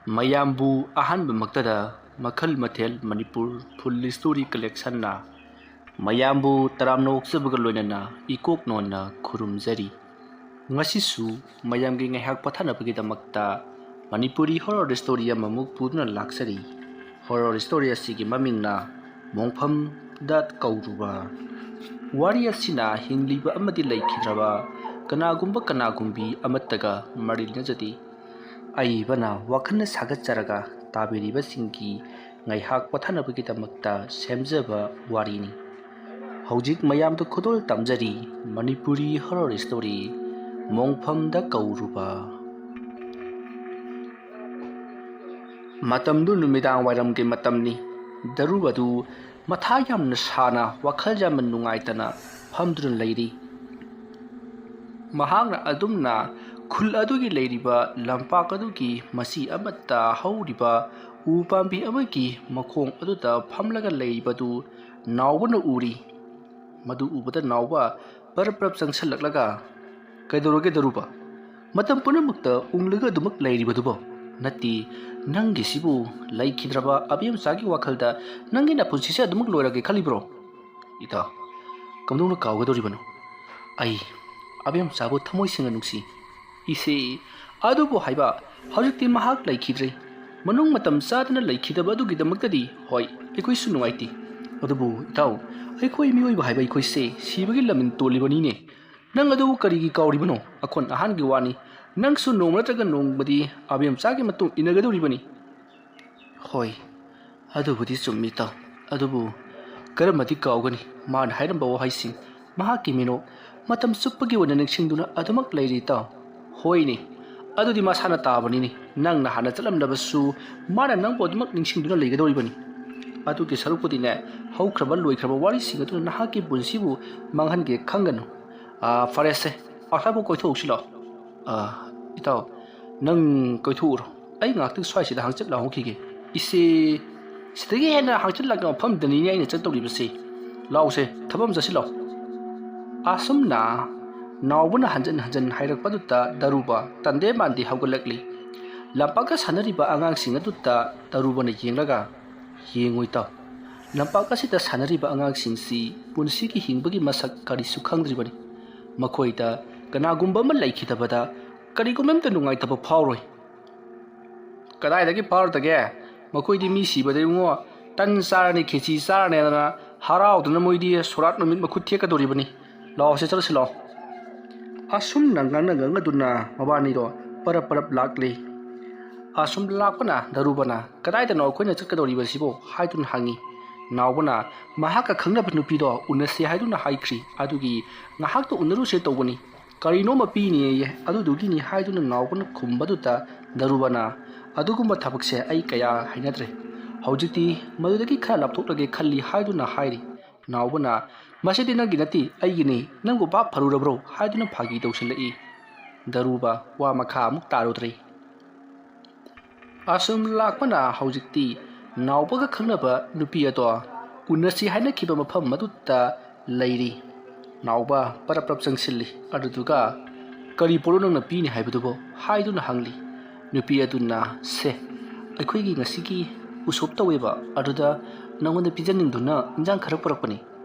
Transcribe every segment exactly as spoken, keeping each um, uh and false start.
ꯃꯌꯥꯝꯕꯨ ꯑꯍꯥꯟꯕꯃꯛꯇꯗ ꯃꯈꯜ ꯃꯊꯦꯜ ꯃꯅꯤꯄꯨꯔ ꯐꯨꯜ ꯁ꯭ꯇꯣꯔꯤ ꯀꯂꯦꯛꯁꯟꯅ ꯃꯌꯥꯝꯕꯨ ꯇꯔꯥꯝꯅ ꯑꯣꯛꯆꯕꯒ ꯂꯣꯏꯅꯅ ꯏꯀꯣꯛ ꯅꯣꯟꯅ ꯈꯨꯔꯨꯝꯖꯔꯤ꯫ ꯉꯁꯤꯁꯨ ꯃꯌꯥꯝꯒꯤ ꯉꯥꯏꯍꯥꯛ ꯄꯣꯊꯥꯅꯕꯒꯤꯗꯃꯛꯇ ꯃꯅꯤꯄꯨꯔꯤ ꯍꯣꯔꯣꯔ ꯁ꯭ꯇꯣꯔꯤ ꯑꯃꯃꯨꯛ ꯄꯨꯗꯨꯅ ꯂꯥꯛꯆꯔꯤ꯫ ꯍꯣꯔꯣꯔ ꯁ꯭ꯇꯣꯔꯤ ꯑꯁꯤꯒꯤ ꯃꯃꯤꯡꯅ ꯃꯣꯡꯐꯝꯗ ꯀꯧꯔꯨꯕ꯫ ꯋꯥꯔꯤ ꯑꯁꯤꯅ ꯍꯤꯡꯂꯤꯕ ꯑꯃꯗꯤ ꯂꯩꯈꯤꯗ꯭ꯔꯕ ꯀꯅꯥꯒꯨꯝꯕ ꯀꯅꯥꯒꯨꯝꯕꯤ ꯑꯃꯠꯇꯒ ꯃꯔꯤ ꯂꯩꯅꯖꯗꯦ꯫ ꯑꯏꯕꯅ ꯋꯥꯈꯜꯅ ꯁꯥꯒꯠꯆꯔꯒ ꯇꯥꯕꯤꯔꯤꯕꯁꯤꯡꯒꯤ ꯉꯥꯏꯍꯥꯛ ꯄꯣꯊꯥꯅꯕꯒꯤꯗꯃꯛꯇ ꯁꯦꯝꯖꯕ ꯋꯥꯔꯤꯅꯤ꯫ ꯍꯧꯖꯤꯛ ꯃꯌꯥꯝꯗ ꯈꯨꯗꯣꯜ ꯇꯝꯖꯔꯤ ꯃꯅꯤꯄꯨꯔꯤ ꯍꯣꯔꯣꯔ ꯁ꯭ꯇꯣꯔꯤ ꯃꯣꯡꯐꯝꯗ ꯀꯧꯔꯨꯕ꯫ ꯃꯇꯝꯗꯨ ꯅꯨꯃꯤꯗꯥꯡ ꯋꯥꯏꯔꯝꯒꯤ ꯃꯇꯝꯅꯤ꯫ ꯗꯔꯨꯕꯗꯨ ꯃꯊꯥ ꯌꯥꯝꯅ ꯁꯥꯅ, ꯋꯥꯈꯜ ꯌꯥꯝꯅ ꯅꯨꯡꯉꯥꯏꯇꯅ ꯐꯝꯗꯨꯅ ꯂꯩꯔꯤ꯫ ꯃꯍꯥꯛꯅ ꯑꯗꯨꯝꯅ ꯈꯨꯜ ꯑꯗꯨꯒꯤ ꯂꯩꯔꯤꯕ ꯂꯝꯄꯥꯛ ꯑꯗꯨꯒꯤ ꯃꯆꯤ ꯑꯃꯠꯇ ꯍꯧꯔꯤꯕ ꯎ ꯄꯥꯝꯕꯤ ꯑꯃꯒꯤ ꯃꯈꯣꯡ ꯑꯗꯨꯗ ꯐꯝꯂꯒ ꯂꯩꯔꯤꯕꯗꯨ ꯅꯥꯎꯕꯅ ꯎꯔꯤ꯫ ꯃꯗꯨ ꯎꯕꯗ ꯅꯥꯎꯕ ꯄꯔꯞ ꯄꯔꯞ ꯆꯪꯁꯤꯜꯂꯛꯂꯒ, "ꯀꯩꯗꯧꯔꯒꯦ ꯗꯔꯨꯕ? ꯃꯇꯝ ꯄꯨꯝꯅꯃꯛꯇ ꯎꯪꯂꯒ ꯑꯗꯨꯃꯛ ꯂꯩꯔꯤꯕꯗꯨꯕꯣ? ꯅꯠꯇꯦ, ꯅꯪꯒꯤꯁꯤꯕꯨ ꯂꯩꯈꯤꯗ꯭ꯔꯕ ꯑꯕꯦꯝꯆꯥꯒꯤ ꯋꯥꯈꯜꯗ ꯅꯪꯒꯤ ꯅꯄꯨꯟꯁꯤꯁꯦ ꯑꯗꯨꯃꯛ ꯂꯣꯏꯔꯒꯦ ꯈꯜꯂꯤꯕ꯭ꯔꯣ?" "ꯏꯇꯥꯎ, ꯀꯝꯗꯧꯅ ꯀꯥꯎꯒꯗꯧꯔꯤꯕꯅꯣ? ꯑꯩ ꯑꯕꯦꯝꯆꯥꯕꯨ ꯊꯃꯣꯏ ꯁꯦꯡꯅ ꯅꯨꯡꯁꯤ꯫" "ꯏꯆꯦ, ꯑꯗꯨꯕꯨ ꯍꯥꯏꯕ, ꯍꯧꯖꯤꯛꯇꯤ ꯃꯍꯥꯛ ꯂꯩꯈꯤꯗ꯭ꯔꯦ꯫ ꯃꯅꯨꯡ ꯃꯇꯝ ꯆꯥꯗꯅ ꯂꯩꯈꯤꯗꯕ ꯑꯗꯨꯒꯤꯗꯃꯛꯇꯗꯤ ꯍꯣꯏ, ꯑꯩꯈꯣꯏꯁꯨ ꯅꯨꯡꯉꯥꯏꯇꯦ꯫ ꯑꯗꯨꯕꯨ ꯏꯇꯥꯎ, ꯑꯩꯈꯣꯏ ꯃꯤꯑꯣꯏꯕ ꯍꯥꯏꯕ ꯑꯩꯈꯣꯏꯁꯦ ꯁꯤꯕꯒꯤ ꯂꯃꯟ ꯇꯣꯜꯂꯤꯕꯅꯤꯅꯦ꯫ ꯅꯪ ꯑꯗꯨꯕꯨ ꯀꯔꯤꯒꯤ ꯀꯥꯎꯔꯤꯕꯅꯣ? ꯑꯈꯣꯟ ꯑꯍꯥꯟꯒꯤ ꯋꯥꯅꯤ꯫ ꯅꯪꯁꯨ ꯅꯣꯡꯃ ꯅꯠꯇ꯭ꯔꯒ ꯅꯣꯡꯃꯗꯤ ꯑꯕꯦꯝꯆꯥꯒꯤ ꯃꯇꯨꯡ ꯏꯟꯅꯒꯗꯧꯔꯤꯕꯅꯤ꯫" "ꯍꯣꯏ, ꯑꯗꯨꯕꯨꯗꯤ ꯆꯨꯝꯃꯤ ꯏꯇꯥꯎ꯫ ꯑꯗꯨꯕꯨ ꯀꯔꯝꯅꯗꯤ ꯀꯥꯎꯒꯅꯤ ꯃꯥꯅ ꯍꯥꯏꯔꯝꯕ ꯋꯥꯍꯩꯁꯤꯡ? ꯃꯍꯥꯛꯀꯤ ꯃꯤꯅꯣꯛ ꯃꯇꯝ ꯆꯨꯞꯄꯒꯤ ꯑꯣꯏꯅ ꯅꯤꯡꯁꯤꯡꯗꯨꯅ ꯑꯗꯨꯃꯛ ꯂꯩꯔꯤ ꯏꯇꯥꯎ꯫" "ꯍꯣꯏꯅꯦ, ꯑꯗꯨꯗꯤ ꯃꯁꯥꯅ ꯇꯥꯕꯅꯤꯅꯦ꯫ ꯅꯪꯅ ꯍꯥꯟꯅ ꯆꯠꯂꯝꯂꯕꯁꯨ ꯃꯥꯅ ꯅꯪꯕꯨ ꯑꯗꯨꯃꯛ ꯅꯤꯡꯁꯤꯡꯗꯨꯅ ꯂꯩꯒꯗꯧꯔꯤꯕꯅꯤ꯫ ꯑꯗꯨꯒꯤ ꯁꯔꯨꯛꯄꯨꯗꯤꯅꯦ, ꯍꯧꯈ꯭ꯔꯕ ꯂꯣꯏꯈ꯭ꯔꯕ ꯋꯥꯔꯤꯁꯤꯡ ꯑꯗꯨꯅ ꯅꯍꯥꯛꯀꯤ ꯄꯨꯟꯁꯤꯕꯨ ꯃꯥꯡꯍꯟꯒꯦ ꯈꯪꯒꯅꯨ꯫ ꯑꯥ, ꯐꯔꯦꯁꯦ, ꯑꯁ꯭ꯋꯥꯏꯐꯥꯎ ꯀꯣꯏꯊꯣꯛꯎꯁꯤ ꯂꯥꯛꯑꯣ꯫" "ꯑꯥ, ꯏꯇꯥꯎ, ꯅꯪ ꯀꯣꯏꯊꯣꯛꯎꯔꯣ꯫ ꯑꯩ ꯉꯥꯏꯍꯥꯛꯇꯪ ꯁ꯭ꯋꯥꯏꯁꯤꯗ ꯍꯪꯆꯤꯠ ꯂꯥꯡꯍꯧꯈꯤꯒꯦ꯫" "ꯏꯆꯦ, ꯁꯤꯗꯒꯤ ꯍꯦꯟꯅ ꯍꯪꯆꯤꯠ ꯂꯥꯡꯕ ꯃꯐꯝꯗꯅꯤꯅꯦ ꯑꯩꯅ ꯆꯠꯇꯧꯔꯤꯕꯁꯦ꯫ ꯂꯥꯛꯎꯁꯦ, ꯊꯕꯛ ꯑꯃ ꯆꯠꯁꯤ ꯂꯥꯛꯑꯣ꯫" ꯑꯁꯨꯝꯅ ꯅꯥꯎꯕꯅ ꯍꯟꯖꯤꯟ ꯍꯟꯖꯤꯟ ꯍꯥꯏꯔꯛꯄꯗꯨꯗ ꯗꯔꯨꯕ ꯇꯟꯗꯦ ꯃꯥꯟꯗꯦ ꯍꯧꯒꯠꯂꯛꯂꯤ꯫ ꯂꯝꯄꯥꯛꯇ ꯁꯥꯟꯅꯔꯤꯕ ꯑꯉꯥꯡꯁꯤꯡ ꯑꯗꯨꯗ ꯗꯥꯔꯨꯕꯅ ꯌꯦꯡꯂꯒ, "ꯌꯦꯡꯉꯨ ꯏꯇꯥꯎ, ꯂꯝꯄꯥꯛ ꯑꯁꯤꯗ ꯁꯥꯟꯅꯔꯤꯕ ꯑꯉꯥꯡꯁꯤꯡꯁꯤ ꯄꯨꯟꯁꯤꯒꯤ ꯍꯤꯡꯕꯒꯤ ꯃꯁꯛ ꯀꯔꯤꯁꯨ ꯈꯪꯗ꯭ꯔꯤꯕꯅꯤ꯫ ꯃꯈꯣꯏꯗ ꯀꯅꯥꯒꯨꯝꯕ ꯑꯃ ꯂꯩꯈꯤꯗꯕꯗ ꯀꯔꯤꯒꯨꯝꯕ ꯑꯝꯇ ꯅꯨꯡꯉꯥꯏꯇꯕ ꯐꯥꯎꯔꯣꯏ꯫" "ꯀꯗꯥꯏꯗꯒꯤ ꯐꯥꯎꯔꯗꯒꯦ? ꯃꯈꯣꯏꯗꯤ ꯃꯤ ꯁꯤꯕꯗ ꯏꯕꯨꯡꯉꯣ, ꯇꯟ ꯆꯥꯔꯅꯤ, ꯈꯦꯆꯤ ꯆꯥꯔꯅꯤ ꯍꯥꯏꯗꯅ ꯍꯔꯥꯎꯗꯨꯅ ꯃꯣꯏꯗꯤ ꯁꯣꯔꯥꯠ ꯅꯨꯃꯤꯠ ꯃꯈꯨꯠ ꯊꯦꯛꯀꯗꯧꯔꯤꯕꯅꯤ꯫ ꯂꯥꯛꯑꯣꯁꯦ, ꯆꯠꯂꯁꯤ ꯂꯥꯛꯑꯣ꯫" ꯑꯁꯨꯝꯅ ꯉꯥꯡꯅ ꯉꯥꯡꯅꯗꯨꯅ ꯃꯕꯥꯅꯤꯗꯣ ꯄꯔꯞ ꯄꯔꯞ ꯂꯥꯛꯂꯤ꯫ ꯑꯁꯨꯝ ꯂꯥꯛꯄꯅ ꯗꯥꯔꯨꯕꯅ, "ꯀꯗꯥꯏꯗꯅꯣ ꯑꯩꯈꯣꯏꯅ ꯆꯠꯀꯗꯧꯔꯤꯕꯁꯤꯕꯣ?" ꯍꯥꯏꯗꯨꯅ ꯍꯪꯉꯤ꯫ ꯅꯥꯎꯕꯅ ꯃꯍꯥꯛꯀ ꯈꯪꯅꯕ ꯅꯨꯄꯤꯗꯣ ꯎꯅꯁꯦ ꯍꯥꯏꯗꯨꯅ ꯍꯥꯏꯈ꯭ꯔꯤ, ꯑꯗꯨꯒꯤ ꯉꯥꯏꯍꯥꯛꯇ ꯎꯅꯔꯨꯁꯦ ꯇꯧꯕꯅꯤ, ꯀꯔꯤꯅꯣꯃ ꯄꯤꯅꯤꯌꯦ, ꯑꯗꯨꯗꯨꯒꯤꯅꯤ ꯍꯥꯏꯗꯨꯅ ꯅꯥꯎꯕꯅ ꯈꯨꯝꯕꯗꯨꯗ ꯗꯥꯔꯨꯕꯅ, "ꯑꯗꯨꯒꯨꯝꯕ ꯊꯕꯛꯁꯦ ꯑꯩ ꯀꯌꯥ ꯍꯩꯅꯗ꯭ꯔꯦ꯫ ꯍꯧꯖꯤꯛꯇꯤ ꯃꯗꯨꯗꯒꯤ ꯈꯔ ꯂꯥꯞꯊꯣꯛꯂꯒꯦ ꯈꯜꯂꯤ" ꯍꯥꯏꯗꯨꯅ ꯍꯥꯏꯔꯤ꯫ ꯅꯥꯎꯕꯅ, "ꯃꯁꯤꯗꯤ ꯅꯪꯒꯤ ꯅꯠꯇꯦ, ꯑꯩꯒꯤꯅꯤ, ꯅꯪꯕꯨ ꯚꯥꯞ ꯐꯔꯨꯔꯕ꯭ꯔꯣ?" ꯍꯥꯏꯗꯨꯅ ꯐꯥꯒꯤ ꯇꯧꯁꯤꯜꯂꯛꯏ꯫ ꯗꯥꯔꯨꯕ ꯋꯥ ꯃꯈꯥ ꯑꯃꯨꯛ ꯇꯥꯔꯨꯗ꯭ꯔꯦ꯫ ꯑꯁꯨꯝ ꯂꯥꯛꯄꯅ ꯍꯧꯖꯤꯛꯇꯤ ꯅꯥꯎꯕꯒ ꯈꯪꯅꯕ ꯅꯨꯄꯤ ꯑꯗꯣ ꯎꯅꯁꯤ ꯍꯥꯏꯅꯈꯤꯕ ꯃꯐꯝ ꯑꯗꯨꯗ ꯂꯩꯔꯤ꯫ ꯅꯥꯎꯕ ꯄꯔꯞ ꯄꯔꯞ ꯆꯪꯁꯤꯜꯂꯤ꯫ ꯑꯗꯨꯗꯨꯒ, "ꯀꯔꯤ ꯄꯣꯠꯅꯣ ꯅꯪꯅ ꯄꯤꯅꯤ ꯍꯥꯏꯕꯗꯨꯕꯣ?" ꯍꯥꯏꯗꯨꯅ ꯍꯪꯂꯤ꯫ ꯅꯨꯄꯤ ꯑꯗꯨꯅ, "ꯁꯦ, ꯑꯩꯈꯣꯏꯒꯤ ꯉꯁꯤꯒꯤ ꯎꯁꯣꯞ ꯇꯧꯋꯦꯕ, ꯑꯗꯨꯗ ꯅꯉꯣꯟꯗ ꯄꯤꯖꯅꯤꯡꯗꯨꯅ ꯏꯟꯖꯥꯡ ꯈꯔ ꯄꯨꯔꯛꯄꯅꯤ꯫"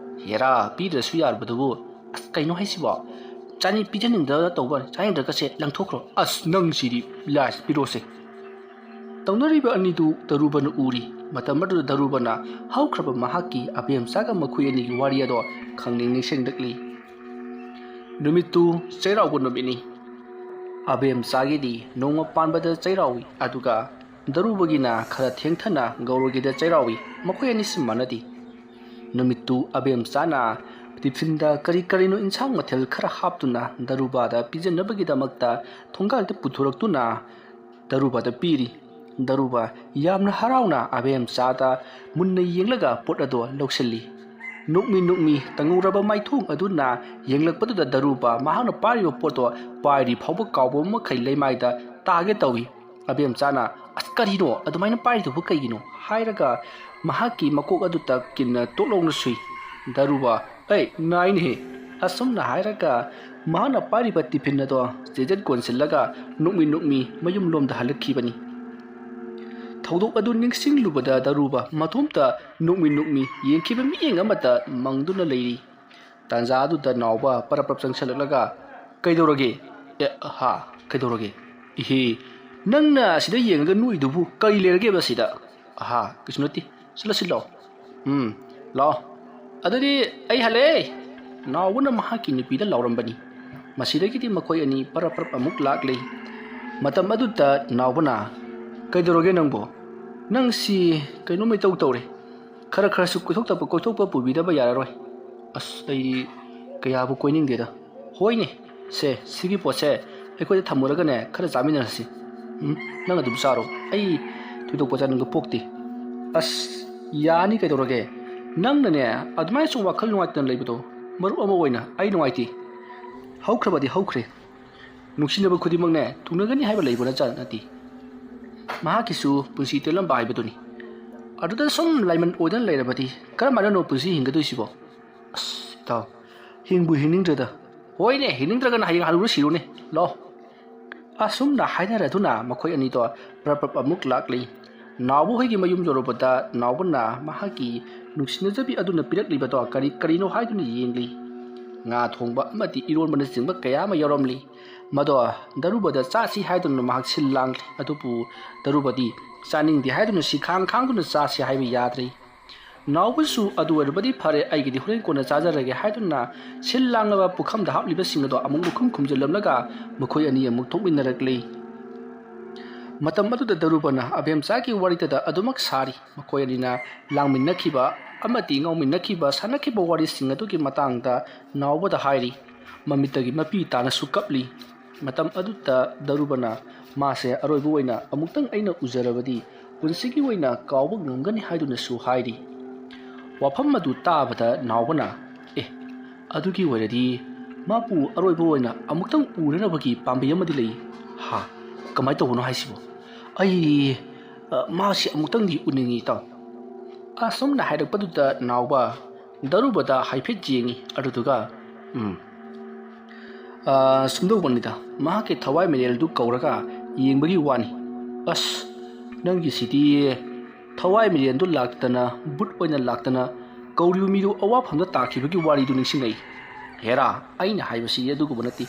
"ꯍꯦꯔꯥ, ꯄꯤꯗ꯭ꯔꯁꯨ ꯌꯥꯔꯕꯗꯨꯕꯨ꯫ ꯑꯁ, ꯀꯩꯅꯣ ꯍꯥꯏꯁꯤꯕꯣ? ꯆꯥꯅꯤ ꯄꯤꯖꯅꯤꯡꯗ ꯇꯧꯕ, ꯆꯥꯅꯤꯡꯗ꯭ꯔꯒꯁꯦ ꯂꯪꯊꯣꯛꯈ꯭ꯔꯣ꯫" "ꯑꯁ, ꯅꯪ ꯁꯤꯗꯤ, ꯂꯥꯏꯁ ꯄꯤꯔꯣꯁꯦ꯫" ꯇꯧꯅꯔꯤꯕ ꯑꯅꯤꯗꯨ ꯗꯥꯔꯨꯕꯅ ꯎꯔꯤ꯫ ꯃꯇꯝ ꯑꯗꯨꯗ ꯗꯥꯔꯨꯕꯅ ꯍꯧꯈ꯭ꯔꯕ ꯃꯍꯥꯛꯀꯤ ꯑꯕꯦꯝꯆꯥꯒ ꯃꯈꯣꯏ ꯑꯅꯤꯒꯤ ꯋꯥꯔꯤ ꯑꯗꯣ ꯈꯪꯅꯤꯡ ꯅꯤꯡꯁꯤꯡꯂꯛꯂꯤ꯫ ꯅꯨꯃꯤꯠꯇꯨ ꯆꯩꯔꯥꯎꯕ ꯅꯨꯃꯤꯠꯅꯤ꯫ ꯑꯕꯦꯝꯆꯥꯒꯤꯗꯤ ꯅꯣꯡꯃ ꯄꯥꯟꯕꯗ ꯆꯩꯔꯥꯎꯏ, ꯑꯗꯨꯒ ꯗꯥꯔꯨꯕꯒꯤꯅ ꯈꯔ ꯊꯦꯡꯊꯅ ꯒꯧꯔꯒꯤꯗ ꯆꯩꯔꯥꯎꯏ꯫ ꯃꯈꯣꯏ ꯑꯅꯤꯁꯤ ꯃꯥꯟꯅꯗꯦ꯫ ꯅꯨꯃꯤꯠꯇꯨ ꯑꯕꯦꯝꯆꯥꯅ ꯇꯤꯐꯤꯟꯗ ꯀꯔꯤ ꯀꯔꯤꯅꯣ ꯏꯟꯁꯥꯡ ꯃꯊꯦꯜ ꯈꯔ ꯍꯥꯞꯇꯨꯅ ꯗꯥꯔꯨꯕꯥꯗ ꯄꯤꯖꯅꯕꯒꯤꯗꯃꯛꯇ ꯊꯣꯡꯒꯥꯜꯗ ꯄꯨꯊꯣꯔꯛꯇꯨꯅ ꯗꯥꯔꯨꯕꯥꯗ ꯄꯤꯔꯤ꯫ ꯗꯥꯔꯨꯕꯥ ꯌꯥꯝꯅ ꯍꯔꯥꯎꯅ ꯑꯕꯦꯝꯆꯥꯗ ꯃꯨꯟꯅ ꯌꯦꯡꯂꯒ ꯄꯣꯠ ꯑꯗꯣ ꯂꯧꯁꯤꯜꯂꯤ꯫ ꯅꯣꯛꯃꯤ ꯅꯣꯛꯃꯤ ꯇꯪꯉꯧꯔꯕ ꯃꯥꯏꯊꯣꯡ ꯑꯗꯨꯅ ꯌꯦꯡꯂꯛꯄꯗꯨꯗ ꯗꯥꯔꯨꯕꯥ ꯃꯍꯥꯛꯅ ꯄꯥꯏꯔꯤꯕ ꯄꯣꯠꯇꯣ ꯄꯥꯏꯔꯤ ꯐꯥꯎꯕ ꯀꯥꯎꯕ ꯃꯈꯩ ꯂꯩꯃꯥꯏꯗ ꯇꯥꯒꯦ ꯇꯧꯏ꯫ ꯑꯕꯦꯝꯆꯥꯅ, "ꯑꯁ, ꯀꯔꯤꯅꯣ? ꯑꯗꯨꯃꯥꯏꯅ ꯄꯥꯏꯔꯤꯗꯨꯕꯨ ꯀꯩꯒꯤꯅꯣ?" ꯍꯥꯏꯔꯒ ꯃꯍꯥꯛꯀꯤ ꯃꯀꯣꯛ ꯑꯗꯨꯗ ꯀꯤꯟꯅ ꯇꯣꯛ ꯂꯥꯎꯅ ꯁꯨꯏ꯫ ꯗꯥꯔꯨꯕꯥ, "ꯑꯩ ꯅꯥꯏꯅꯦꯍꯦ!" ꯑꯁꯨꯝꯅ ꯍꯥꯏꯔꯒ ꯃꯍꯥꯛꯅ ꯄꯥꯏꯔꯤꯕ ꯇꯤꯐꯤꯟ ꯑꯗꯣ ꯆꯦꯖꯠ ꯀꯣꯟꯁꯤꯜꯂꯒ ꯅꯣꯛꯃꯤ ꯅꯣꯛꯃꯤ ꯃꯌꯨꯝꯂꯣꯝꯗ ꯍꯜꯂꯛꯈꯤꯕꯅꯤ꯫ ꯊꯧꯗꯣꯛ ꯑꯗꯨ ꯅꯤꯡꯁꯤꯡꯂꯨꯕꯗ ꯗꯥꯔꯨꯕ ꯃꯇꯣꯝꯇ ꯅꯣꯛꯃꯤ ꯅꯣꯛꯃꯤ ꯌꯦꯡꯈꯤꯕ ꯃꯤꯠꯌꯦꯡ ꯑꯃꯠꯇ ꯃꯪꯗꯨꯅ ꯂꯩꯔꯤ꯫ ꯇꯥꯟꯖꯥ ꯑꯗꯨꯗ ꯅꯥꯎꯕ ꯄꯔꯞ ꯄꯔꯞ ꯆꯪꯁꯤꯜꯂꯛꯂꯒ, "ꯀꯩꯗꯧꯔꯒꯦ? ꯑꯦ, ꯍꯥ, ꯀꯩꯗꯧꯔꯒꯦ? ꯏꯍꯦ, ꯅꯪꯅ ꯑꯁꯤꯗ ꯌꯦꯡꯉꯒ ꯅꯣꯛꯏꯗꯨꯕꯨ ꯀꯔꯤ ꯂꯩꯔꯒꯦꯕ ꯑꯁꯤꯗ?" "ꯑꯍꯥ, ꯀꯩꯁꯨ ꯅꯠꯇꯦ꯫ ꯁꯤ ꯂꯥꯎ, ꯁꯤ ꯂꯥꯎ꯫ ꯎꯝ, ꯂꯥꯎ꯫ ꯑꯗꯨꯗꯤ ꯑꯩ ꯍꯜꯂꯛꯑꯦ!" ꯅꯥꯎꯕꯅ ꯃꯍꯥꯛꯀꯤ ꯅꯨꯄꯤꯗ ꯂꯥꯎꯔꯝꯕꯅꯤ꯫ ꯃꯁꯤꯗꯒꯤꯗꯤ ꯃꯈꯣꯏ ꯑꯅꯤ ꯄꯔꯞ ꯄꯔꯞ ꯑꯃꯨꯛ ꯂꯥꯛꯂꯤ꯫ ꯃꯇꯝ ꯑꯗꯨꯗ ꯅꯥꯎꯕꯅ, "ꯀꯩꯗꯧꯔꯒꯦ ꯅꯪꯕꯣ? ꯅꯪꯁꯤ ꯀꯩꯅꯣꯝ ꯏꯇꯧ ꯇꯧꯔꯦ꯫ ꯈꯔ ꯈꯔꯁꯨ ꯀꯣꯏꯊꯣꯛꯇꯕ, ꯀꯣꯏꯊꯣꯛꯄ ꯄꯨꯕꯤꯗꯕ ꯌꯥꯔꯔꯣꯏ꯫ ꯑꯁ, ꯑꯩ ꯀꯌꯥꯕꯨ ꯀꯣꯏꯅꯤꯡꯗꯦꯗ꯫ ꯍꯣꯏꯅꯦ, ꯁꯦ, ꯁꯤꯒꯤ ꯄꯣꯠꯁꯦ ꯑꯩꯈꯣꯏꯗ ꯊꯝꯃꯨꯔꯒꯅꯦ, ꯈꯔ ꯆꯥꯃꯤꯟꯅꯔꯁꯤ꯫ ꯎꯝ, ꯅꯪ ꯑꯗꯨꯝ ꯆꯥꯔꯣ꯫ ꯑꯩ ꯊꯣꯏꯗꯣꯛꯄ ꯆꯥꯅꯤꯡꯕ ꯄꯣꯛꯇꯦ꯫" "ꯑꯁ, ꯌꯥꯅꯤ, ꯀꯩꯗꯧꯔꯒꯦ? ꯅꯪꯅꯅꯦ ꯑꯗꯨꯃꯥꯏꯅ ꯁꯨꯝ ꯋꯥꯈꯜ ꯅꯨꯡꯉꯥꯏꯇꯅ ꯂꯩꯕꯗꯣ, ꯃꯔꯨꯞ ꯑꯃ ꯑꯣꯏꯅ ꯑꯩ ꯅꯨꯡꯉꯥꯏꯇꯦ꯫ ꯍꯧꯈ꯭ꯔꯕꯗꯤ ꯍꯧꯈ꯭ꯔꯦ꯫ ꯅꯨꯡꯁꯤꯅꯕ ꯈꯨꯗꯤꯡꯃꯛꯅꯦ ꯊꯨꯡꯅꯒꯅꯤ ꯍꯥꯏꯕ ꯂꯩꯕ ꯅꯠꯇ ꯅꯠꯇꯦ꯫ ꯃꯍꯥꯛꯀꯤꯁꯨ ꯄꯨꯟꯁꯤ ꯇꯦꯜꯂꯝꯕ ꯍꯥꯏꯕꯗꯨꯅꯤ꯫ ꯑꯗꯨꯗ ꯁꯨꯝ ꯂꯥꯏꯃꯟ ꯑꯣꯏꯗꯅ ꯂꯩꯔꯕꯗꯤ ꯀꯔꯝꯍꯥꯏꯅꯅꯣ ꯄꯨꯟꯁꯤ ꯍꯤꯡꯒꯗꯣꯏꯁꯤꯕꯣ? ꯑꯁ, ꯏꯇꯥꯎ, ꯍꯤꯡꯕꯨ ꯍꯤꯡꯅꯤꯡꯗ꯭ꯔꯦꯗ꯫ ꯍꯣꯏꯅꯦ, ꯍꯤꯡꯅꯤꯡꯗ꯭ꯔꯒꯅ ꯍꯌꯦꯡ ꯍꯅꯨꯔ ꯁꯤꯔꯣꯅꯦ꯫ ꯂꯥꯎ꯫" ꯑꯁꯨꯝꯅ ꯍꯥꯏꯅꯔꯗꯨꯅ ꯃꯈꯣꯏ ꯑꯅꯤꯗꯣ ꯄ꯭ꯔꯞ ꯄ꯭ꯔꯞ ꯑꯃꯨꯛ ꯂꯥꯛꯂꯤ꯫ ꯅꯥꯎꯕ ꯍꯣꯏꯒꯤ ꯃꯌꯨꯝ ꯌꯧꯔꯨꯕꯗ ꯅꯥꯎꯕꯅ ꯃꯍꯥꯛꯀꯤ ꯅꯨꯡꯁꯤꯅꯖꯕꯤ ꯑꯗꯨꯅ ꯄꯤꯔꯛꯂꯤꯕꯗꯣ ꯀꯔꯤ ꯀꯔꯤꯅꯣ ꯍꯥꯏꯗꯨꯅ ꯌꯦꯡꯂꯤ꯫ ꯉꯥ ꯊꯣꯡꯕ ꯑꯃꯗꯤ ꯏꯔꯣꯟꯕꯅꯆꯤꯡꯕ ꯀꯌꯥ ꯑꯃ ꯌꯥꯎꯔꯝꯂꯤ꯫ ꯃꯗꯣ ꯗꯔꯨꯕꯗ ꯆꯥꯁꯤ ꯍꯥꯏꯗꯨꯅ ꯃꯍꯥꯛ ꯁꯤꯜ ꯂꯥꯡꯂꯤ꯫ ꯑꯗꯨꯕꯨ ꯗꯔꯨꯕꯗꯤ ꯆꯥꯅꯤꯡꯗꯦ ꯍꯥꯏꯗꯨꯅ ꯁꯤꯈꯥꯡ ꯈꯥꯡꯗꯨꯅ ꯆꯥꯁꯤ ꯍꯥꯏꯕ ꯌꯥꯗ꯭ꯔꯤ꯫ ꯅꯥꯎꯕꯁꯨ "ꯑꯗꯨ ꯑꯣꯏꯔꯕꯗꯤ ꯐꯔꯦ, ꯑꯩꯒꯤꯗꯤ ꯍꯣꯔꯦꯟ ꯀꯣꯟꯅ ꯆꯥꯖꯔꯒꯦ" ꯍꯥꯏꯗꯨꯅ ꯁꯤꯜ ꯂꯥꯡꯂꯕ ꯄꯨꯈꯝꯗ ꯍꯥꯞꯂꯤꯕꯁꯤꯡ ꯑꯗꯣ ꯑꯃꯨꯛ ꯃꯈꯨꯝ ꯈꯨꯝꯖꯤꯜꯂꯝꯂꯒ ꯃꯈꯣꯏ ꯑꯅꯤ ꯑꯃꯨꯛ ꯊꯣꯛꯃꯤꯟꯅꯔꯛꯂꯤ꯫ ꯃꯇꯝ ꯑꯗꯨꯗ ꯗꯔꯨꯕꯅ ꯑꯕꯦꯝꯆꯥꯒꯤ ꯋꯥꯔꯤꯗ ꯑꯗꯨꯃꯛ ꯁꯥꯔꯤ꯫ ꯃꯈꯣꯏ ꯑꯅꯤꯅ ꯂꯥꯡꯃꯤꯟꯅꯈꯤꯕ ꯑꯃꯗꯤ ꯉꯥꯎꯃꯤꯟꯅꯈꯤꯕ, ꯁꯥꯟꯅꯈꯤꯕ ꯋꯥꯔꯤꯁꯤꯡ ꯑꯗꯨꯒꯤ ꯃꯇꯥꯡꯗ ꯅꯥꯎꯕꯗ ꯍꯥꯏꯔꯤ꯫ ꯃꯃꯤꯠꯇꯒꯤ ꯃꯄꯤ ꯇꯥꯅꯁꯨ ꯀꯞꯂꯤ꯫ ꯃꯇꯝ ꯑꯗꯨꯗ ꯗꯔꯨꯕꯅ ꯃꯥꯁꯦ ꯑꯔꯣꯏꯕ ꯑꯣꯏꯅ ꯑꯃꯨꯛꯇꯪ ꯑꯩꯅ ꯎꯖꯔꯕꯗꯤ ꯄꯨꯟꯁꯤꯒꯤ ꯑꯣꯏꯅ ꯀꯥꯎꯕ ꯉꯝꯒꯅꯤ ꯍꯥꯏꯗꯨꯅꯁꯨ ꯍꯥꯏꯔꯤ꯫ ꯋꯥꯐꯝ ꯑꯗꯨ ꯇꯥꯕꯗ ꯅꯥꯎꯕꯅ, "ꯑꯦ, ꯑꯗꯨꯒꯤ ꯑꯣꯏꯔꯗꯤ ꯃꯥꯕꯨ ꯑꯔꯣꯏꯕ ꯑꯣꯏꯅ ꯑꯃꯨꯛꯇꯪ ꯎꯅꯅꯕꯒꯤ ꯄꯥꯝꯕꯩ ꯑꯃꯗꯤ ꯂꯩ꯫" "ꯍꯥ? ꯀꯃꯥꯏꯅ ꯇꯧꯕꯅꯣ ꯍꯥꯏꯁꯤꯕꯣ? ꯑꯩ, ꯑ, ꯃꯥꯁꯤ ꯑꯃꯨꯛꯇꯪꯗꯤ ꯎꯅꯤꯡꯉꯤ, ꯏꯇꯥꯎ꯫" ꯑꯁꯨꯝꯅ ꯍꯥꯏꯔꯛꯄꯗꯨꯗ ꯅꯥꯎꯕ ꯗꯔꯨꯕꯗ ꯍꯥꯏꯐꯦꯠ ꯌꯦꯡꯉꯤ꯫ ꯑꯗꯨꯗꯨꯒ, "ꯎꯝ, ꯑꯥ, ꯁꯨꯝꯗꯧꯕꯅꯤꯗ, ꯃꯍꯥꯛꯀꯤ ꯊꯋꯥꯏ ꯃꯤꯔꯦꯜꯗꯨ ꯀꯧꯔꯒ ꯌꯦꯡꯕꯒꯤ ꯋꯥꯅꯤ꯫ ꯑꯁ, ꯅꯪꯒꯤꯁꯤꯗꯤ ꯊꯋꯥꯏ ꯃꯤꯔꯦꯜꯗꯨ ꯂꯥꯛꯇꯅ, ꯚꯨꯠ ꯑꯣꯏꯅ ꯂꯥꯛꯇꯅ ꯀꯧꯔꯤꯕ ꯃꯤꯗꯨ ꯑꯋꯥꯐꯝꯗ ꯇꯥꯈꯤꯕꯒꯤ ꯋꯥꯔꯤꯗꯨ ꯅꯤꯡꯁꯤꯡꯂꯛꯏ꯫ ꯍꯦꯔꯥ, ꯑꯩꯅ ꯍꯥꯏꯕꯁꯤ ꯑꯗꯨꯒꯨꯝꯕ ꯅꯠꯇꯦ꯫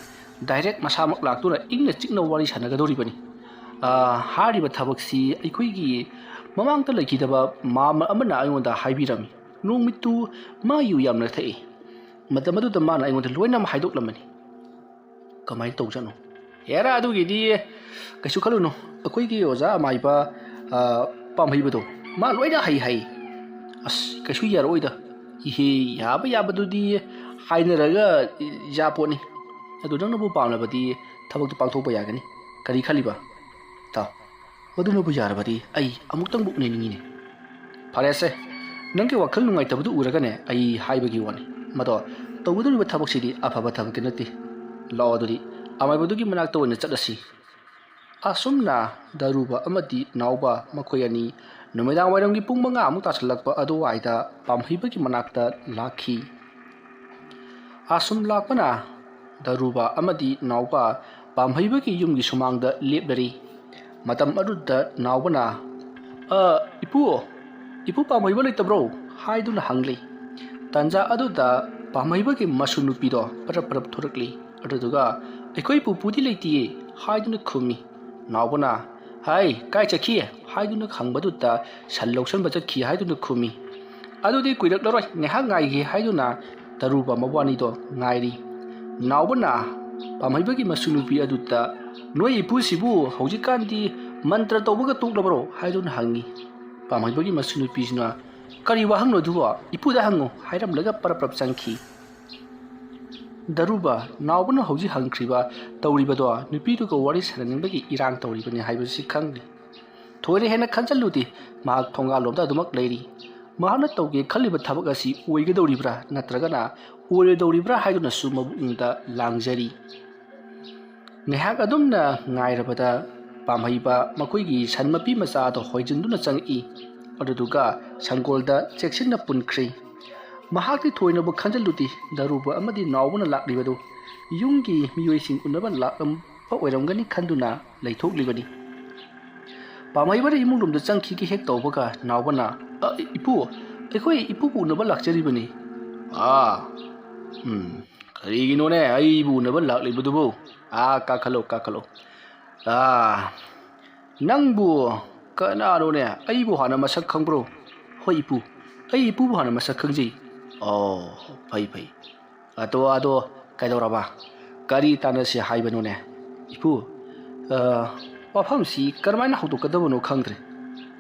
ꯗꯥꯏꯔꯦꯛ ꯃꯁꯥꯃꯛ ꯂꯥꯛꯇꯨꯅ ꯏꯪꯅ ꯆꯤꯛꯅ ꯋꯥꯔꯤ ꯁꯥꯟꯅꯒꯗꯧꯔꯤꯕꯅꯤ꯫ ꯑꯥ, ꯍꯥꯏꯔꯤꯕ ꯊꯕꯛꯁꯤ ꯑꯩꯈꯣꯏꯒꯤ ꯃꯃꯥꯡꯗ ꯂꯩꯈꯤꯗꯕ ꯃꯥꯝꯃ ꯑꯃꯅ ꯑꯩꯉꯣꯟꯗ ꯍꯥꯏꯕꯤꯔꯝꯃꯤ꯫ ꯅꯣꯡꯃꯤꯠꯇꯨ ꯃꯥ ꯌꯨ ꯌꯥꯝꯅ ꯊꯛꯏ꯫ ꯃꯇꯝ ꯑꯗꯨꯗ ꯃꯥꯅ ꯑꯩꯉꯣꯟꯗ ꯂꯣꯏꯅꯃꯛ ꯍꯥꯏꯗꯣꯛꯂꯝꯕꯅꯤ꯫ ꯀꯃꯥꯏꯅ ꯇꯧꯖꯥꯠꯅꯣ? ꯍꯦꯔꯥ, ꯑꯗꯨꯒꯤꯗꯤ ꯀꯩꯁꯨ ꯈꯜꯂꯨꯅꯨ꯫ ꯑꯩꯈꯣꯏꯒꯤ ꯑꯣꯖꯥ ꯑꯃꯥꯏꯕ, ꯑ, ꯄꯥꯝꯍꯩꯕꯗꯣ, ꯃꯥ ꯂꯣꯏꯅ ꯍꯩ ꯍꯥꯏ꯫ ꯑꯁ, ꯀꯩꯁꯨ ꯌꯥꯔꯛꯑꯣꯏꯗ꯫ ꯏꯍꯦ, ꯌꯥꯕ ꯌꯥꯕꯗꯨꯗꯤ ꯍꯥꯏꯅꯔꯒ ꯌꯥꯄꯣꯠꯅꯤ꯫ ꯑꯗꯨ ꯅꯪꯅꯕꯨ ꯄꯥꯝꯂꯕꯗꯤ ꯊꯕꯛꯇꯨ ꯄꯥꯡꯊꯣꯛꯄ ꯌꯥꯒꯅꯤ꯫ ꯀꯔꯤ ꯈꯜꯂꯤꯕ? ꯇꯥꯎ꯫ ꯃꯗꯨꯅꯕꯨ ꯌꯥꯔꯕꯗꯤ ꯑꯩ ꯑꯃꯨꯛꯇꯪꯕꯨ ꯎꯅꯅꯤꯡꯉꯤꯅꯦ꯫ ꯐꯔꯦꯁꯦ, ꯅꯪꯒꯤ ꯋꯥꯈꯜ ꯅꯨꯡꯉꯥꯏꯇꯕꯗꯨ ꯎꯔꯒꯅꯦ ꯑꯩ ꯍꯥꯏꯕꯒꯤ ꯋꯥꯅꯤ꯫ ꯃꯗꯣ ꯇꯧꯒꯗꯧꯔꯤꯕ ꯊꯕꯛꯁꯤꯗꯤ ꯑꯐꯕ ꯊꯕꯛꯇꯤ ꯅꯠꯇꯦ꯫ ꯂꯥꯛꯑꯣ ꯑꯗꯨꯗꯤ ꯑꯃꯥꯏꯕꯗꯨꯒꯤ ꯃꯅꯥꯛꯇ ꯑꯣꯏꯅ ꯆꯠꯂꯁꯤ꯫ ꯑꯁꯨꯝꯅ ꯗꯥꯔꯨꯕ ꯑꯃꯗꯤ ꯅꯥꯎꯕ ꯃꯈꯣꯏ ꯑꯅꯤ ꯅꯨꯃꯤꯗꯥꯡ ꯋꯥꯏꯔꯝꯒꯤ ꯄꯨꯡ ꯃꯉꯥꯃꯨꯛ ꯇꯥꯁꯤꯜꯂꯛꯄ ꯑꯗꯨꯋꯥꯏꯗ ꯄꯥꯝꯍꯩꯕꯒꯤ ꯃꯅꯥꯛꯇ ꯂꯥꯛꯈꯤ꯫ ꯑꯁꯨꯝ ꯂꯥꯛꯄꯅ ꯗꯥꯔꯨꯕ ꯑꯃꯗꯤ ꯅꯥꯎꯕ ꯄꯥꯝꯍꯩꯕꯒꯤ ꯌꯨꯝꯒꯤ ꯁꯨꯃꯥꯡꯗ ꯂꯦꯞꯂꯔꯤ꯫ ꯃꯇꯝ ꯑꯗꯨꯗ ꯅꯥꯎꯕꯅ, "ꯑ, ꯏꯄꯨ, ꯏꯄꯨ ꯄꯥꯝꯍꯩꯕ ꯂꯩꯇꯕ꯭ꯔꯣ?" ꯍꯥꯏꯗꯨꯅ ꯍꯪꯂꯤ꯫ ꯇꯥꯟꯖꯥ ꯑꯗꯨꯗ ꯄꯥꯝꯍꯩꯕꯒꯤ ꯃꯁꯨ ꯅꯨꯄꯤꯗꯣ ꯄꯔꯞ ꯄꯔꯞ ꯊꯣꯔꯛꯂꯤ꯫ ꯑꯗꯨꯗꯨꯒ, "ꯑꯩꯈꯣꯏ ꯄꯨꯄꯨꯗꯤ ꯂꯩꯇꯤꯌꯦ" ꯍꯥꯏꯗꯨꯅ ꯈꯨꯝꯃꯤ꯫ ꯅꯥꯎꯕꯅ, "ꯍꯥꯏ, ꯀꯥꯏ ꯆꯠꯈꯤ?" ꯍꯥꯏꯗꯨꯅ ꯍꯪꯕꯗꯨꯗ, "ꯁꯟ ꯂꯧꯁꯟꯕ ꯆꯠꯈꯤ" ꯍꯥꯏꯗꯨꯅ ꯈꯨꯝꯃꯤ꯫ "ꯑꯗꯨꯗꯤ ꯀꯨꯏꯔꯛꯂꯔꯣꯏ, ꯉꯥꯏꯍꯥꯛ ꯉꯥꯏꯒꯦ" ꯍꯥꯏꯗꯨꯅ ꯇꯔꯨꯕ ꯃꯕꯥꯅꯤꯗꯣ ꯉꯥꯏꯔꯤ꯫ ꯅꯥꯎꯕꯅ ꯄꯥꯝꯍꯩꯕꯒꯤ ꯃꯁꯨ ꯅꯨꯄꯤ ꯑꯗꯨꯗ, "ꯅꯣꯏ ꯏꯄꯨꯁꯤꯕꯨ ꯍꯧꯖꯤꯛꯀꯥꯟꯗꯤ ꯃꯟꯇ꯭ꯔ ꯇꯧꯕꯒ ꯇꯣꯛꯂꯕ꯭ꯔꯣ?" ꯍꯥꯏꯗꯨꯅ ꯍꯪꯉꯤ꯫ ꯄꯥꯝꯍꯩꯕꯒꯤ ꯃꯁꯨ ꯅꯨꯄꯤꯁꯤꯅ, "ꯀꯔꯤ ꯋꯥꯍꯪꯅꯣ ꯑꯗꯨꯕꯣ? ꯏꯄꯨꯗ ꯍꯪꯉꯨ" ꯍꯥꯏꯔꯝꯂꯒ ꯄꯔꯞ ꯄꯔꯞ ꯆꯪꯈꯤ꯫ ꯗꯔꯨꯕ, ꯅꯥꯎꯕꯅ ꯍꯧꯖꯤꯛ ꯍꯪꯈ꯭ꯔꯤꯕ ꯇꯧꯔꯤꯕꯗꯣ ꯅꯨꯄꯤꯗꯨꯒ ꯋꯥꯔꯤ ꯁꯥꯟꯅꯅꯤꯡꯕꯒꯤ ꯏꯔꯥꯡ ꯇꯧꯔꯤꯕꯅꯤ ꯍꯥꯏꯕꯁꯤ ꯈꯪꯂꯤ꯫ ꯊꯣꯏꯅ ꯍꯦꯟꯅ ꯈꯟꯖꯤꯜꯂꯨꯗꯦ, ꯃꯍꯥꯛ ꯊꯣꯡꯒꯥꯜꯂꯣꯝꯗ ꯑꯗꯨꯃꯛ ꯂꯩꯔꯤ꯫ ꯃꯍꯥꯛꯅ ꯇꯧꯒꯦ ꯈꯜꯂꯤꯕ ꯊꯕꯛ ꯑꯁꯤ ꯑꯣꯏꯒꯗꯧꯔꯤꯕ꯭ꯔꯥ ꯅꯠꯇ꯭ꯔꯒꯅ ꯑꯣꯏꯔꯣꯏꯗꯧꯔꯤꯕ꯭ꯔꯥ ꯍꯥꯏꯗꯨꯅꯁꯨ ꯃꯕꯨꯛꯅꯤꯡꯗ ꯂꯥꯡꯖꯔꯤ꯫ ꯉꯥꯏꯍꯥꯛ ꯑꯗꯨꯝꯅ ꯉꯥꯏꯔꯕꯗ ꯄꯥꯝꯍꯩꯕ ꯃꯈꯣꯏꯒꯤ ꯁꯟ ꯃꯄꯤ ꯃꯆꯥ ꯑꯗꯨ ꯍꯣꯏꯖꯤꯟꯗꯨꯅ ꯆꯪꯉꯛꯏ꯫ ꯑꯗꯨꯗꯨꯒ ꯁꯪꯒꯣꯜꯗ ꯆꯦꯛꯁꯤꯟꯅ ꯄꯨꯟꯈ꯭ꯔꯤ꯫ ꯃꯍꯥꯛꯇꯤ ꯊꯣꯏꯅꯕꯨ ꯈꯟꯖꯤꯜꯂꯨꯗꯦ, ꯗꯔꯨꯕ ꯑꯃꯗꯤ ꯅꯥꯎꯕꯅ ꯂꯥꯛꯂꯤꯕꯗꯨ꯫ ꯌꯨꯝꯒꯤ ꯃꯤꯑꯣꯏꯁꯤꯡ ꯎꯅꯕ ꯂꯥꯛꯂꯝꯕ ꯑꯣꯏꯔꯝꯒꯅꯤ ꯈꯟꯗꯨꯅ ꯂꯩꯊꯣꯛꯂꯤꯕꯅꯤ꯫ ꯄꯥꯝꯍꯩꯕꯅ ꯏꯃꯨꯡ ꯂꯣꯝꯗ ꯆꯪꯈꯤꯒꯦ ꯍꯦꯛ ꯇꯧꯕꯒ ꯅꯥꯎꯕꯅ, "ꯑ, ꯏꯄꯨ, ꯑꯩꯈꯣꯏ ꯏꯄꯨꯕꯨ ꯎꯅꯕ ꯂꯥꯛꯆꯔꯤꯕꯅꯤ"꯫ "ꯑꯥ, ꯎꯝ, ꯀꯔꯤꯒꯤꯅꯣꯅꯦ ꯑꯩꯕꯨ ꯎꯅꯕ ꯂꯥꯛꯂꯤꯕꯗꯨꯕꯨ? ꯑꯥ, ꯀꯥꯈꯠꯂꯣ, ꯀꯥꯈꯠꯂꯣ꯫ ꯑꯥ, ꯅꯪꯕꯨ ꯀꯅꯥꯅꯣꯅꯦ? ꯑꯩꯕꯨ ꯍꯥꯟꯅ ꯃꯁꯛ ꯈꯪꯕ꯭ꯔꯣ?" "ꯍꯣꯏ, ꯏꯄꯨ, ꯑꯩ ꯏꯄꯨꯕꯨ ꯍꯥꯟꯅ ꯃꯁꯛ ꯈꯪꯖꯩ"꯫ "ꯑꯣ, ꯐꯩ, ꯐꯩ꯫ ꯑꯗꯣ, ꯑꯗꯣ ꯀꯩꯗꯧꯔꯕ? ꯀꯔꯤ ꯇꯥꯟꯅꯁꯤ ꯍꯥꯏꯕꯅꯣꯅꯦ?" "ꯏꯄꯨ, ꯑ, ꯋꯥꯐꯝꯁꯤ ꯀꯔꯝꯍꯥꯏꯅ ꯍꯧꯗꯣꯛꯀꯗꯕꯅꯣ ꯈꯪꯗ꯭ꯔꯦ"꯫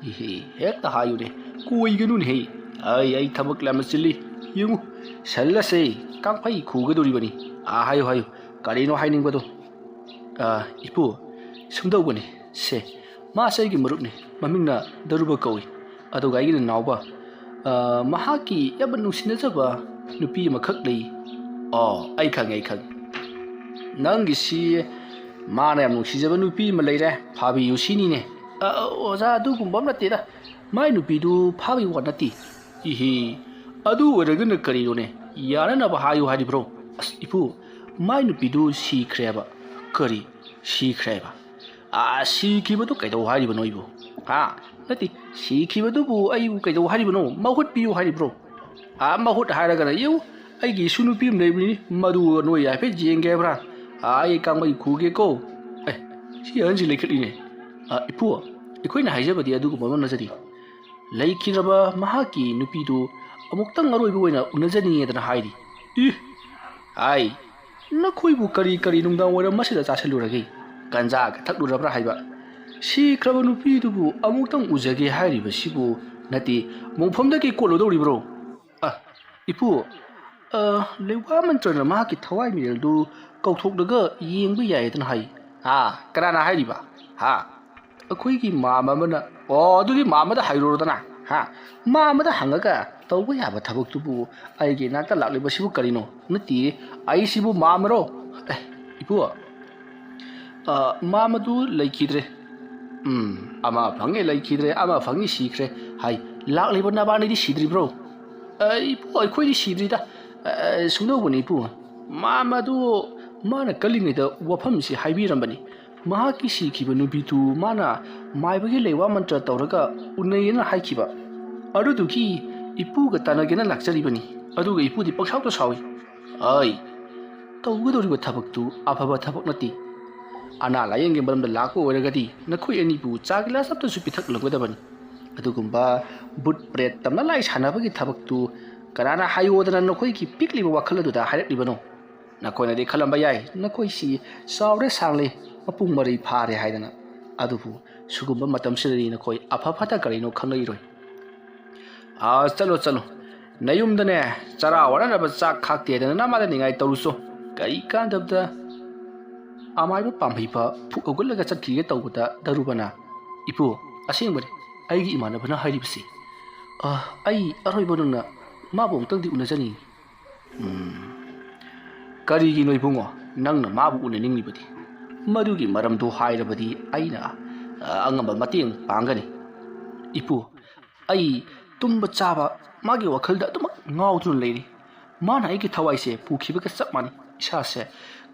"ꯏꯍꯦ, ꯍꯦꯛꯇ ꯍꯥꯏꯌꯨꯅꯦ, ꯀꯣꯏꯒꯅꯨꯅꯦꯍꯦ꯫ ꯑꯩ, ꯑꯩ ꯊꯕꯛ ꯌꯥꯝꯅ ꯆꯤꯜꯂꯤ꯫ ꯌꯦꯡꯉꯨ, ꯁꯜ ꯑꯁꯦ ꯀꯥꯡꯐꯩ ꯈꯨꯒꯗꯧꯔꯤꯕꯅꯤ꯫ ꯑꯥ, ꯍꯥꯏꯌꯨ, ꯍꯥꯏꯌꯨ, ꯀꯔꯤꯅꯣ ꯍꯥꯏꯅꯤꯡꯕꯗꯣ?" "ꯑ, ꯏꯄꯨ, ꯁꯨꯝ ꯇꯧꯕꯅꯤ꯫ ꯁꯦ, ꯃꯥꯁꯦ ꯑꯩꯒꯤ ꯃꯔꯨꯞꯅꯤ꯫ ꯃꯃꯤꯡꯅ ꯗꯔꯨꯕ ꯀꯧꯏ꯫ ꯑꯗꯨꯒ ꯑꯩꯒꯤ ꯅꯅꯥꯎꯕ, ꯑ, ꯃꯍꯥꯛꯀꯤ ꯌꯥꯝꯅ ꯅꯨꯡꯁꯤꯅꯖꯕ ꯅꯨꯄꯤ ꯑꯃꯈꯛ ꯂꯩ"꯫ "ꯑꯣ, ꯑꯩ ꯈꯪꯉꯦ, ꯑꯩ ꯈꯪꯉꯦ꯫ ꯅꯪꯒꯤꯁꯤ ꯃꯥꯅ ꯌꯥꯝ ꯅꯨꯡꯁꯤꯖꯕ ꯅꯨꯄꯤ ꯑꯃ ꯂꯩꯔꯦ, ꯐꯥꯕꯤꯌꯨ ꯁꯤꯅꯤꯅꯦ?" "ꯑ, ꯑ, ꯑꯣꯖꯥ, ꯑꯗꯨꯒꯨꯝꯕ ꯑꯃ ꯅꯠꯇꯦꯗ꯫ ꯃꯥꯏ ꯅꯨꯄꯤꯗꯨ ꯐꯥꯕꯒꯤ ꯋꯥ ꯅꯠꯇꯦ"꯫ "ꯏꯍꯤ, ꯑꯗꯨ ꯑꯣꯏꯔꯒꯅ ꯀꯔꯤꯅꯣꯅꯦ? ꯌꯥꯅꯅꯕ ꯍꯥꯏꯌꯨ ꯍꯥꯏꯔꯤꯕ꯭ꯔꯣ?" "ꯑꯁ, ꯏꯄꯨ, ꯃꯥꯏ ꯅꯨꯄꯤꯗꯨ ꯁꯤꯈ꯭ꯔꯦꯕ"꯫ "ꯀꯔꯤ? ꯁꯤꯈ꯭ꯔꯦꯕ? ꯑꯥ, ꯁꯤꯈꯤꯕꯗꯨ ꯀꯩꯗꯧ ꯍꯥꯏꯔꯤꯕꯅꯣ ꯑꯩꯕꯨ? ꯍꯥ? ꯅꯠꯇꯦ, ꯁꯤꯈꯤꯕꯗꯨꯕꯨ ꯑꯩꯕꯨ ꯀꯩꯗꯧ ꯍꯥꯏꯔꯤꯕꯅꯣ? ꯃꯍꯨꯠ ꯄꯤꯌꯨ ꯍꯥꯏꯔꯤꯕ꯭ꯔꯣ? ꯑꯥ, ꯃꯍꯨꯠ ꯍꯥꯏꯔꯒꯅ ꯌꯦꯡꯉꯨ, ꯑꯩꯒꯤ ꯏꯁꯨ ꯅꯨꯄꯤ ꯑꯃ ꯂꯩꯕꯅꯤ, ꯃꯗꯨ ꯅꯣꯏ ꯍꯥꯏꯐꯦꯠ ꯌꯦꯡꯒꯦ ꯍꯥꯏꯕ꯭ꯔꯥ? ꯑꯥ, ꯑꯩ ꯀꯥꯡꯃꯩ ꯈꯨꯒꯦꯀꯣ"꯫ ꯑꯦ, ꯁꯤ ꯑꯍꯟꯁꯤ ꯂꯩꯈꯠꯂꯤꯅꯦ꯫ ꯑꯥ, ꯏꯄꯨ, ꯑꯩꯈꯣꯏꯅ ꯍꯥꯏꯖꯕꯗꯤ ꯑꯗꯨꯒꯨꯝꯕ ꯑꯃ ꯅꯠꯆꯗꯦ꯫ ꯂꯩꯈꯤꯗ꯭ꯔꯕ ꯃꯍꯥꯛꯀꯤ ꯅꯨꯄꯤꯗꯨ ꯑꯃꯨꯛꯇꯪ ꯑꯔꯣꯏꯕ ꯑꯣꯏꯅ ꯎꯅꯖꯅꯤꯡꯉꯦꯗꯅ ꯍꯥꯏꯔꯤ꯫ ꯏ! ꯍꯥꯏ, ꯅꯈꯣꯏꯕꯨ ꯀꯔꯤ ꯀꯔꯤ ꯅꯨꯡꯗꯥꯡ ꯋꯥꯏꯔꯝ ꯑꯁꯤꯗ ꯆꯥꯁꯤꯜꯂꯨꯔꯒꯦ? ꯒꯟꯖꯥꯒ ꯊꯛꯂꯨꯔꯕ꯭ꯔꯥ ꯍꯥꯏꯕ? ꯁꯤꯈ꯭ꯔꯕ ꯅꯨꯄꯤꯗꯨꯕꯨ ꯑꯃꯨꯛꯇꯪ ꯎꯖꯒꯦ ꯍꯥꯏꯔꯤꯕꯁꯤꯕꯨ ꯅꯠꯇꯦ, ꯃꯣꯡꯐꯝꯗꯒꯤ ꯀꯣꯠꯂꯨꯗꯧꯔꯤꯕ꯭ꯔꯣ? ꯑ, ꯏꯄꯨ, ꯑ, ꯂꯩꯋꯥ ꯃꯟꯇ꯭ꯔꯅ ꯃꯍꯥꯛꯀꯤ ꯊꯋꯥꯏ ꯃꯤꯔꯦꯜꯗꯨ ꯀꯧꯊꯣꯛꯂꯒ ꯌꯦꯡꯕ ꯌꯥꯏꯗꯅ ꯍꯥꯏ꯫ ꯍꯥ? ꯀꯅꯥꯅ ꯍꯥꯏꯔꯤꯕ? ꯍꯥ? ꯑꯩꯈꯣꯏꯒꯤ ꯃꯥꯝꯃ ꯑꯃꯅ꯫ ꯑꯣ, ꯑꯗꯨꯗꯤ ꯃꯥꯝꯃꯗ ꯍꯥꯏꯔꯨꯔꯣꯗꯅ, ꯍꯥ? ꯃꯥꯝꯃꯗ ꯍꯪꯉꯒ ꯇꯧꯕ ꯌꯥꯕ ꯊꯕꯛꯇꯨꯕꯨ ꯑꯩꯒꯤ ꯏꯅꯥꯛꯇ ꯂꯥꯛꯂꯤꯕꯁꯤꯕꯨ ꯀꯔꯤꯅꯣ? ꯅꯠꯇꯦ, ꯑꯩꯁꯤꯕꯨ ꯃꯥꯝꯃꯔꯣ? ꯑꯦ, ꯏꯄꯨ, ꯑ, ꯃꯥꯝꯃꯗꯨ ꯂꯩꯈꯤꯗ꯭ꯔꯦ꯫ ꯎꯝ, ꯑꯃ ꯐꯪꯉꯦ ꯂꯩꯈꯤꯗ꯭ꯔꯦ, ꯑꯃ ꯐꯪꯉꯤ ꯁꯤꯈ꯭ꯔꯦ ꯍꯥꯏ꯫ ꯂꯥꯛꯂꯤꯕ ꯅꯕꯥꯅꯤꯗꯤ ꯁꯤꯗ꯭ꯔꯤꯕ꯭ꯔꯣ? ꯑ, ꯏꯄꯨ, ꯑꯩꯈꯣꯏꯗꯤ ꯁꯤꯗ꯭ꯔꯤꯗ꯫ ꯑ, ꯁꯨꯝꯗꯧꯕꯅꯤ, ꯏꯄꯨ꯫ ꯃꯥ ꯃꯗꯨ ꯃꯥꯅ ꯀꯜꯂꯤꯉꯩꯗ ꯋꯥꯐꯝꯁꯤ ꯍꯥꯏꯕꯤꯔꯝꯕꯅꯤ꯫ ꯃꯍꯥꯛꯀꯤ ꯁꯤꯈꯤꯕ ꯅꯨꯄꯤꯗꯨ ꯃꯥꯅ ꯃꯥꯏꯕꯒꯤ ꯂꯩꯋꯥ ꯃꯟꯇ꯭ꯔ ꯇꯧꯔꯒ ꯎꯅꯩꯌꯦꯅ ꯍꯥꯏꯈꯤꯕ꯫ ꯑꯗꯨꯗꯨꯒꯤ ꯏꯄꯨꯒ ꯇꯥꯟꯅꯒꯦꯅ ꯂꯥꯛꯆꯔꯤꯕꯅꯤ꯫ ꯑꯗꯨꯒ ꯏꯄꯨꯗꯤ ꯄꯪꯁꯥꯎꯗ ꯁꯥꯎꯏ꯫ ꯑꯩ ꯇꯧꯒꯗꯧꯔꯤꯕ ꯊꯕꯛꯇꯨ ꯑꯐꯕ ꯊꯕꯛ ꯅꯠꯇꯦ꯫ ꯑꯅꯥ ꯂꯥꯌꯦꯡꯒꯤ ꯃꯔꯝꯗ ꯂꯥꯛꯄ ꯑꯣꯏꯔꯒꯗꯤ ꯅꯈꯣꯏ ꯑꯅꯤꯕꯨ ꯆꯥ ꯒꯤꯂꯥꯁ ꯑꯃꯇꯁꯨ ꯄꯤꯊꯛꯂꯝꯒꯗꯕꯅꯤ꯫ ꯑꯗꯨꯒꯨꯝꯕ ꯚꯨꯠ ꯄ꯭ꯔꯦꯠ ꯇꯝꯅ ꯂꯥꯏ ꯁꯥꯟꯅꯕꯒꯤ ꯊꯕꯛꯇꯨ ꯀꯅꯥꯅ ꯍꯥꯏꯌꯣꯗꯅ ꯅꯈꯣꯏꯒꯤ ꯄꯤꯛꯂꯤꯕ ꯋꯥꯈꯜ ꯑꯗꯨꯗ ꯍꯥꯏꯔꯛꯂꯤꯕꯅꯣ? ꯅꯈꯣꯏꯅꯗꯤ ꯈꯜꯂꯝꯕ ꯌꯥꯏ, ꯅꯈꯣꯏꯁꯤ ꯆꯥꯎꯔꯦ ꯁꯥꯡꯂꯦ, ꯃꯄꯨꯡ ꯃꯔꯩ ꯐꯥꯔꯦ ꯍꯥꯏꯗꯅ꯫ ꯑꯗꯨꯕꯨ ꯁꯤꯒꯨꯝꯕ ꯃꯇꯝꯁꯤꯗꯗꯤ ꯅꯈꯣꯏ ꯑꯐ ꯐꯠꯇ ꯀꯔꯤꯅꯣ ꯈꯪꯂꯛꯏꯔꯣꯏ꯫ ꯑꯥ, ꯆꯠꯂꯣ, ꯆꯠꯂꯣ꯫ ꯅꯌꯨꯝꯗꯅꯦ, ꯆꯔꯥ ꯋꯥꯅꯅꯕ ꯆꯥꯛ ꯈꯥꯛꯇꯦꯗꯅ ꯅꯃꯥꯗ ꯅꯤꯡꯉꯥꯏ ꯇꯧꯔꯨꯆꯣ꯫ ꯀꯔꯤ ꯀꯥꯟꯗꯕꯗ ꯑꯃꯥꯏꯕ ꯄꯥꯝꯍꯩꯕ ꯐꯨꯛ ꯍꯧꯒꯠꯂꯒ ꯆꯠꯈꯤꯒꯦ ꯇꯧꯕꯗ ꯗꯔꯨꯕꯅ, "ꯏꯄꯨ, ꯑꯁꯦꯡꯕꯅꯤ, ꯑꯩꯒꯤ ꯏꯃꯥꯟꯅꯕꯅ ꯍꯥꯏꯔꯤꯕꯁꯤ꯫ ꯑꯥ, ꯑꯩ ꯑꯔꯣꯏꯕ ꯅꯨꯡꯅ ꯃꯥꯕꯨ ꯑꯃꯨꯛꯇꯪꯗꯤ ꯎꯅꯖꯅꯤꯡꯏ꯫" "ꯎꯝ, ꯀꯔꯤꯒꯤꯅꯣ ꯏꯕꯨꯡꯉꯣ, ꯅꯪꯅ ꯃꯥꯕꯨ ꯎꯅꯅꯤꯡꯂꯤꯕꯗꯤ? ꯃꯗꯨꯒꯤ ꯃꯔꯝꯗꯨ ꯍꯥꯏꯔꯕꯗꯤ ꯑꯩꯅ, ꯑ, ꯑꯉꯝꯕ ꯃꯇꯦꯡ ꯄꯥꯡꯒꯅꯤ꯫" "ꯏꯄꯨ, ꯑꯩ ꯇꯨꯝꯕ ꯆꯥꯕ ꯃꯥꯒꯤ ꯋꯥꯈꯜꯗ ꯑꯗꯨꯃꯛ ꯉꯥꯎꯗꯨꯅ ꯂꯩꯔꯤ꯫ ꯃꯥꯅ ꯑꯩꯒꯤ ꯊꯋꯥꯏꯁꯦ ꯄꯨꯈꯤꯕꯒ ꯆꯞ ꯃꯥꯟꯅꯩ꯫ ꯏꯁꯥꯁꯦ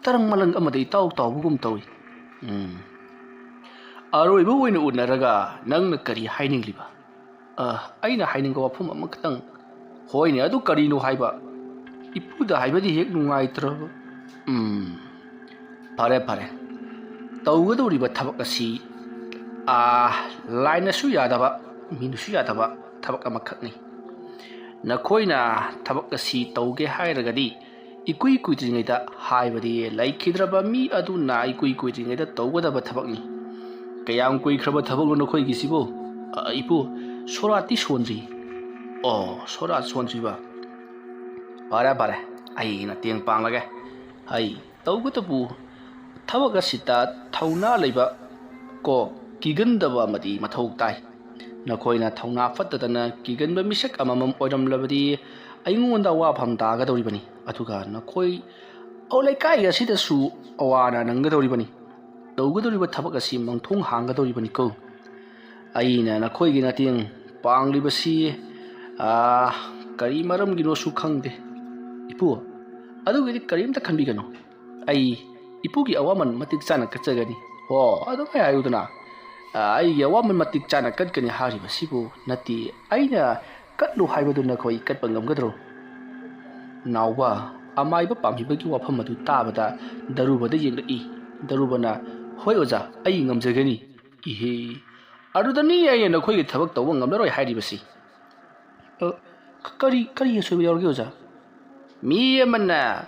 ꯇꯔꯪ ꯃꯂꯪ ꯑꯃꯗ ꯏꯇꯥꯎ ꯇꯥꯎꯕꯒꯨꯝ ꯇꯧꯏ꯫" "ꯎꯝ, ꯑꯔꯣꯏꯕ ꯑꯣꯏꯅ ꯎꯅꯔꯒ ꯅꯪꯅ ꯀꯔꯤ ꯍꯥꯏꯅꯤꯡꯂꯤꯕ?" "ꯑ, ꯑꯩꯅ ꯍꯥꯏꯅꯤꯡꯕ ꯋꯥꯐꯝ ꯑꯃꯈꯛꯇꯪ꯫" "ꯍꯣꯏꯅꯦ, ꯑꯗꯨ ꯀꯔꯤꯅꯣ ꯍꯥꯏꯕ? ꯏꯄꯨꯗ ꯍꯥꯏꯕꯗꯤ ꯍꯦꯛ ꯅꯨꯡꯉꯥꯏꯇ꯭ꯔꯕ꯫" "ꯎꯝ, ꯐꯔꯦ, ꯐꯔꯦ꯫ ꯇꯧꯒꯗꯧꯔꯤꯕ ꯊꯕꯛ ꯑꯁꯤ, ꯑꯥ, ꯂꯥꯏꯅꯁꯨ ꯌꯥꯗꯕ, ꯃꯤꯅꯁꯨ ꯌꯥꯗꯕ ꯊꯕꯛ ꯑꯃꯈꯛꯅꯤ꯫ ꯅꯈꯣꯏꯅ ꯊꯕꯛ ꯑꯁꯤ ꯇꯧꯒꯦ ꯍꯥꯏꯔꯒꯗꯤ ꯏꯀꯨꯏ ꯀꯨꯏꯗ꯭ꯔꯤꯉꯩꯗ, ꯍꯥꯏꯕꯗꯤ ꯂꯩꯈꯤꯗ꯭ꯔꯕ ꯃꯤ ꯑꯗꯨꯅ ꯏꯀꯨꯏ ꯀꯨꯏꯗ꯭ꯔꯤꯉꯩꯗ ꯇꯧꯒꯗꯕ ꯊꯕꯛꯅꯤ꯫" "ꯀꯌꯥꯝ ꯀꯨꯏꯈ꯭ꯔꯕ ꯊꯕꯛꯅꯣ ꯅꯈꯣꯏꯒꯤꯁꯤꯕꯨ?" "ꯑ, ꯏꯄꯨ, ꯁꯣꯔꯥꯠꯇꯤ ꯁꯣꯟꯗ꯭ꯔꯤ꯫" "ꯑꯣ, ꯁꯣꯔꯥꯠ ꯁꯣꯟꯗ꯭ꯔꯤꯕ? ꯐꯔꯦ, ꯐꯔꯦ, ꯑꯩ ꯃꯇꯦꯡ ꯄꯥꯡꯂꯒꯦ꯫ ꯑꯩ ꯇꯧꯒꯗꯕꯨ ꯊꯕꯛ ꯑꯁꯤꯗ ꯊꯧꯅꯥ ꯂꯩꯕ ꯀꯣ ꯀꯤꯒꯟꯗꯕ ꯑꯃꯗꯤ ꯃꯊꯧ ꯇꯥꯏ꯫ ꯅꯈꯣꯏꯅ ꯊꯧꯅꯥ ꯐꯠꯇꯗꯅ ꯀꯤꯒꯟꯕ ꯃꯤꯁꯛ ꯑꯃꯃꯝ ꯑꯣꯏꯔꯝꯂꯕꯗꯤ ꯑꯩꯉꯣꯟꯗ ꯑꯋꯥꯐꯝ ꯇꯥꯒꯗꯧꯔꯤꯕꯅꯤ꯫ ꯑꯗꯨꯒ ꯅꯈꯣꯏ ꯂꯩꯀꯥꯏ ꯑꯁꯤꯗꯁꯨ ꯑꯋꯥ ꯑꯅꯥ ꯅꯪꯒꯗꯧꯔꯤꯕꯅꯤ꯫ ꯇꯧꯒꯗꯧꯔꯤꯕ ꯊꯕꯛ ꯑꯁꯤ ꯃꯪꯊꯣꯡ ꯍꯥꯡꯒꯗꯧꯔꯤꯕꯅꯤꯀꯣ꯫ ꯑꯩꯅ ꯅꯈꯣꯏꯒꯤ ꯃꯇꯦꯡ ꯄꯥꯡꯂꯤꯕꯁꯤ, ꯑꯥ, ꯀꯔꯤ ꯃꯔꯝꯒꯤꯅꯣꯁꯨ ꯈꯪꯗꯦ꯫ ꯏꯄꯨ, ꯑꯗꯨꯒꯤꯗꯤ ꯀꯔꯤꯝꯇ ꯈꯟꯕꯤꯒꯅꯨ꯫ ꯑꯩ ꯏꯄꯨꯒꯤ ꯑꯋꯥꯃꯟ ꯃꯇꯤꯛ ꯆꯥꯅ ꯀꯠꯆꯒꯅꯤ꯫ ꯍꯣ, ꯑꯗꯨꯃꯥꯏ ꯍꯥꯏꯌꯨꯗꯅ꯫ ꯑ, ꯑꯩꯒꯤ ꯑꯋꯥꯃꯟ ꯃꯇꯤꯛ ꯆꯥꯅ ꯀꯠꯀꯅꯤ ꯍꯥꯏꯔꯤꯕꯁꯤꯕꯨ ꯅꯠꯇꯦ, ꯑꯩꯅ ꯀꯠꯂꯨ ꯍꯥꯏꯕꯗꯨ ꯅꯈꯣꯏ ꯀꯠꯄ ꯉꯝꯒꯗ꯭ꯔꯣ? ꯅꯥꯎꯕ, ꯑꯃꯥꯏꯕ ꯄꯥꯝꯍꯤꯕꯒꯤ ꯋꯥꯐꯝ ꯑꯗꯨ ꯇꯥꯕꯗ ꯗꯔꯨꯕꯗ ꯌꯦꯡꯂꯛꯏ꯫ ꯗꯔꯨꯕꯅ, "ꯍꯣꯏ ꯑꯣꯖꯥ, ꯑꯩ ꯉꯝꯖꯒꯅꯤ"꯫ "ꯏꯍꯦ, ꯑꯗꯨꯗꯅꯤ ꯑꯩꯅ ꯅꯈꯣꯏꯒꯤ ꯊꯕꯛ ꯇꯧꯕ ꯉꯝꯂꯔꯣꯏ ꯍꯥꯏꯔꯤꯕꯁꯤ"꯫ "ꯑ, ꯀꯔꯤ, ꯀꯔꯤ ꯑꯁꯣꯏꯕ ꯌꯥꯎꯔꯒꯦ ꯑꯣꯖꯥ?" "ꯃꯤ ꯑꯃꯅ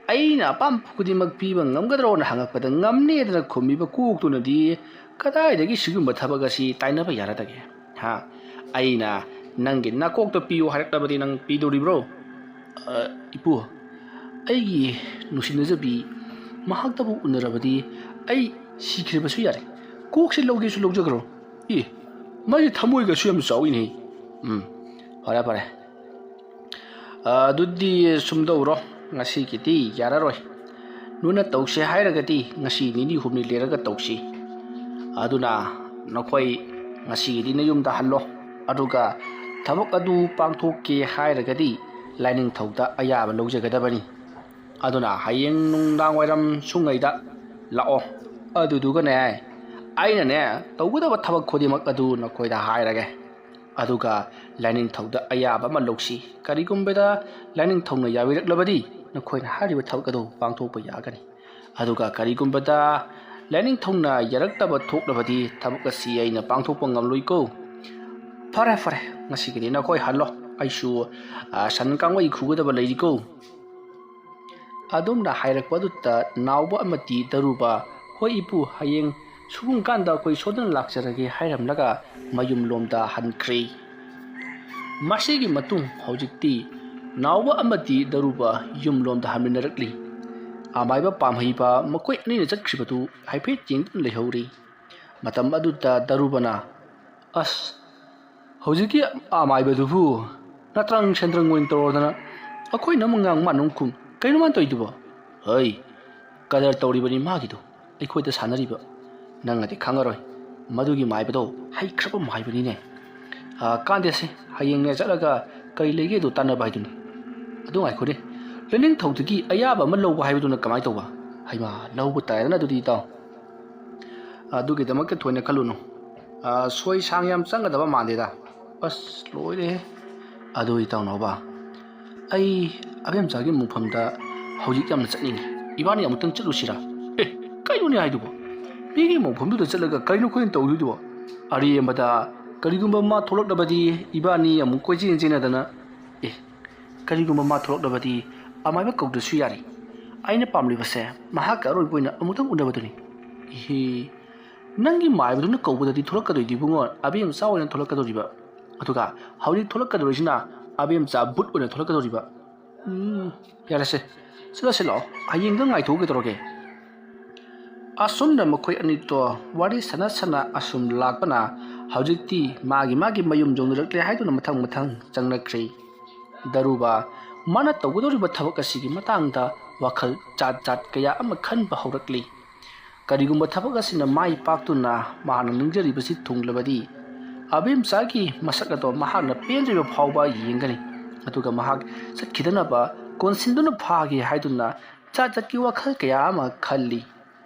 ꯑꯩꯅ ꯑꯄꯥꯝꯕ ꯈꯨꯗꯤꯡꯃꯛ ꯄꯤꯕ ꯉꯝꯒꯗ꯭ꯔꯣꯅ ꯍꯪꯉꯛꯄꯗ ꯉꯝꯅꯤꯗꯅ ꯈꯨꯝꯃꯤꯕ ꯀꯣꯛꯇꯨꯅꯗꯤ ꯀꯗꯥꯏꯗꯒꯤ ꯁꯤꯒꯨꯝꯕ ꯊꯕꯛ ꯑꯁꯤ ꯇꯥꯏꯅꯕ ꯌꯥꯔꯗꯒꯦ? ꯍꯥ? ꯑꯩꯅ ꯅꯪꯒꯤ ꯅꯀꯣꯛꯇ ꯄꯤꯌꯨ ꯍꯥꯏꯔꯛꯂꯕꯗꯤ ꯅꯪ ꯄꯤꯗꯧꯔꯤꯕ꯭ꯔꯣ?" "ꯑ, ꯏꯄꯨ, ꯑꯩꯒꯤ ꯅꯨꯡꯁꯤꯅꯖꯕꯤ ꯃꯍꯥꯛꯇꯕꯨ ꯎꯅꯔꯕꯗꯤ ꯑꯩ ꯁꯤꯈ꯭ꯔꯕꯁꯨ ꯌꯥꯔꯦ꯫ ꯀꯣꯛꯁꯤ ꯂꯧꯒꯦꯁꯨ ꯂꯧꯖꯈ꯭ꯔꯣ꯫ ꯑꯦ, ꯃꯥꯒꯤ ꯊꯃꯣꯏꯒꯁꯨ ꯌꯥꯝ ꯆꯥꯎꯏꯅꯦ꯫ ꯎꯝ, ꯐꯔꯦ, ꯐꯔꯦ꯫ ꯑꯗꯨꯗꯤ ꯁꯨꯝꯗꯧꯔꯣ, ꯉꯁꯤꯒꯤꯗꯤ ꯌꯥꯔꯔꯣꯏ꯫ ꯅꯣꯏꯅ ꯇꯧꯁꯦ ꯍꯥꯏꯔꯒꯗꯤ ꯉꯁꯤ ꯅꯤꯅꯤ ꯍꯨꯝꯅꯤ ꯂꯩꯔꯒ ꯇꯧꯁꯤ꯫ ꯑꯗꯨꯅ ꯅꯈꯣꯏ ꯉꯁꯤꯒꯤꯗꯤ ꯅꯌꯨꯝꯗ ꯍꯜꯂꯣ꯫ ꯑꯗꯨꯒ ꯊꯕꯛ ꯑꯗꯨ ꯄꯥꯡꯊꯣꯛꯀꯦ ꯍꯥꯏꯔꯒꯗꯤ ꯂꯥꯏꯅꯤꯡꯊꯧꯗ ꯑꯌꯥꯕ ꯂꯧꯖꯒꯗꯕꯅꯤ꯫ ꯑꯗꯨꯅ ꯍꯌꯦꯡ ꯅꯨꯡꯗꯥꯡ ꯋꯥꯏꯔꯝ ꯁꯨꯡꯉꯩꯗ ꯂꯥꯛꯑꯣ꯫ ꯑꯗꯨꯗꯨꯒꯅꯦ, ꯑꯩꯅꯅꯦ, ꯇꯧꯒꯗꯕ ꯊꯕꯛ ꯈꯨꯗꯤꯡꯃꯛ ꯑꯗꯨ ꯅꯈꯣꯏꯗ ꯍꯥꯏꯔꯒꯦ꯫ ꯑꯗꯨꯒ ꯂꯥꯏꯅꯤꯡꯊꯧꯗ ꯑꯌꯥꯕ ꯑꯃ ꯂꯧꯁꯤ꯫ ꯀꯔꯤꯒꯨꯝꯕꯗ ꯂꯥꯏꯅꯤꯡꯊꯧꯅ ꯌꯥꯕꯤꯔꯛꯂꯕꯗꯤ ꯅꯈꯣꯏꯅ ꯍꯥꯏꯔꯤꯕ ꯊꯕꯛ ꯑꯗꯨ ꯄꯥꯡꯊꯣꯛꯄ ꯌꯥꯒꯅꯤ꯫ ꯑꯗꯨꯒ ꯀꯔꯤꯒꯨꯝꯕꯗ ꯂꯥꯏꯅꯤꯡꯊꯧꯅ ꯌꯥꯔꯛꯇꯕ ꯊꯣꯛꯂꯕꯗꯤ ꯊꯕꯛ ꯑꯁꯤ ꯑꯩꯅ ꯄꯥꯡꯊꯣꯛꯄ ꯉꯝꯂꯣꯏꯀꯣ꯫ ꯐꯔꯦ, ꯐꯔꯦ, ꯉꯁꯤꯒꯤꯗꯤ ꯅꯈꯣꯏ ꯍꯜꯂꯣ꯫ ꯑꯩꯁꯨ, ꯑ, ꯁꯟ ꯀꯥꯡꯋꯩ ꯈꯨꯒꯗꯕ ꯂꯩꯔꯤꯀꯣ꯫ ꯑꯗꯨꯝꯅ ꯍꯥꯏꯔꯛꯄꯗꯨꯗ ꯅꯥꯎꯕ ꯑꯃꯗꯤ ꯗꯔꯨꯕ, "ꯍꯣꯏ ꯏꯄꯨ, ꯍꯌꯦꯡ ꯁꯨꯒꯨꯝ ꯀꯥꯟꯗ ꯑꯩꯈꯣꯏ ꯁꯣꯏꯗꯅ ꯂꯥꯛꯆꯔꯒꯦ" ꯍꯥꯏꯔꯝꯂꯒ ꯃꯌꯨꯝꯂꯣꯝꯗ ꯍꯟꯈ꯭ꯔꯦ꯫ ꯃꯁꯤꯒꯤ ꯃꯇꯨꯡ ꯍꯧꯖꯤꯛꯇꯤ ꯅꯥꯎꯕ ꯑꯃꯗꯤ ꯗꯔꯨꯕ ꯌꯨꯝꯂꯣꯝꯗ ꯍꯟꯃꯤꯟꯅꯔꯛꯂꯤ꯫ ꯑꯃꯥꯏꯕ ꯄꯥꯝꯍꯩꯕ ꯃꯈꯣꯏ ꯑꯅꯤꯅ ꯆꯠꯈ꯭ꯔꯤꯕꯗꯨ ꯍꯥꯏꯐꯦꯠ ꯌꯦꯡꯗꯨꯅ ꯂꯩꯍꯧꯔꯤ꯫ ꯃꯇꯝ ꯑꯗꯨꯗ ꯗꯔꯨꯕꯅ, "ꯑꯁ, ꯍꯧꯖꯤꯛꯀꯤ ꯑꯃꯥꯏꯕꯗꯨꯕꯨ ꯅꯠꯇ꯭ꯔꯪ ꯁꯦꯟꯗ꯭ꯔꯪ ꯑꯣꯏꯅ ꯇꯧꯔꯗꯅ ꯑꯩꯈꯣꯏꯅ ꯑꯃꯨꯛ ꯉꯥꯡ ꯃꯥꯅ ꯑꯃꯨꯛ ꯈꯨꯝ꯫ ꯀꯩꯅꯣ ꯃꯥꯅ ꯇꯧꯔꯤꯗꯨꯕꯣ?" "ꯍꯩ, ꯀꯗꯔ ꯇꯧꯔꯤꯕꯅꯤ ꯃꯥꯒꯤꯗꯣ, ꯑꯩꯈꯣꯏꯗ ꯁꯥꯟꯅꯔꯤꯕ꯫ ꯅꯪꯅꯗꯤ ꯈꯪꯉꯔꯣꯏ, ꯃꯗꯨꯒꯤ ꯃꯥꯏꯕꯗꯣ ꯍꯩꯈ꯭ꯔꯕ ꯃꯥꯏꯕꯅꯤꯅꯦ꯫ ꯑ, ꯀꯥꯟꯗꯦꯁꯦ, ꯍꯌꯦꯡꯅꯦ ꯆꯠꯂꯒ ꯀꯔꯤ ꯂꯩꯒꯦꯗꯣ ꯇꯥꯟꯅꯕ ꯍꯥꯏꯗꯨꯅꯤ꯫ ꯑꯗꯨ ꯉꯥꯏꯈꯣꯅꯦ, ꯂꯥꯏꯅꯤꯡꯊꯧꯗꯒꯤ ꯑꯌꯥꯕ ꯑꯃ ꯂꯧꯕ ꯍꯥꯏꯕꯗꯨꯅ ꯀꯃꯥꯏꯅ ꯇꯧꯕ? ꯍꯩꯃꯥ, ꯂꯧꯕ ꯇꯥꯔꯦꯗꯅ ꯑꯗꯨꯗꯤ ꯏꯇꯥꯎ꯫ ꯑꯗꯨꯒꯤꯗꯃꯛꯇ ꯊꯣꯏꯅ ꯈꯜꯂꯨꯅꯨ꯫ ꯑ, ꯁꯣꯏ ꯁꯥꯡ ꯌꯥꯝ ꯆꯪꯒꯗꯕ ꯃꯥꯟꯗꯦꯗ꯫ ꯑꯁ, ꯂꯣꯏꯔꯦꯍꯦ꯫ ꯑꯗꯨ ꯏꯇꯥꯎꯅꯥꯎꯕ, ꯑꯩ ꯑꯕꯦꯝꯆꯥꯒꯤ ꯃꯣꯡꯐꯝꯗ ꯍꯧꯖꯤꯛ ꯌꯥꯝꯅ ꯆꯠꯅꯤꯡꯉꯤ꯫ ꯏꯕꯥꯅꯤ ꯑꯃꯨꯛꯇꯪ ꯆꯠꯂꯨꯁꯤꯔꯥ? ꯑꯦ, ꯀꯩꯅꯣꯅꯦ ꯍꯥꯏꯗꯨꯕꯣ? ꯃꯤꯒꯤ ꯃꯣꯡꯐꯝꯗꯨꯗ ꯆꯠꯂꯒ ꯀꯩꯅꯣ ꯑꯩꯈꯣꯏꯅ ꯇꯧꯗꯣꯏꯗꯨꯕꯣ? ꯑꯔꯦꯝꯕꯗ, ꯀꯔꯤꯒꯨꯝꯕ ꯃꯥ ꯊꯣꯛꯂꯛꯂꯕꯗꯤ ꯏꯕꯥꯅꯤ ꯑꯃꯨꯛ ꯀꯣꯏꯆꯦꯟ ꯆꯦꯟꯅꯗꯅ꯫ ꯑꯦ, ꯀꯔꯤꯒꯨꯝꯕ ꯃꯥ ꯊꯣꯛꯂꯛꯂꯕꯗꯤ ꯑꯃꯥꯏꯕ ꯀꯧꯗ꯭ꯔꯁꯨ ꯌꯥꯔꯤ꯫ ꯑꯩꯅ ꯄꯥꯝꯂꯤꯕꯁꯦ ꯃꯍꯥꯛꯀ ꯑꯔꯣꯏꯕ ꯑꯣꯏꯅ ꯑꯃꯨꯛꯇꯪ ꯎꯅꯕꯗꯨꯅꯤ꯫ ꯏꯍꯦ, ꯅꯪꯒꯤ ꯃꯥꯏꯕꯗꯨꯅ ꯀꯧꯕꯗꯗꯤ ꯊꯣꯛꯂꯛꯀꯗꯣꯏꯗꯤ ꯏꯕꯨꯡꯉꯣ, ꯑꯕꯦꯝꯆꯥ ꯑꯣꯏꯅ ꯊꯣꯛꯂꯛꯀꯗꯧꯔꯤꯕ꯫ ꯑꯗꯨꯒ ꯍꯧꯖꯤꯛ ꯊꯣꯛꯂꯛꯀꯗꯧꯔꯤꯁꯤꯅ ꯑꯕꯦꯝꯆꯥ ꯕꯨꯠ ꯑꯣꯏꯅ ꯊꯣꯛꯂꯛꯀꯗꯧꯔꯤꯕ꯫ ꯎꯝ, ꯌꯥꯔꯦꯁꯦ, ꯆꯠꯂꯁꯤ ꯂꯥꯛꯑꯣ, ꯍꯌꯦꯡꯗꯣ ꯉꯥꯏꯊꯣꯛꯑꯒꯦ ꯇꯧꯔꯒꯦ꯫ ꯑꯁꯨꯝꯅ ꯃꯈꯣꯏ ꯑꯅꯤꯗꯣ ꯋꯥꯔꯤ ꯁꯥꯟꯅ ꯁꯥꯟꯅ ꯑꯁꯨꯝ ꯂꯥꯛꯄꯅ ꯍꯧꯖꯤꯛꯇꯤ ꯃꯥꯒꯤ ꯃꯥꯒꯤ ꯃꯌꯨꯝ ꯌꯧꯅꯔꯛꯂꯦ ꯍꯥꯏꯗꯨꯅ ꯃꯊꯪ ꯃꯊꯪ ꯆꯪꯅꯈ꯭ꯔꯦ꯫ ꯗꯔꯨꯕ ꯃꯥꯅ ꯇꯧꯒꯗꯧꯔꯤꯕ ꯊꯕꯛ ꯑꯁꯤꯒꯤ ꯃꯇꯥꯡꯗ ꯋꯥꯈꯜ ꯖꯥꯠ ꯖꯥꯠ ꯀꯌꯥ ꯑꯃ ꯈꯟꯕ ꯍꯧꯔꯛꯂꯤ꯫ ꯀꯔꯤꯒꯨꯝꯕ ꯊꯕꯛ ꯑꯁꯤꯅ ꯃꯥꯏ ꯄꯥꯛꯇꯨꯅ ꯃꯍꯥꯛꯅ ꯅꯤꯡꯖꯔꯤꯕꯁꯤ ꯊꯨꯡꯂꯕꯗꯤ, ꯑꯕꯦꯝꯆꯥꯒꯤ ꯃꯁꯛ ꯑꯗꯣ ꯃꯍꯥꯛꯅ ꯄꯦꯟꯗ꯭ꯔꯤꯕ ꯐꯥꯎꯕ ꯌꯦꯡꯒꯅꯤ꯫ ꯑꯗꯨꯒ ꯃꯍꯥꯛ ꯆꯠꯈꯤꯗꯅꯕ ꯀꯣꯟꯁꯤꯟꯗꯨꯅ ꯐꯥꯒꯦ ꯍꯥꯏꯗꯨꯅ ꯖꯥꯠ ꯖꯥꯠꯀꯤ ꯋꯥꯈꯜ ꯀꯌꯥ ꯑꯃ ꯈꯜꯂꯤ꯫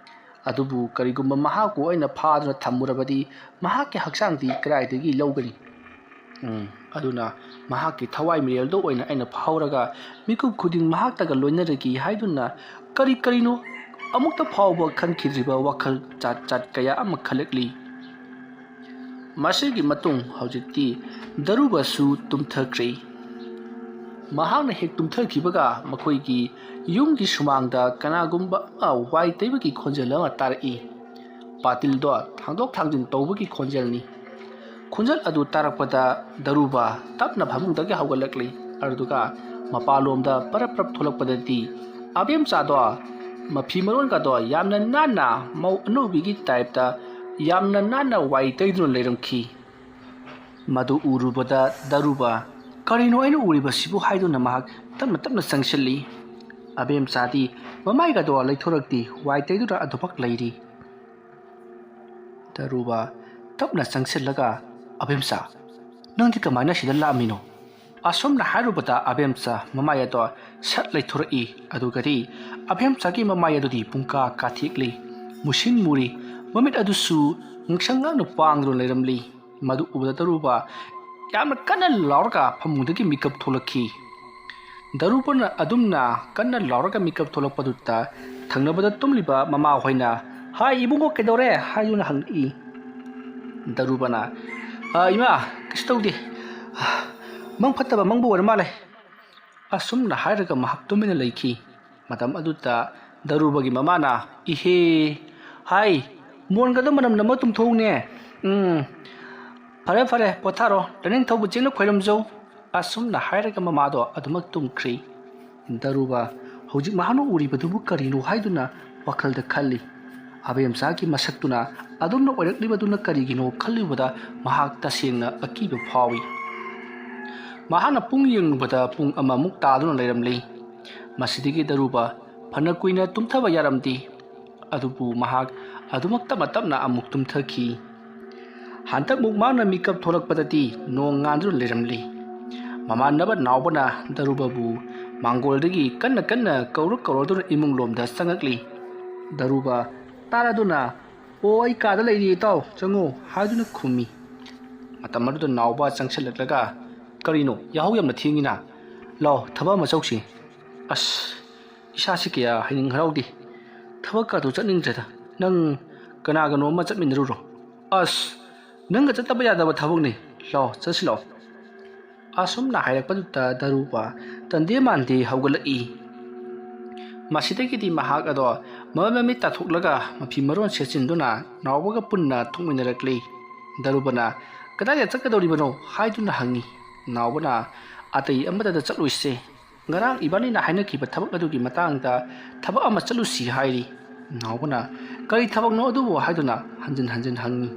ꯑꯗꯨꯕꯨ ꯀꯔꯤꯒꯨꯝꯕ ꯃꯍꯥꯛꯄꯨ ꯑꯩꯅ ꯐꯥꯗꯨꯅ ꯊꯝꯃꯨꯔꯕꯗꯤ ꯃꯍꯥꯛꯀꯤ ꯍꯛꯆꯥꯡꯗꯤ ꯀꯗꯥꯏꯗꯒꯤ ꯂꯧꯒꯅꯤ? ꯎꯝ, ꯑꯗꯨꯅ ꯃꯍꯥꯛꯀꯤ ꯊꯋꯥꯏ ꯃꯤꯔꯦꯜꯗꯣ ꯑꯣꯏꯅ ꯑꯩꯅ ꯐꯥꯍꯧꯔꯒ ꯃꯤꯀꯨꯞ ꯈꯨꯗꯤꯡ ꯃꯍꯥꯛꯇꯒ ꯂꯣꯏꯅꯔꯒꯦ ꯍꯥꯏꯗꯨꯅ ꯀꯔꯤ ꯀꯔꯤꯅꯣ ꯑꯃꯨꯛꯇ ꯐꯥꯎꯕ ꯈꯟꯈꯤꯗ꯭ꯔꯤꯕ ꯋꯥꯈꯜ ꯖꯥꯠ ꯖꯥꯠ ꯀꯌꯥ ꯑꯃ ꯈꯜꯂꯛꯂꯤ꯫ ꯃꯁꯤꯒꯤ ꯃꯇꯨꯡ ꯍꯧꯖꯤꯛꯇꯤ ꯗꯔꯨꯕꯁꯨ ꯇꯨꯝꯊꯈ꯭ꯔꯦ꯫ ꯃꯍꯥꯛꯅ ꯍꯦꯛ ꯇꯨꯝꯊꯈꯤꯕꯒ ꯃꯈꯣꯏꯒꯤ ꯌꯨꯝꯒꯤ ꯁꯨꯃꯥꯡꯗ ꯀꯅꯥꯒꯨꯝꯕ ꯑꯃ ꯋꯥꯏ ꯇꯩꯕꯒꯤ ꯈꯣꯟꯖꯦꯜ ꯑꯃ ꯇꯥꯔꯛꯏ꯫ ꯄꯥꯇꯤꯜꯗꯣ ꯊꯥꯡꯗꯣꯛ ꯊꯥꯡꯖꯤꯟ ꯇꯧꯕꯒꯤ ꯈꯣꯟꯖꯦꯜꯅꯤ꯫ ꯈꯣꯟꯖꯦꯜ ꯑꯗꯨ ꯇꯥꯔꯛꯄꯗ ꯗꯔꯨꯕ ꯇꯞꯅ ꯐꯃꯨꯡꯗꯒꯤ ꯍꯧꯒꯠꯂꯛꯂꯤ꯫ ꯑꯗꯨꯒ ꯃꯄꯥꯟꯂꯣꯝꯗ ꯄꯔꯞ ꯄꯔꯞ ꯊꯣꯛꯂꯛꯄꯗꯗꯤ ꯑꯕꯦꯝꯆꯥꯗꯣ ꯃꯐꯤ ꯃꯔꯣꯟꯒꯗꯣ ꯌꯥꯝꯅ ꯅꯥꯟꯅ ꯃꯧ ꯑꯅꯧꯕꯤꯒꯤ ꯇꯥꯏꯞꯇ ꯌꯥꯝꯅ ꯅꯥꯟꯅ ꯋꯥꯏ ꯇꯩꯗꯨꯅ ꯂꯩꯔꯝꯈꯤ꯫ ꯃꯗꯨ ꯎꯔꯨꯕꯗ ꯗꯔꯨꯕ, "ꯀꯔꯤꯅꯣ ꯑꯩꯅ ꯎꯔꯤꯕꯁꯤꯕꯨ?" ꯍꯥꯏꯗꯨꯅ ꯃꯍꯥꯛ ꯇꯞꯅ ꯇꯞꯅ ꯆꯪꯁꯤꯜꯂꯤ꯫ ꯑꯕꯦꯝꯆꯥꯗꯤ ꯃꯃꯥꯏꯒꯗꯣ ꯂꯩꯊꯣꯔꯛꯇꯦ, ꯋꯥꯏ ꯇꯩꯗꯨꯅ ꯑꯗꯨꯃꯛ ꯂꯩꯔꯤ꯫ ꯗꯔꯨꯕ ꯇꯞꯅ ꯆꯪꯁꯤꯜꯂꯒ, "ꯑꯕꯦꯝꯆꯥ, ꯅꯪꯗꯤ ꯀꯃꯥꯏꯅ ꯁꯤꯗ ꯂꯥꯛꯑꯝꯃꯤꯅꯣ?" ꯑꯁꯨꯝꯅ ꯍꯥꯏꯔꯨꯕꯗ ꯑꯕꯦꯝꯆꯥ ꯃꯃꯥꯏ ꯑꯗꯣ ꯁꯠ ꯂꯩꯊꯣꯔꯛꯏ꯫ ꯑꯗꯨꯒꯗꯤ ꯑꯕꯦꯝꯆꯥꯒꯤ ꯃꯃꯥꯏ ꯑꯗꯨꯗꯤ ꯄꯨꯡꯀꯥ ꯀꯥꯊꯦꯛꯂꯤ꯫ ꯃꯨꯁꯤꯟ ꯃꯨꯔꯤ꯫ ꯃꯃꯤꯠ ꯑꯗꯨꯁꯨ ꯉꯛꯁꯪ ꯉꯛꯅ ꯄꯥꯡꯗꯨꯅ ꯂꯩꯔꯝꯂꯤ꯫ ꯃꯗꯨ ꯎꯕꯗ ꯗꯔꯨꯕ ꯌꯥꯝꯅ ꯀꯟꯅ ꯂꯥꯎꯔꯒ ꯐꯃꯨꯡꯗꯒꯤ ꯃꯤꯀꯞ ꯊꯣꯛꯂꯛꯈꯤ꯫ ꯗꯔꯨꯕꯅ ꯑꯗꯨꯝꯅ ꯀꯟꯅ ꯂꯥꯎꯔꯒ ꯃꯤꯀꯞ ꯊꯣꯛꯂꯛꯄꯗꯨꯗ ꯊꯪꯅꯕꯗ ꯇꯨꯝꯂꯤꯕ ꯃꯃꯥꯍꯣꯏꯅ, "ꯍꯥꯏ ꯏꯕꯨꯡꯉꯣ, ꯀꯩꯗꯧꯔꯦ?" ꯍꯥꯏꯗꯨꯅ ꯍꯪꯂꯛꯏ꯫ ꯗꯔꯨꯕꯅ, "ꯑ, ꯏꯃꯥ, ꯀꯩꯁꯨ ꯇꯧꯗꯦ꯫ ꯑ, ꯃꯪ ꯐꯠꯇꯕ ꯃꯪꯕ ꯑꯣꯏꯔ ꯃꯥꯜꯂꯦ"꯫ ꯑꯁꯨꯝꯅ ꯍꯥꯏꯔꯒ ꯃꯍꯥꯛ ꯇꯨꯃꯤꯟꯅ ꯂꯩꯈꯤ꯫ ꯃꯇꯝ ꯑꯗꯨꯗ ꯗꯔꯨꯕꯒꯤ ꯃꯃꯥꯅ, "ꯏꯍꯦ, ꯍꯥꯏ, ꯃꯣꯟꯒꯗꯣ ꯃꯅꯝ ꯅꯝꯃ ꯇꯨꯝꯊꯣꯛꯎꯅꯦ꯫ ꯎꯝ, ꯐꯔꯦ, ꯐꯔꯦ, ꯄꯣꯊꯥꯔꯣ꯫ ꯂꯥꯏꯅꯤꯡꯊꯧꯕ ꯆꯦꯡꯅ ꯈꯣꯏꯔꯝꯖꯧ"꯫ ꯑꯁꯨꯝꯅ ꯍꯥꯏꯔꯒ ꯃꯃꯥꯗꯣ ꯑꯗꯨꯃꯛ ꯇꯨꯝꯈ꯭ꯔꯤ꯫ ꯗꯔꯨꯕ ꯍꯧꯖꯤꯛ ꯃꯍꯥꯛꯅ ꯎꯔꯤꯕꯗꯨꯕꯨ ꯀꯔꯤꯅꯣ ꯍꯥꯏꯗꯨꯅ ꯋꯥꯈꯜꯗ ꯈꯜꯂꯤ꯫ ꯑꯕꯦꯝꯆꯥꯒꯤ ꯃꯁꯛꯇꯨꯅ ꯑꯗꯨꯝꯅ ꯑꯣꯏꯔꯛꯂꯤꯕꯗꯨꯅ ꯀꯔꯤꯒꯤꯅꯣ ꯈꯜꯂꯨꯕꯗ ꯃꯍꯥꯛ ꯇꯁꯦꯡꯅ ꯑꯀꯤꯕ ꯐꯥꯎꯏ꯫ ꯃꯍꯥꯛꯅ ꯄꯨꯡ ꯌꯦꯡꯂꯨꯕꯗ ꯄꯨꯡ ꯑꯃꯃꯨꯛ ꯇꯥꯗꯨꯅ ꯂꯩꯔꯝꯂꯤ꯫ ꯃꯁꯤꯗꯒꯤ ꯗꯔꯨꯕ ꯐꯅ ꯀꯨꯏꯅ ꯇꯨꯝꯊꯕ ꯌꯥꯔꯝꯗꯦ꯫ ꯑꯗꯨꯕꯨ ꯃꯍꯥꯛ ꯑꯗꯨꯃꯛ ꯇꯞꯅ ꯇꯞꯅ ꯑꯃꯨꯛ ꯇꯨꯝꯊꯈꯤ꯫ ꯍꯟꯗꯛꯃꯨꯛ ꯃꯍꯥꯛꯅ ꯃꯤꯀꯞ ꯊꯣꯛꯂꯛꯄꯗꯗꯤ ꯅꯣꯡ ꯉꯥꯟꯗꯨꯅ ꯂꯩꯔꯝꯂꯤ꯫ ꯃꯃꯥꯟꯅꯕ ꯅꯥꯎꯕꯅ ꯗꯔꯨꯕꯕꯨ ꯃꯥꯡꯒꯣꯜꯗꯒꯤ ꯀꯟꯅ ꯀꯟꯅ ꯀꯧꯔ ꯀꯧꯔꯗꯨꯅ ꯏꯃꯨꯡ ꯂꯣꯝꯗ ꯆꯪꯉꯛꯂꯤ꯫ ꯗꯔꯨꯕ ꯇꯥꯔꯗꯨꯅ, "ꯑꯣ, ꯑꯩ ꯀꯥꯗ ꯂꯩꯔꯤ ꯏꯇꯥꯎ, ꯆꯪꯉꯣ" ꯍꯥꯏꯗꯨꯅ ꯈꯨꯝꯃꯤ꯫ ꯃꯇꯝ ꯑꯗꯨꯗ ꯅꯥꯎꯕ ꯆꯪꯁꯤꯜꯂꯛꯂꯒ, "ꯀꯔꯤꯅꯣ, ꯌꯥꯍꯧ ꯌꯥꯝꯅ ꯊꯦꯡꯉꯤꯅ? ꯂꯥꯎ, ꯊꯕꯛ ꯑꯃ ꯆꯧꯁꯤ"꯫ "ꯑꯁ, ꯏꯁꯥꯁꯤ ꯀꯌꯥ ꯍꯩꯅꯤꯡ ꯍꯔꯥꯎꯗꯦ꯫ ꯊꯕꯛꯀꯥꯗꯣ ꯆꯠꯅꯤꯡꯗ꯭ꯔꯦꯗ꯫ ꯅꯪ ꯀꯅꯥꯒꯅꯣ ꯑꯃ ꯆꯠꯃꯤꯟꯅꯔꯨꯔꯣ"꯫ "ꯑꯁ, ꯅꯪꯒ ꯆꯠꯇꯕ ꯌꯥꯗꯕ ꯊꯕꯛꯅꯤ꯫ ꯂꯥꯎ, ꯆꯠꯁꯤ ꯂꯥꯎ"꯫ ꯑꯁꯨꯝꯅ ꯍꯥꯏꯔꯛꯄꯗꯨꯗ ꯗꯔꯨꯕ ꯇꯟꯗꯦ ꯃꯥꯟꯗꯦ ꯍꯧꯒꯠꯂꯛꯏ꯫ ꯃꯁꯤꯗꯒꯤꯗꯤ ꯃꯍꯥꯛ ꯑꯗꯣ ꯃꯃꯤꯠ ꯃꯃꯤꯠ ꯇꯥꯊꯣꯛꯂꯒ ꯃꯐꯤ ꯃꯔꯣꯟ ꯁꯦꯠꯆꯤꯟꯗꯨꯅ ꯅꯥꯎꯕꯒ ꯄꯨꯟꯅ ꯊꯣꯛꯃꯤꯟꯅꯔꯛꯂꯤ꯫ ꯗꯔꯨꯕꯅ, "ꯀꯗꯥꯏꯗ ꯆꯠꯀꯗꯧꯔꯤꯕꯅꯣ?" ꯍꯥꯏꯗꯨꯅ ꯍꯪꯉꯤ꯫ ꯅꯥꯎꯕꯅ, "ꯑꯇꯩ ꯑꯃꯠꯇꯗ ꯆꯠꯂꯣꯏꯁꯦ꯫ ꯉꯔꯥꯡ ꯏꯕꯥꯅꯤꯅ ꯍꯥꯏꯅꯈꯤꯕ ꯊꯕꯛ ꯑꯗꯨꯒꯤ ꯃꯇꯥꯡꯗ ꯊꯕꯛ ꯑꯃ ꯆꯠꯂꯨꯁꯤ" ꯍꯥꯏꯔꯤ꯫ ꯅꯥꯎꯕꯅ, "ꯀꯔꯤ ꯊꯕꯛꯅꯣ ꯑꯗꯨꯕꯨ?" ꯍꯥꯏꯗꯨꯅ ꯍꯟꯖꯤꯟ ꯍꯟꯖꯤꯟ ꯍꯪꯉꯤ꯫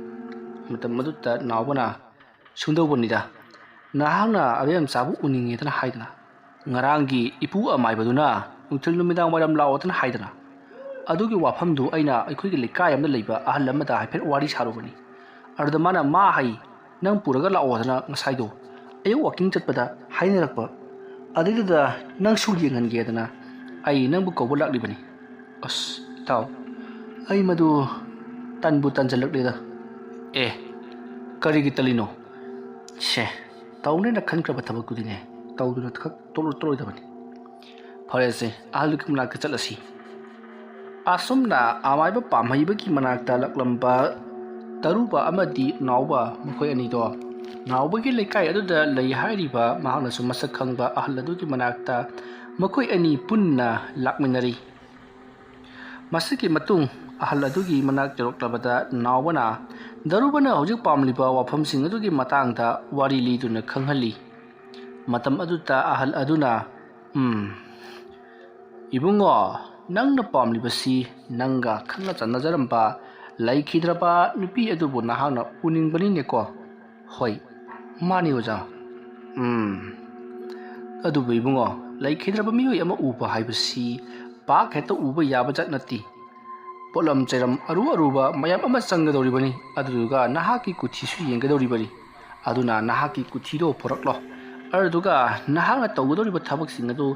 ꯃꯇꯝ ꯑꯗꯨꯗ ꯅꯥꯎꯕꯅ, "ꯁꯨꯝꯗꯧꯕꯅꯤꯗ, ꯅꯍꯥꯛꯅ ꯑꯕꯦꯝꯆꯥꯕꯨ ꯎꯅꯤꯡꯉꯦꯗꯅ ꯍꯥꯏꯗꯅ, ꯉꯔꯥꯡꯒꯤ ꯏꯄꯨ ꯑꯃꯥꯏꯕꯗꯨꯅ ꯅꯨꯡꯊꯤꯜ ꯅꯨꯃꯤꯗꯥꯡ ꯋꯥꯏꯔꯝ ꯂꯥꯛꯑꯣꯗꯅ ꯍꯥꯏꯗꯅ, ꯑꯗꯨꯒꯤ ꯋꯥꯐꯝꯗꯨ ꯑꯩꯅ ꯑꯩꯈꯣꯏꯒꯤ ꯂꯩꯀꯥꯏ ꯑꯃꯗ ꯂꯩꯕ ꯑꯍꯜ ꯑꯃꯗ ꯍꯥꯏꯐꯦꯠ ꯋꯥꯔꯤ ꯁꯥꯔꯨꯕꯅꯤ꯫ ꯑꯗꯨꯗ ꯃꯥꯅ ꯃꯥ ꯍꯥꯏ, ꯅꯪ ꯄꯨꯔꯒ ꯂꯥꯛꯑꯣꯗꯅ ꯉꯁꯥꯏꯗꯣ꯫ ꯑꯌꯨꯛ ꯋꯥꯀꯤꯡ ꯆꯠꯄꯗ ꯍꯥꯏꯅꯔꯛꯄ꯫ ꯑꯗꯨꯗꯨꯗ ꯅꯪꯁꯨ ꯌꯦꯡꯍꯟꯒꯦꯗꯅ ꯑꯩ ꯅꯪꯕꯨ ꯀꯧꯕ ꯂꯥꯛꯂꯤꯕꯅꯤ꯫ ꯑꯁ ꯏꯇꯥꯎ, ꯑꯩ ꯃꯗꯨ ꯇꯟꯕꯨ ꯇꯟꯖꯜꯂꯛꯂꯦꯗ꯫ ꯑꯦ, ꯀꯔꯤꯒꯤ ꯇꯜꯂꯤꯅꯣ? ꯁꯦ, ꯇꯧꯅꯦꯅ ꯈꯟꯈ꯭ꯔꯕ ꯊꯕꯛꯇꯨꯗꯤꯅꯦ, ꯇꯧꯗꯨꯅ ꯈꯛ ꯇꯣꯛꯂ-, ꯇꯣꯛꯂꯣꯏꯗꯕꯅꯤ꯫ ꯐꯔꯦꯁꯦ, ꯑꯍꯜꯗꯨꯒꯤ ꯃꯅꯥꯛꯇ ꯆꯠꯂꯁꯤ꯫ ꯑꯁꯨꯝꯅ ꯑꯃꯥꯏꯕ ꯄꯥꯝꯍꯩꯕꯒꯤ ꯃꯅꯥꯛꯇ ꯂꯥꯛꯂꯝꯕ ꯇꯔꯨꯕ ꯑꯃꯗꯤ ꯅꯥꯎꯕ, ꯃꯈꯣꯏ ꯑꯅꯤꯗꯣ ꯅꯥꯎꯕꯒꯤ ꯂꯩꯀꯥꯏ ꯑꯗꯨꯗ ꯂꯩ ꯍꯥꯏꯔꯤꯕ ꯃꯍꯥꯛꯅꯁꯨ ꯃꯁꯛ ꯈꯪꯕ ꯑꯍꯜ ꯑꯗꯨꯒꯤ ꯃꯅꯥꯛꯇ ꯃꯈꯣꯏ ꯑꯅꯤ ꯄꯨꯟꯅ ꯂꯥꯛꯃꯤꯟꯅꯔꯤ꯫ ꯃꯁꯤꯒꯤ ꯃꯇꯨꯡ ꯑꯍꯜ ꯑꯗꯨꯒꯤ ꯃꯅꯥꯛ ꯌꯧꯔꯛꯂꯕꯗ ꯅꯥꯎꯕꯅ ꯗꯔꯨꯕꯅ ꯍꯧꯖꯤꯛ ꯄꯥꯝꯂꯤꯕ ꯋꯥꯐꯝꯁꯤꯡ ꯑꯗꯨꯒꯤ ꯃꯇꯥꯡꯗ ꯋꯥꯔꯤ ꯂꯤꯗꯨꯅ ꯈꯪꯍꯜꯂꯤ꯫ ꯃꯇꯝ ꯑꯗꯨꯗ ꯑꯍꯜ ꯑꯗꯨꯅ, "ꯎꯝ, ꯏꯕꯨꯡꯉꯣ, ꯅꯪꯅ ꯄꯥꯝꯂꯤꯕꯁꯤ ꯅꯪꯒ ꯈꯪꯅ ꯆꯥꯟꯅꯖꯔꯝꯕ ꯂꯩꯈꯤꯗ꯭ꯔꯕ ꯅꯨꯄꯤ ꯑꯗꯨꯕꯨ ꯅꯍꯥꯛꯅ ꯎꯅꯤꯡꯕꯅꯤꯅꯦꯀꯣ?" "ꯍꯣꯏ, ꯃꯥꯅꯤ ꯑꯣꯖꯥ꯫" "ꯎꯝ, ꯑꯗꯨꯕꯨ ꯏꯕꯨꯡꯉꯣ, ꯂꯩꯈꯤꯗ꯭ꯔꯕ ꯃꯤꯑꯣꯏ ꯑꯃ ꯎꯕ ꯍꯥꯏꯕꯁꯤ ꯄꯥꯛ ꯍꯦꯛꯇ ꯎꯕ ꯌꯥꯕ ꯖꯥꯠ ꯅꯠꯇꯦ꯫ ꯄꯣꯠꯂꯝ ꯆꯩꯔꯝ ꯑꯔꯨ ꯑꯔꯨꯕ ꯃꯌꯥꯝ ꯑꯃ ꯆꯪꯒꯗꯧꯔꯤꯕꯅꯤ, ꯑꯗꯨꯗꯨꯒ ꯅꯍꯥꯛꯀꯤ ꯀꯨꯊꯤꯁꯨ ꯌꯦꯡꯒꯗꯧꯔꯤꯕꯅꯤ꯫ ꯑꯗꯨꯅ ꯅꯍꯥꯛꯀꯤ ꯀꯨꯊꯤꯗꯣ ꯄꯨꯔꯛꯂꯣ꯫ ꯑꯗꯨꯗꯨꯒ ꯅꯍꯥꯛꯅ ꯇꯧꯒꯗꯧꯔꯤꯕ ꯊꯕꯛꯁꯤꯡ ꯑꯗꯨ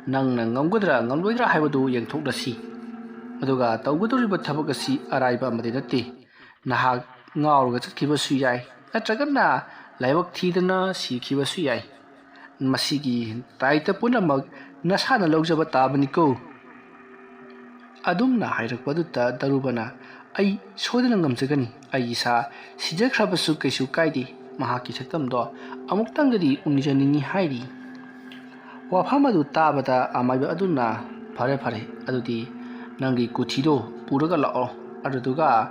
ꯅꯪꯅ ꯉꯝꯒꯗ꯭ꯔꯥ ꯉꯝꯂꯣꯏꯗ꯭ꯔꯥ ꯍꯥꯏꯕꯗꯨ ꯌꯦꯡꯊꯣꯛꯂꯁꯤ꯫ ꯑꯗꯨꯒ ꯇꯧꯒꯗꯧꯔꯤꯕ ꯊꯕꯛ ꯑꯁꯤ ꯑꯔꯥꯏꯕ ꯑꯃꯗꯤ ꯅꯠꯇꯦ꯫ ꯅꯍꯥꯛ ꯉꯥꯎꯔꯒ ꯆꯠꯈꯤꯕꯁꯨ ꯌꯥꯏ, ꯅꯠꯇ꯭ꯔꯒꯅ ꯂꯥꯏꯕꯛ ꯊꯤꯗꯅ ꯁꯤꯈꯤꯕꯁꯨ ꯌꯥꯏ꯫ ꯃꯁꯤꯒꯤ ꯗꯥꯏꯇ ꯄꯨꯝꯅꯃꯛ ꯅꯁꯥꯅ ꯂꯧꯖꯕ ꯇꯥꯕꯅꯤꯀꯣ꯫" ꯑꯗꯨꯝꯅ ꯍꯥꯏꯔꯛꯄꯗꯨꯗ ꯗꯔꯨꯕꯅ, "ꯑꯩ ꯁꯣꯏꯗꯅ ꯉꯝꯖꯒꯅꯤ꯫ ꯑꯩ ꯏꯁꯥ ꯁꯤꯖꯈ꯭ꯔꯕꯁꯨ ꯀꯩꯁꯨ ꯀꯥꯏꯗꯦ꯫ ꯃꯍꯥꯛꯀꯤ ꯁꯛꯇꯝꯗꯣ ꯑꯃꯨꯛꯇꯪꯒꯗꯤ ꯎꯅꯖꯅꯤꯡꯏ" ꯍꯥꯏꯔꯤ꯫ ꯋꯥꯐꯝ ꯑꯗꯨ ꯇꯥꯕꯗ ꯑꯃꯥꯏꯕ ꯑꯗꯨꯅ, "ꯐꯔꯦ, ꯐꯔꯦ, ꯑꯗꯨꯗꯤ ꯅꯪꯒꯤ ꯀꯨꯊꯤꯗꯣ ꯄꯨꯔꯒ ꯂꯥꯛꯑꯣ꯫ ꯑꯗꯨꯗꯨꯒ,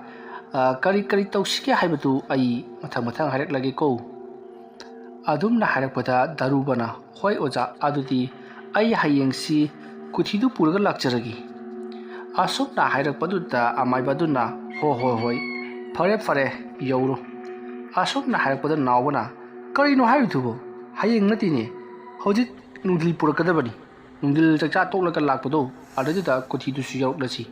ꯑ, ꯀꯔꯤ ꯀꯔꯤ ꯇꯧꯁꯤꯒꯦ ꯍꯥꯏꯕꯗꯨ ꯑꯩ ꯃꯊꯪ ꯃꯊꯪ ꯍꯥꯏꯔꯛꯂꯒꯦꯀꯣ꯫" ꯑꯗꯨꯝꯅ ꯍꯥꯏꯔꯛꯄꯗ ꯗꯔꯨꯕꯅ, "ꯍꯣꯏ ꯑꯣꯖꯥ, ꯑꯗꯨꯗꯤ ꯑꯩ ꯍꯌꯦꯡꯁꯤ ꯀꯨꯊꯤꯗꯨ ꯄꯨꯔꯒ ꯂꯥꯛꯆꯔꯒꯦ꯫" ꯑꯁꯨꯝꯅ ꯍꯥꯏꯔꯛꯄꯗꯨꯗ ꯑꯃꯥꯏꯕ ꯑꯗꯨꯅ, "ꯍꯣ ꯍꯣꯏ ꯍꯣꯏ, ꯐꯔꯦ ꯐꯔꯦ, ꯌꯧꯔꯣ꯫" ꯑꯁꯨꯝꯅ ꯍꯥꯏꯔꯛꯄꯗ ꯅꯥꯎꯕꯅ, "ꯀꯔꯤꯅꯣ ꯍꯥꯏꯔꯤꯗꯨꯕꯣ? ꯍꯌꯦꯡ ꯅꯠꯇꯦꯅꯦ, ꯍꯧꯖꯤꯛ ꯅꯨꯡꯊꯤꯜ ꯄꯨꯔꯛꯀꯗꯕꯅꯤ꯫ ꯅꯨꯡꯊꯤꯜ ꯆꯥꯛꯆꯥ ꯇꯣꯛꯂꯒ ꯂꯥꯛꯄꯗꯣ, ꯑꯗꯨꯗꯨꯗ ꯀꯨꯊꯤꯗꯨꯁꯨ ꯌꯧꯔꯛꯂꯁꯤ꯫"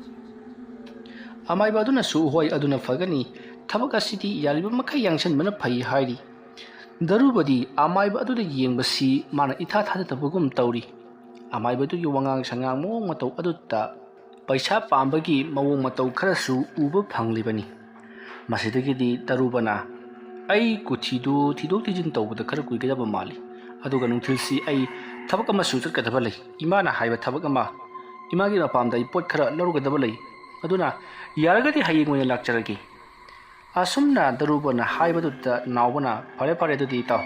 ꯑꯃꯥꯏꯕ ꯑꯗꯨꯅꯁꯨ, "ꯍꯣꯏ, ꯑꯗꯨꯅ ꯐꯒꯅꯤ꯫ ꯊꯕꯛ ꯑꯁꯤꯗꯤ ꯌꯥꯔꯤꯕ ꯃꯈꯩ ꯌꯥꯡꯁꯟꯕꯅ ꯐꯩ" ꯍꯥꯏꯔꯤ꯫ ꯗꯥꯔꯨꯕꯗꯤ ꯑꯃꯥꯏꯕ ꯑꯗꯨꯗ ꯌꯦꯡꯕꯁꯤ ꯃꯥꯅ ꯏꯊꯥ ꯊꯥꯖꯗꯕꯒꯨꯝ ꯇꯧꯔꯤ꯫ ꯑꯃꯥꯏꯕꯗꯨꯒꯤ ꯋꯥꯉꯥꯡ ꯁꯉꯥꯡ ꯃꯑꯣꯡ ꯃꯇꯧ ꯑꯗꯨꯗ ꯄꯩꯁꯥ ꯄꯥꯝꯕꯒꯤ ꯃꯑꯣꯡ ꯃꯇꯧ ꯈꯔꯁꯨ ꯎꯕ ꯐꯪꯂꯤꯕꯅꯤ꯫ ꯃꯁꯤꯗꯒꯤꯗꯤ ꯗꯥꯔꯨꯕꯅ, "ꯑꯩ ꯀꯨꯊꯤꯗꯨ ꯊꯤꯗꯣꯛ ꯊꯤꯖꯤꯟ ꯇꯧꯕꯗ ꯈꯔ ꯀꯨꯏꯒꯗꯕ ꯃꯥꯜꯂꯤ, ꯑꯗꯨꯒ ꯅꯨꯡꯊꯤꯜꯁꯤ ꯑꯩ ꯊꯕꯛ ꯑꯃꯁꯨ ꯆꯠꯀꯗꯕ ꯂꯩ꯫ ꯏꯃꯥꯅ ꯍꯥꯏꯕ ꯊꯕꯛ ꯑꯃ, ꯏꯃꯥꯒꯤ ꯃꯄꯥꯝꯗ ꯑꯩ ꯄꯣꯠ ꯈꯔ ꯂꯧꯔꯨꯒꯗꯕ ꯂꯩ꯫ ꯑꯗꯨꯅ ꯌꯥꯔꯒꯗꯤ ꯍꯌꯦꯡ ꯑꯣꯏꯅ ꯂꯥꯛꯆꯔꯒꯦ"꯫ ꯑꯁꯨꯝꯅ ꯗꯥꯔꯨꯕꯅ ꯍꯥꯏꯕꯗꯨꯗ ꯅꯥꯎꯕꯅ, "ꯐꯔꯦ ꯐꯔꯦ, ꯑꯗꯨꯗꯤ ꯏꯇꯥꯎ,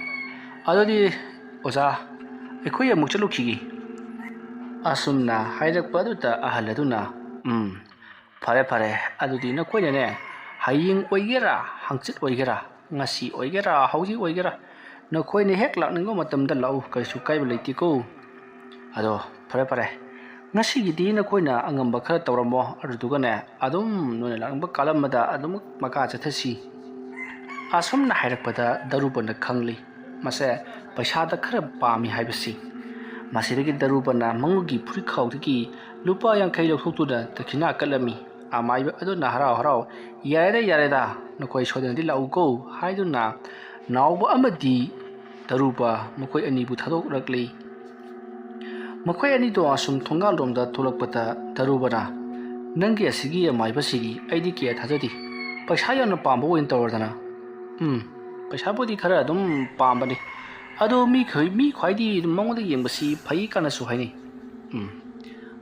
ꯑꯗꯨꯗꯤ ꯑꯣꯖꯥ, ꯑꯩꯈꯣꯏ ꯑꯃꯨꯛ ꯆꯠꯂꯨꯈꯤꯒꯦ"꯫ ꯑꯁꯨꯝꯅ ꯍꯥꯏꯔꯛꯄ ꯑꯗꯨꯗ ꯑꯍꯜ ꯑꯗꯨꯅ, "ꯎꯝ, ꯐꯔꯦ ꯐꯔꯦ, ꯑꯗꯨꯗꯤ ꯅꯈꯣꯏꯅꯅꯦ, ꯍꯌꯦꯡ ꯑꯣꯏꯒꯦꯔꯥ, ꯍꯪꯆꯤꯠ ꯑꯣꯏꯒꯦꯔꯥ, ꯉꯁꯤ ꯑꯣꯏꯒꯦꯔꯥ, ꯍꯧꯖꯤꯛ ꯑꯣꯏꯒꯦꯔꯥ, ꯅꯈꯣꯏꯅ ꯍꯦꯛ ꯂꯥꯛꯅꯤꯡꯕ ꯃꯇꯝꯗ ꯂꯥꯛꯎ, ꯀꯔꯤꯁꯨ ꯀꯥꯏꯕ ꯂꯩꯇꯦꯀꯣ꯫ ꯑꯗꯣ ꯐꯔꯦ ꯐꯔꯦ, ꯉꯁꯤꯒꯤꯗꯤ ꯅꯈꯣꯏꯅ ꯑꯉꯝꯕ ꯈꯔ ꯇꯧꯔꯝꯃꯣ, ꯑꯗꯨꯗꯨꯒꯅꯦ, ꯑꯗꯨꯝ ꯅꯣꯏꯅ ꯂꯥꯛꯅꯤꯡꯕ ꯀꯥꯂꯝ ꯑꯃꯗ ꯑꯗꯨꯝ ꯃꯈꯥ ꯆꯠꯊꯁꯤ"꯫ ꯑꯁꯨꯝꯅ ꯍꯥꯏꯔꯛꯄꯗ ꯗꯥꯔꯨꯕꯅ ꯈꯪꯂꯤ, ꯃꯁꯦ ꯄꯩꯁꯥꯗ ꯈꯔ ꯄꯥꯝꯃꯤ ꯍꯥꯏꯕꯁꯤ꯫ ꯃꯁꯤꯗꯒꯤ ꯗꯥꯔꯨꯕꯅ ꯃꯉꯨꯒꯤ ꯐꯨꯔꯤꯠꯈꯥꯎꯗꯒꯤ ꯂꯨꯄꯥ ꯌꯥꯡꯈꯩ ꯂꯧꯊꯣꯛꯇꯨꯅ ꯗꯈꯤꯅꯥ ꯀꯠꯂꯝꯃꯤ꯫ ꯑꯃꯥꯏꯕ ꯑꯗꯨꯅ ꯍꯔꯥꯎ ꯍꯔꯥꯎ, "ꯌꯥꯔꯦꯗ, ꯌꯥꯔꯦꯗ, ꯅꯈꯣꯏ ꯁꯣꯏꯗꯅꯗꯤ ꯂꯥꯛꯎꯀꯣ" ꯍꯥꯏꯗꯨꯅ ꯅꯥꯎꯕ ꯑꯃꯗꯤ ꯗꯥꯔꯨꯕ ꯃꯈꯣꯏ ꯑꯅꯤꯕꯨ ꯊꯥꯗꯣꯛꯂꯛꯂꯤ꯫ ꯃꯈꯣꯏ ꯑꯅꯤꯗꯣ ꯑꯁꯨꯝ ꯊꯣꯡꯒꯥꯜꯔꯣꯝꯗ ꯊꯣꯛꯂꯛꯄꯗ ꯗꯥꯔꯨꯕꯅ, "ꯅꯪꯒꯤ ꯑꯁꯤꯒꯤ ꯑꯃꯥꯏꯕꯁꯤꯗꯤ ꯑꯩꯗꯤ ꯀꯌꯥ ꯊꯥꯖꯗꯦ꯫ ꯄꯩꯁꯥ ꯌꯥꯝꯅ ꯄꯥꯝꯕ ꯑꯣꯏꯅ ꯇꯧꯔꯗꯅ"꯫ "ꯎꯝ, ꯄꯩꯁꯥꯕꯨꯗꯤ ꯈꯔ ꯑꯗꯨꯝ ꯄꯥꯝꯕꯅꯤ꯫ ꯑꯗꯣ ꯃꯤ ꯈ-, ꯃꯤ ꯈ꯭ꯋꯥꯏꯗꯤ ꯑꯗꯨꯝ ꯃꯉꯣꯟꯗ ꯌꯦꯡꯕꯁꯤ ꯐꯩ ꯀꯥꯏꯅꯁꯨ ꯍꯥꯏꯅꯩ"꯫ "ꯎꯝ,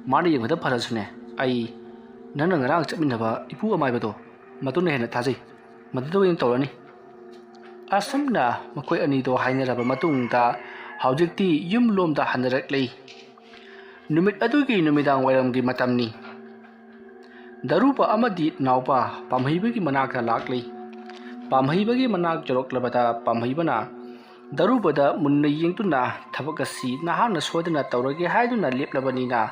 ꯃꯥꯅ ꯌꯦꯡꯕꯗ ꯐꯔꯁꯨꯅꯦ, ꯑꯩ ꯅꯪꯅ ꯉꯔꯥꯡ ꯆꯠꯃꯤꯟꯅꯕ ꯏꯄꯨ ꯑꯃꯥꯏꯕꯗꯣ, ꯃꯗꯨꯅ ꯍꯦꯟꯅ ꯊꯥꯖꯩ꯫ ꯃꯗꯨꯗ ꯑꯣꯏꯅ ꯇꯧꯔꯅꯤ"꯫ ꯑꯁꯨꯝꯅ ꯃꯈꯣꯏ ꯑꯅꯤꯗꯣ ꯍꯥꯏꯅꯔꯕ ꯃꯇꯨꯡꯗ ꯍꯧꯖꯤꯛꯇꯤ ꯌꯨꯝꯂꯣꯝꯗ ꯍꯟꯅꯔꯛꯂꯤ꯫ ꯅꯨꯃꯤꯠ ꯑꯗꯨꯒꯤ ꯅꯨꯃꯤꯗꯥꯡ ꯋꯥꯏꯔꯝꯒꯤ ꯃꯇꯝꯅꯤ꯫ ꯗꯥꯔꯨꯕ ꯑꯃꯗꯤ ꯅꯥꯎꯕ ꯄꯥꯝꯍꯩꯕꯒꯤ ꯃꯅꯥꯛꯇ ꯂꯥꯛꯂꯤ꯫ ꯄꯥꯝꯍꯩꯕꯒꯤ ꯃꯅꯥꯛ ꯌꯧꯔꯛꯂꯕꯗ ꯄꯥꯝꯍꯩꯕꯅ ꯗꯥꯔꯨꯕꯗ ꯃꯨꯟꯅ ꯌꯦꯡꯗꯨꯅ, "ꯊꯕꯛ ꯑꯁꯤ ꯅꯍꯥꯛꯅ ꯁꯣꯏꯗꯅ ꯇꯧꯔꯒꯦ ꯍꯥꯏꯗꯨꯅ ꯂꯦꯞꯂꯕꯅꯤꯅ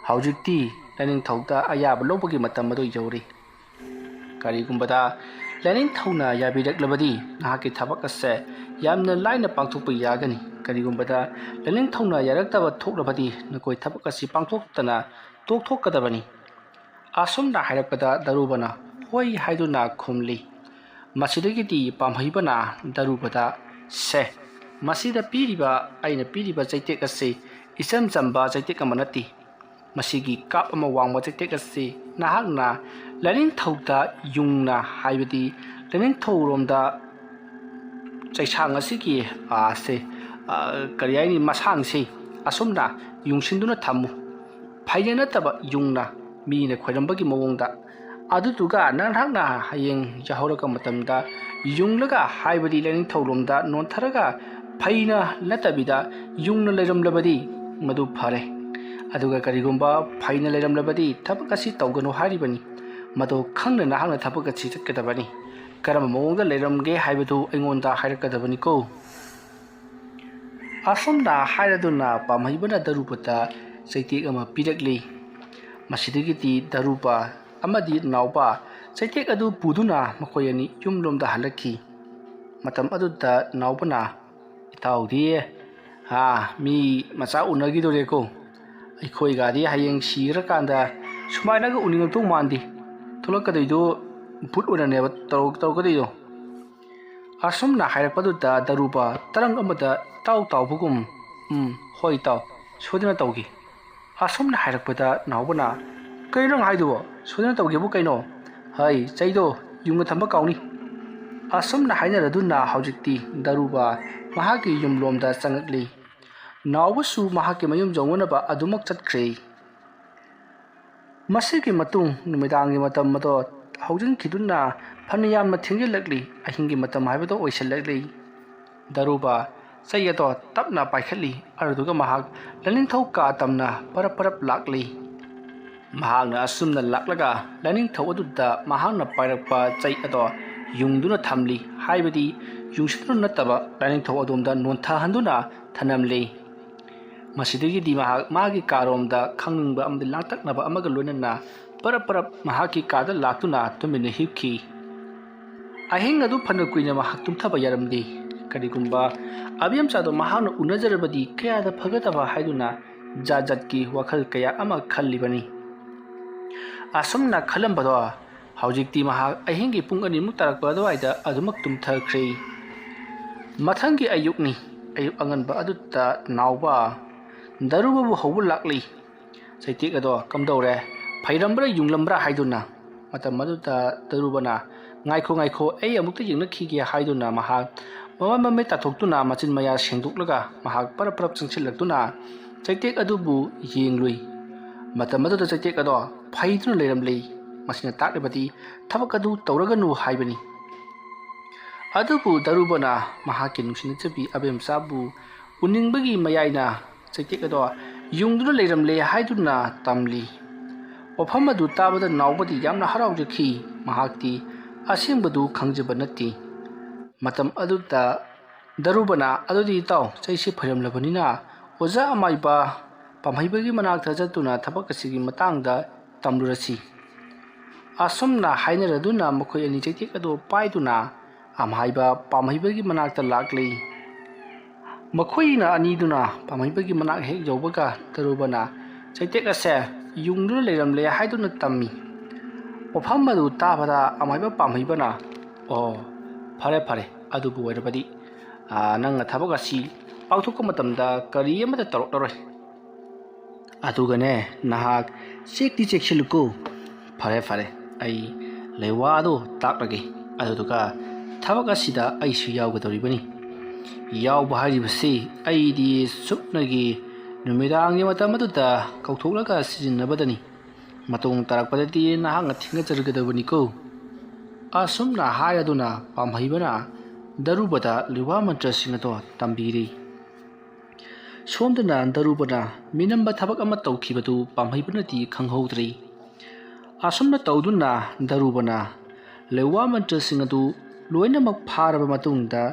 ꯍꯧꯖꯤꯛꯇꯤ ꯂꯥꯏꯅꯤꯡꯊꯧꯗ ꯑꯌꯥꯕ ꯂꯧꯕꯒꯤ ꯃꯇꯝ ꯑꯗꯨ ꯌꯧꯔꯦ꯫ ꯀꯔꯤꯒꯨꯝꯕꯗ ꯂꯥꯏꯅꯤꯡꯊꯧꯅ ꯌꯥꯕꯤꯔꯛꯂꯕꯗꯤ ꯅꯍꯥꯛꯀꯤ ꯊꯕꯛ ꯑꯁꯦ ꯌꯥꯝꯅ ꯂꯥꯏꯅ ꯄꯥꯡꯊꯣꯛꯄ ꯌꯥꯒꯅꯤ꯫ ꯀꯔꯤꯒꯨꯝꯕꯗ ꯂꯥꯏꯅꯤꯡꯊꯧꯅ ꯌꯥꯔꯛꯇꯕ ꯊꯣꯛꯂꯕꯗꯤ ꯅꯈꯣꯏ ꯊꯕꯛ ꯑꯁꯤ ꯄꯥꯡꯊꯣꯛꯇꯅ ꯇꯣꯛꯊꯣꯛꯀꯗꯕꯅꯤ"꯫ ꯑꯁꯨꯝꯅ ꯍꯥꯏꯔꯛꯄꯗ ꯗꯥꯔꯨꯕꯅ "ꯍꯣꯏ" ꯍꯥꯏꯗꯨꯅ ꯈꯨꯝꯂꯤ꯫ ꯃꯁꯤꯗꯒꯤꯗꯤ ꯄꯥꯝꯍꯩꯕꯅ ꯗꯥꯔꯨꯕꯗ ꯁꯦ, ꯃꯁꯤꯗ ꯄꯤꯔꯤꯕ, ꯑꯩꯅ ꯄꯤꯔꯤꯕ ꯆꯩꯇꯦꯛ ꯑꯁꯤ ꯏꯆꯝ ꯆꯝꯕ ꯆꯩꯇꯦꯛ ꯑꯃ ꯅꯠꯇꯦ꯫ ꯃꯁꯤꯒꯤ ꯀꯥꯞ ꯑꯃ ꯋꯥꯡꯕ ꯆꯩꯇꯦꯛ ꯑꯁꯤ ꯅꯍꯥꯛꯅ ꯂꯥꯏꯅꯤꯡꯊꯧꯗ ꯌꯨꯡꯅ, ꯍꯥꯏꯕꯗꯤ ꯂꯥꯏꯅꯤꯡꯊꯧꯔꯣꯝꯗ ꯆꯩꯁꯥꯡ ꯑꯁꯤꯒꯤ, ꯑ, ꯁꯦ, ꯑ, ꯀꯔꯤ ꯍꯥꯏꯅꯤ, ꯃꯁꯥꯡꯁꯤ ꯑꯁꯨꯝꯅ ꯌꯨꯡꯁꯤꯟꯗꯨꯅ ꯊꯝꯃꯨ꯫ ꯐꯩꯅ ꯅꯠꯇꯕ ꯌꯨꯡꯅ, ꯃꯤꯅ ꯈꯣꯏꯔꯝꯕꯒꯤ ꯃꯑꯣꯡꯗ꯫ ꯑꯗꯨꯗꯨꯒ ꯅꯍꯥꯛꯅ ꯍꯌꯦꯡ ꯌꯥꯍꯧꯔꯛꯄ ꯃꯇꯝꯗ ꯌꯨꯡꯂꯒ, ꯍꯥꯏꯕꯗꯤ ꯂꯥꯏꯅꯤꯡꯊꯧꯔꯣꯝꯗ ꯅꯣꯟꯊꯔꯒ ꯐꯩꯅ ꯅꯠꯇꯕꯤꯗ ꯌꯨꯡꯅ ꯂꯩꯔꯝꯂꯕꯗꯤ ꯃꯗꯨ ꯐꯔꯦ꯫ ꯑꯗꯨꯒ ꯀꯔꯤꯒꯨꯝꯕ ꯐꯩꯅ ꯂꯩꯔꯝꯂꯕꯗꯤ ꯊꯕꯛ ꯑꯁꯤ ꯇꯧꯒꯅꯨ ꯍꯥꯏꯔꯤꯕꯅꯤ꯫ ꯃꯗꯨ ꯈꯪꯅ ꯅꯍꯥꯛꯅ ꯊꯕꯛ ꯑꯁꯤ ꯆꯠꯀꯗꯕꯅꯤ꯫ ꯀꯔꯝꯕ ꯃꯑꯣꯡꯗ ꯂꯩꯔꯝꯒꯦ ꯍꯥꯏꯕꯗꯨ ꯑꯩꯉꯣꯟꯗ ꯍꯥꯏꯔꯛꯀꯗꯕꯅꯤꯀꯣ꯫ ꯑꯁꯨꯝꯅ ꯍꯥꯏꯔꯗꯨꯅ ꯄꯥꯝꯍꯩꯕꯅ ꯗꯔꯨꯕꯗ ꯆꯩꯇꯦꯛ ꯑꯃ ꯄꯤꯔꯛꯂꯤ꯫ ꯃꯁꯤꯗꯒꯤꯗꯤ ꯗꯔꯨꯕ ꯑꯃꯗꯤ ꯅꯥꯎꯕ ꯆꯩꯇꯦꯛ ꯑꯗꯨ ꯄꯨꯗꯨꯅ ꯃꯈꯣꯏ ꯑꯅꯤ ꯌꯨꯝꯂꯣꯝꯗ ꯍꯜꯂꯛꯈꯤ꯫ ꯃꯇꯝ ꯑꯗꯨꯗ ꯅꯥꯎꯕꯅ, "ꯏꯇꯥꯎꯗꯤ, ꯑꯥ, ꯃꯤ ꯃꯆꯥ ꯎꯅꯈꯤꯗꯣꯔꯦꯀꯣ꯫ ꯑꯩꯈꯣꯏꯒꯗꯤ ꯍꯌꯦꯡ ꯁꯤꯔꯀꯥꯟꯗ ꯁꯨꯃꯥꯏꯅꯒ ꯎꯅꯤꯡꯉꯛꯇꯧ ꯃꯥꯟꯗꯦ꯫ ꯊꯣꯛꯂꯛꯀꯗꯣꯏꯗꯣ ꯚꯨꯠ ꯑꯣꯏꯅꯅꯦꯕ ꯇꯧꯔꯛ-, ꯇꯧꯔꯛꯀꯗꯣꯏꯗꯣ"꯫ ꯑꯁꯨꯝꯅ ꯍꯥꯏꯔꯛꯄꯗꯨꯗ ꯗꯔꯨꯕ ꯇꯔꯪ ꯑꯃꯗ ꯏꯇꯥꯎ ꯇꯥꯎꯕꯒꯨꯝ, "ꯎꯝ, ꯍꯣꯏ ꯏꯇꯥꯎ, ꯁꯣꯏꯗꯅ ꯇꯧꯒꯦ"꯫ ꯑꯁꯨꯝꯅ ꯍꯥꯏꯔꯛꯄꯗ ꯅꯥꯎꯕꯅ, "ꯀꯩꯅꯣ ꯅꯪ ꯍꯥꯏꯗꯨꯕꯣ? ꯁꯣꯏꯗꯅ ꯇꯧꯒꯦꯕꯨ ꯀꯩꯅꯣ? ꯍꯩ, ꯆꯩꯗꯣ ꯌꯨꯡꯅ ꯊꯝꯕ ꯀꯥꯎꯅꯤ"꯫ ꯑꯁꯨꯝꯅ ꯍꯥꯏꯅꯔꯗꯨꯅ ꯍꯧꯖꯤꯛꯇꯤ ꯗꯔꯨꯕ ꯃꯍꯥꯛꯀꯤ ꯌꯨꯝꯂꯣꯝꯗ ꯆꯪꯉꯛꯂꯤ꯫ ꯅꯥꯎꯕꯁꯨ ꯃꯍꯥꯛꯀꯤ ꯃꯌꯨꯝ ꯌꯧꯅꯅꯕ ꯑꯗꯨꯃꯛ ꯆꯠꯈ꯭ꯔꯦ꯫ ꯃꯁꯤꯒꯤ ꯃꯇꯨꯡ ꯅꯨꯃꯤꯗꯥꯡꯒꯤ ꯃꯇꯝ ꯑꯗꯣ ꯍꯧꯖꯤꯟꯈꯤꯗꯨꯅ ꯐꯅ ꯌꯥꯝꯅ ꯊꯦꯡꯖꯤꯜꯂꯛꯂꯤ꯫ ꯑꯍꯤꯡꯒꯤ ꯃꯇꯝ ꯍꯥꯏꯕꯗꯣ ꯑꯣꯏꯁꯤꯜꯂꯛꯂꯤ꯫ ꯗꯔꯨꯕ ꯆꯩ ꯑꯗꯣ ꯇꯞꯅ ꯄꯥꯏꯈꯠꯂꯤ꯫ ꯑꯗꯨꯗꯨꯒ ꯃꯍꯥꯛ ꯂꯥꯏꯅꯤꯡꯊꯧ ꯀꯥ ꯇꯝꯅ ꯄꯔꯞ ꯄꯔꯞ ꯂꯥꯛꯂꯤ꯫ ꯃꯍꯥꯛꯅ ꯑꯁꯨꯝꯅ ꯂꯥꯛꯂꯒ ꯂꯥꯏꯅꯤꯡꯊꯧ ꯑꯗꯨꯗ ꯃꯍꯥꯛꯅ ꯄꯥꯏꯔꯛꯄ ꯆꯩ ꯑꯗꯣ ꯌꯨꯡꯗꯨꯅ ꯊꯝꯂꯤ, ꯍꯥꯏꯕꯗꯤ ꯌꯨꯡꯁꯤꯟꯗꯨꯅ ꯅꯠꯇꯕ, ꯂꯥꯏꯅꯤꯡꯊꯧ ꯑꯗꯣꯝꯗ ꯅꯣꯟꯊꯍꯟꯗꯨꯅ ꯊꯅꯝꯂꯤ꯫ ꯃꯁꯤꯗꯒꯤꯗꯤ ꯃꯍꯥꯛ ꯃꯥꯒꯤ ꯀꯥꯔꯣꯝꯗ ꯈꯪꯅꯤꯡꯕ ꯑꯃꯗꯤ ꯂꯥꯡꯇꯛꯅꯕ ꯑꯃꯒ ꯂꯣꯏꯅꯅ ꯄꯔꯞ ꯄꯔꯞ ꯃꯍꯥꯛꯀꯤ ꯀꯥꯗ ꯂꯥꯛꯇꯨꯅ ꯇꯨꯃꯤꯟꯅ ꯍꯤꯞꯈꯤ꯫ ꯑꯍꯤꯡ ꯑꯗꯨ ꯐꯅ ꯀꯨꯏꯅ ꯃꯍꯥꯛ ꯇꯨꯝꯊꯕ ꯌꯥꯔꯝꯗꯦ꯫ ꯀꯔꯤꯒꯨꯝꯕ ꯑꯕꯦꯝꯆꯥꯗꯣ ꯃꯍꯥꯛꯅ ꯎꯅꯖꯔꯕꯗꯤ ꯀꯌꯥꯗ ꯐꯒꯗꯕ ꯍꯥꯏꯗꯨꯅ ꯖꯥꯠ ꯖꯥꯠꯀꯤ ꯋꯥꯈꯜ ꯀꯌꯥ ꯑꯃ ꯈꯜꯂꯤꯕꯅꯤ꯫ ꯑꯁꯨꯝꯅ ꯈꯜꯂꯝꯕꯗꯣ ꯍꯧꯖꯤꯛꯇꯤ ꯃꯍꯥꯛ ꯑꯍꯤꯡꯒꯤ ꯄꯨꯡ ꯑꯅꯤꯃꯨꯛ ꯇꯥꯔꯛꯄ ꯑꯗꯨꯋꯥꯏꯗ ꯑꯗꯨꯃꯛ ꯇꯨꯝꯊꯈ꯭ꯔꯦ꯫ ꯃꯊꯪꯒꯤ ꯑꯌꯨꯛꯅꯤ꯫ ꯑꯌꯨꯛ ꯑꯉꯟꯕ ꯑꯗꯨꯗ ꯅꯥꯎꯕ ꯗꯥꯔꯨꯕꯕꯨ ꯍꯧꯕ ꯂꯥꯛꯂꯤ꯫ ꯆꯩꯇꯦꯛ ꯑꯗꯣ ꯀꯝꯗꯧꯔꯦ, ꯐꯩꯔꯝꯕ꯭ꯔꯥ ꯌꯨꯡꯂꯝꯕ꯭ꯔꯥ ꯍꯥꯏꯗꯨꯅ꯫ ꯃꯇꯝ ꯑꯗꯨꯗ ꯗꯥꯔꯨꯕꯅ "ꯉꯥꯏꯈꯣ, ꯉꯥꯏꯈꯣ, ꯑꯩ ꯑꯃꯨꯛꯇ ꯌꯦꯡꯂꯛꯈꯤꯒꯦ" ꯍꯥꯏꯗꯨꯅ ꯃꯍꯥꯛ ꯃꯃꯥꯏ ꯃꯃꯤꯠ ꯇꯥꯊꯣꯛꯇꯨꯅ ꯃꯆꯤꯟ ꯃꯌꯥ ꯁꯦꯡꯗꯣꯛꯂꯒ ꯃꯍꯥꯛ ꯄꯔꯞ ꯄꯔꯞ ꯆꯪꯁꯤꯜꯂꯛꯇꯨꯅ ꯆꯩꯇꯦꯛ ꯑꯗꯨꯕꯨ ꯌꯦꯡꯂꯨꯏ꯫ ꯃꯇꯝ ꯑꯗꯨꯗ ꯆꯩꯇꯦꯛ ꯑꯗꯣ ꯐꯩꯗꯨꯅ ꯂꯩꯔꯝꯂꯦ꯫ ꯃꯁꯤꯅ ꯇꯥꯛꯂꯤꯕꯗꯤ ꯊꯕꯛ ꯑꯗꯨ ꯇꯧꯔꯒꯅꯨ ꯍꯥꯏꯕꯅꯤ꯫ ꯑꯗꯨꯕꯨ ꯗꯥꯔꯨꯕꯅ ꯃꯍꯥꯛꯀꯤ ꯅꯨꯡꯁꯤꯅꯖꯕꯤ ꯑꯕꯦꯝꯆꯥꯕꯨ ꯎꯅꯤꯡꯕꯒꯤ ꯃꯌꯥꯏꯅ ꯆꯩꯇꯦꯛ ꯑꯗꯣ ꯌꯨꯡꯗꯨꯅ ꯂꯩꯔꯝꯂꯦ ꯍꯥꯏꯗꯨꯅ ꯇꯝꯂꯤ꯫ ꯋꯥꯐꯝ ꯑꯗꯨ ꯇꯥꯕꯗ ꯅꯥꯎꯕꯗꯤ ꯌꯥꯝꯅ ꯍꯔꯥꯎꯖꯈꯤ꯫ ꯃꯍꯥꯛꯇꯤ ꯑꯁꯦꯡꯕꯗꯨ ꯈꯪꯖꯕ ꯅꯠꯇꯦ꯫ ꯃꯇꯝ ꯑꯗꯨꯗ ꯗꯥꯔꯨꯕꯅ, "ꯑꯗꯨꯗꯤ ꯏꯇꯥꯎ, ꯆꯩꯁꯦ ꯐꯩꯔꯝꯂꯕꯅꯤꯅ ꯑꯣꯖꯥ ꯑꯃꯥꯏꯕ ꯄꯥꯝꯍꯩꯕꯒꯤ ꯃꯅꯥꯛꯇ ꯆꯠꯇꯨꯅ ꯊꯕꯛ ꯑꯁꯤꯒꯤ ꯃꯇꯥꯡꯗ ꯇꯝꯂꯨꯔꯁꯤ"꯫ ꯑꯁꯨꯝꯅ ꯍꯥꯏꯅꯔꯗꯨꯅ ꯃꯈꯣꯏ ꯑꯅꯤ ꯆꯩꯇꯦꯛ ꯑꯗꯨ ꯄꯥꯏꯗꯨꯅ ꯑꯃꯥꯏꯕ ꯄꯥꯝꯍꯩꯕꯒꯤ ꯃꯅꯥꯛꯇ ꯂꯥꯛꯂꯤ꯫ ꯃꯈꯣꯏꯅ ꯑꯅꯤꯗꯨꯅ ꯄꯥꯝꯍꯩꯕꯒꯤ ꯃꯅꯥꯛ ꯍꯦꯛ ꯌꯧꯕꯒ ꯗꯥꯔꯨꯕꯅ ꯆꯩꯇꯦꯛ ꯑꯁꯦ ꯌꯨꯡꯗꯨꯅ ꯂꯩꯔꯝꯂꯦ ꯍꯥꯏꯗꯨꯅ ꯇꯝꯃꯤ꯫ ꯋꯥꯐꯝ ꯑꯗꯨ ꯇꯥꯕꯗ ꯑꯃꯥꯏꯕ ꯄꯥꯝꯍꯩꯕꯅ, "ꯑꯣ, ꯐꯔꯦ ꯐꯔꯦ, ꯑꯗꯨꯕꯨ ꯑꯣꯏꯔꯕꯗꯤ, ꯑꯥ, ꯅꯪꯅ ꯊꯕꯛ ꯑꯁꯤ ꯄꯥꯡꯊꯣꯛꯄ ꯃꯇꯝꯗ ꯀꯔꯤ ꯑꯃꯠꯇ ꯇꯧꯔꯛꯂꯔꯣꯏ꯫ ꯑꯗꯨꯒꯅꯦ, ꯅꯍꯥꯛ ꯆꯦꯛꯇꯤ ꯆꯦꯛꯁꯤꯜꯂꯨꯀꯣ꯫ ꯐꯔꯦ ꯐꯔꯦ, ꯑꯩ ꯂꯩꯋꯥ ꯑꯗꯣ ꯇꯥꯛꯂꯒꯦ, ꯑꯗꯨꯗꯨꯒ ꯊꯕꯛ ꯑꯁꯤꯗ ꯑꯩꯁꯨ ꯌꯥꯎꯒꯗꯧꯔꯤꯕꯅꯤ꯫ ꯌꯥꯎꯕ ꯍꯥꯏꯔꯤꯕꯁꯤ ꯑꯩꯗꯤ ꯁꯨꯞꯅꯒꯤ ꯅꯨꯃꯤꯗꯥꯡꯒꯤ ꯃꯇꯝ ꯑꯗꯨꯗ ꯀꯧꯊꯣꯛꯂꯒ ꯁꯤꯖꯤꯟꯅꯕꯗꯅꯤ꯫ ꯃꯇꯨꯡ ꯇꯥꯔꯛꯄꯗꯗꯤ ꯅꯍꯥꯛꯅ ꯊꯦꯡꯅꯖꯔꯒꯗꯕꯅꯤꯀꯣ"꯫ ꯑꯁꯨꯝꯅ ꯍꯥꯏꯔꯗꯨꯅ ꯄꯥꯝꯍꯩꯕꯅ ꯗꯥꯔꯨꯕꯗ ꯂꯩꯋꯥ ꯃꯟꯇ꯭ꯔꯁꯤꯡ ꯑꯗꯣ ꯇꯝꯕꯤꯔꯤ꯫ ꯁꯣꯝꯗꯅ ꯗꯥꯔꯨꯕꯅ ꯃꯤꯅꯝꯕ ꯊꯕꯛ ꯑꯃ ꯇꯧꯈꯤꯕꯗꯨ ꯄꯥꯝꯍꯩꯕꯅꯗꯤ ꯈꯪꯍꯧꯗ꯭ꯔꯤ꯫ ꯑꯁꯨꯝꯅ ꯇꯧꯗꯨꯅ ꯗꯥꯔꯨꯕꯅ ꯂꯩꯋꯥ ꯃꯟꯇ꯭ꯔꯁꯤꯡ ꯑꯗꯨ ꯂꯣꯏꯅꯃꯛ ꯐꯥꯔꯕ ꯃꯇꯨꯡꯗ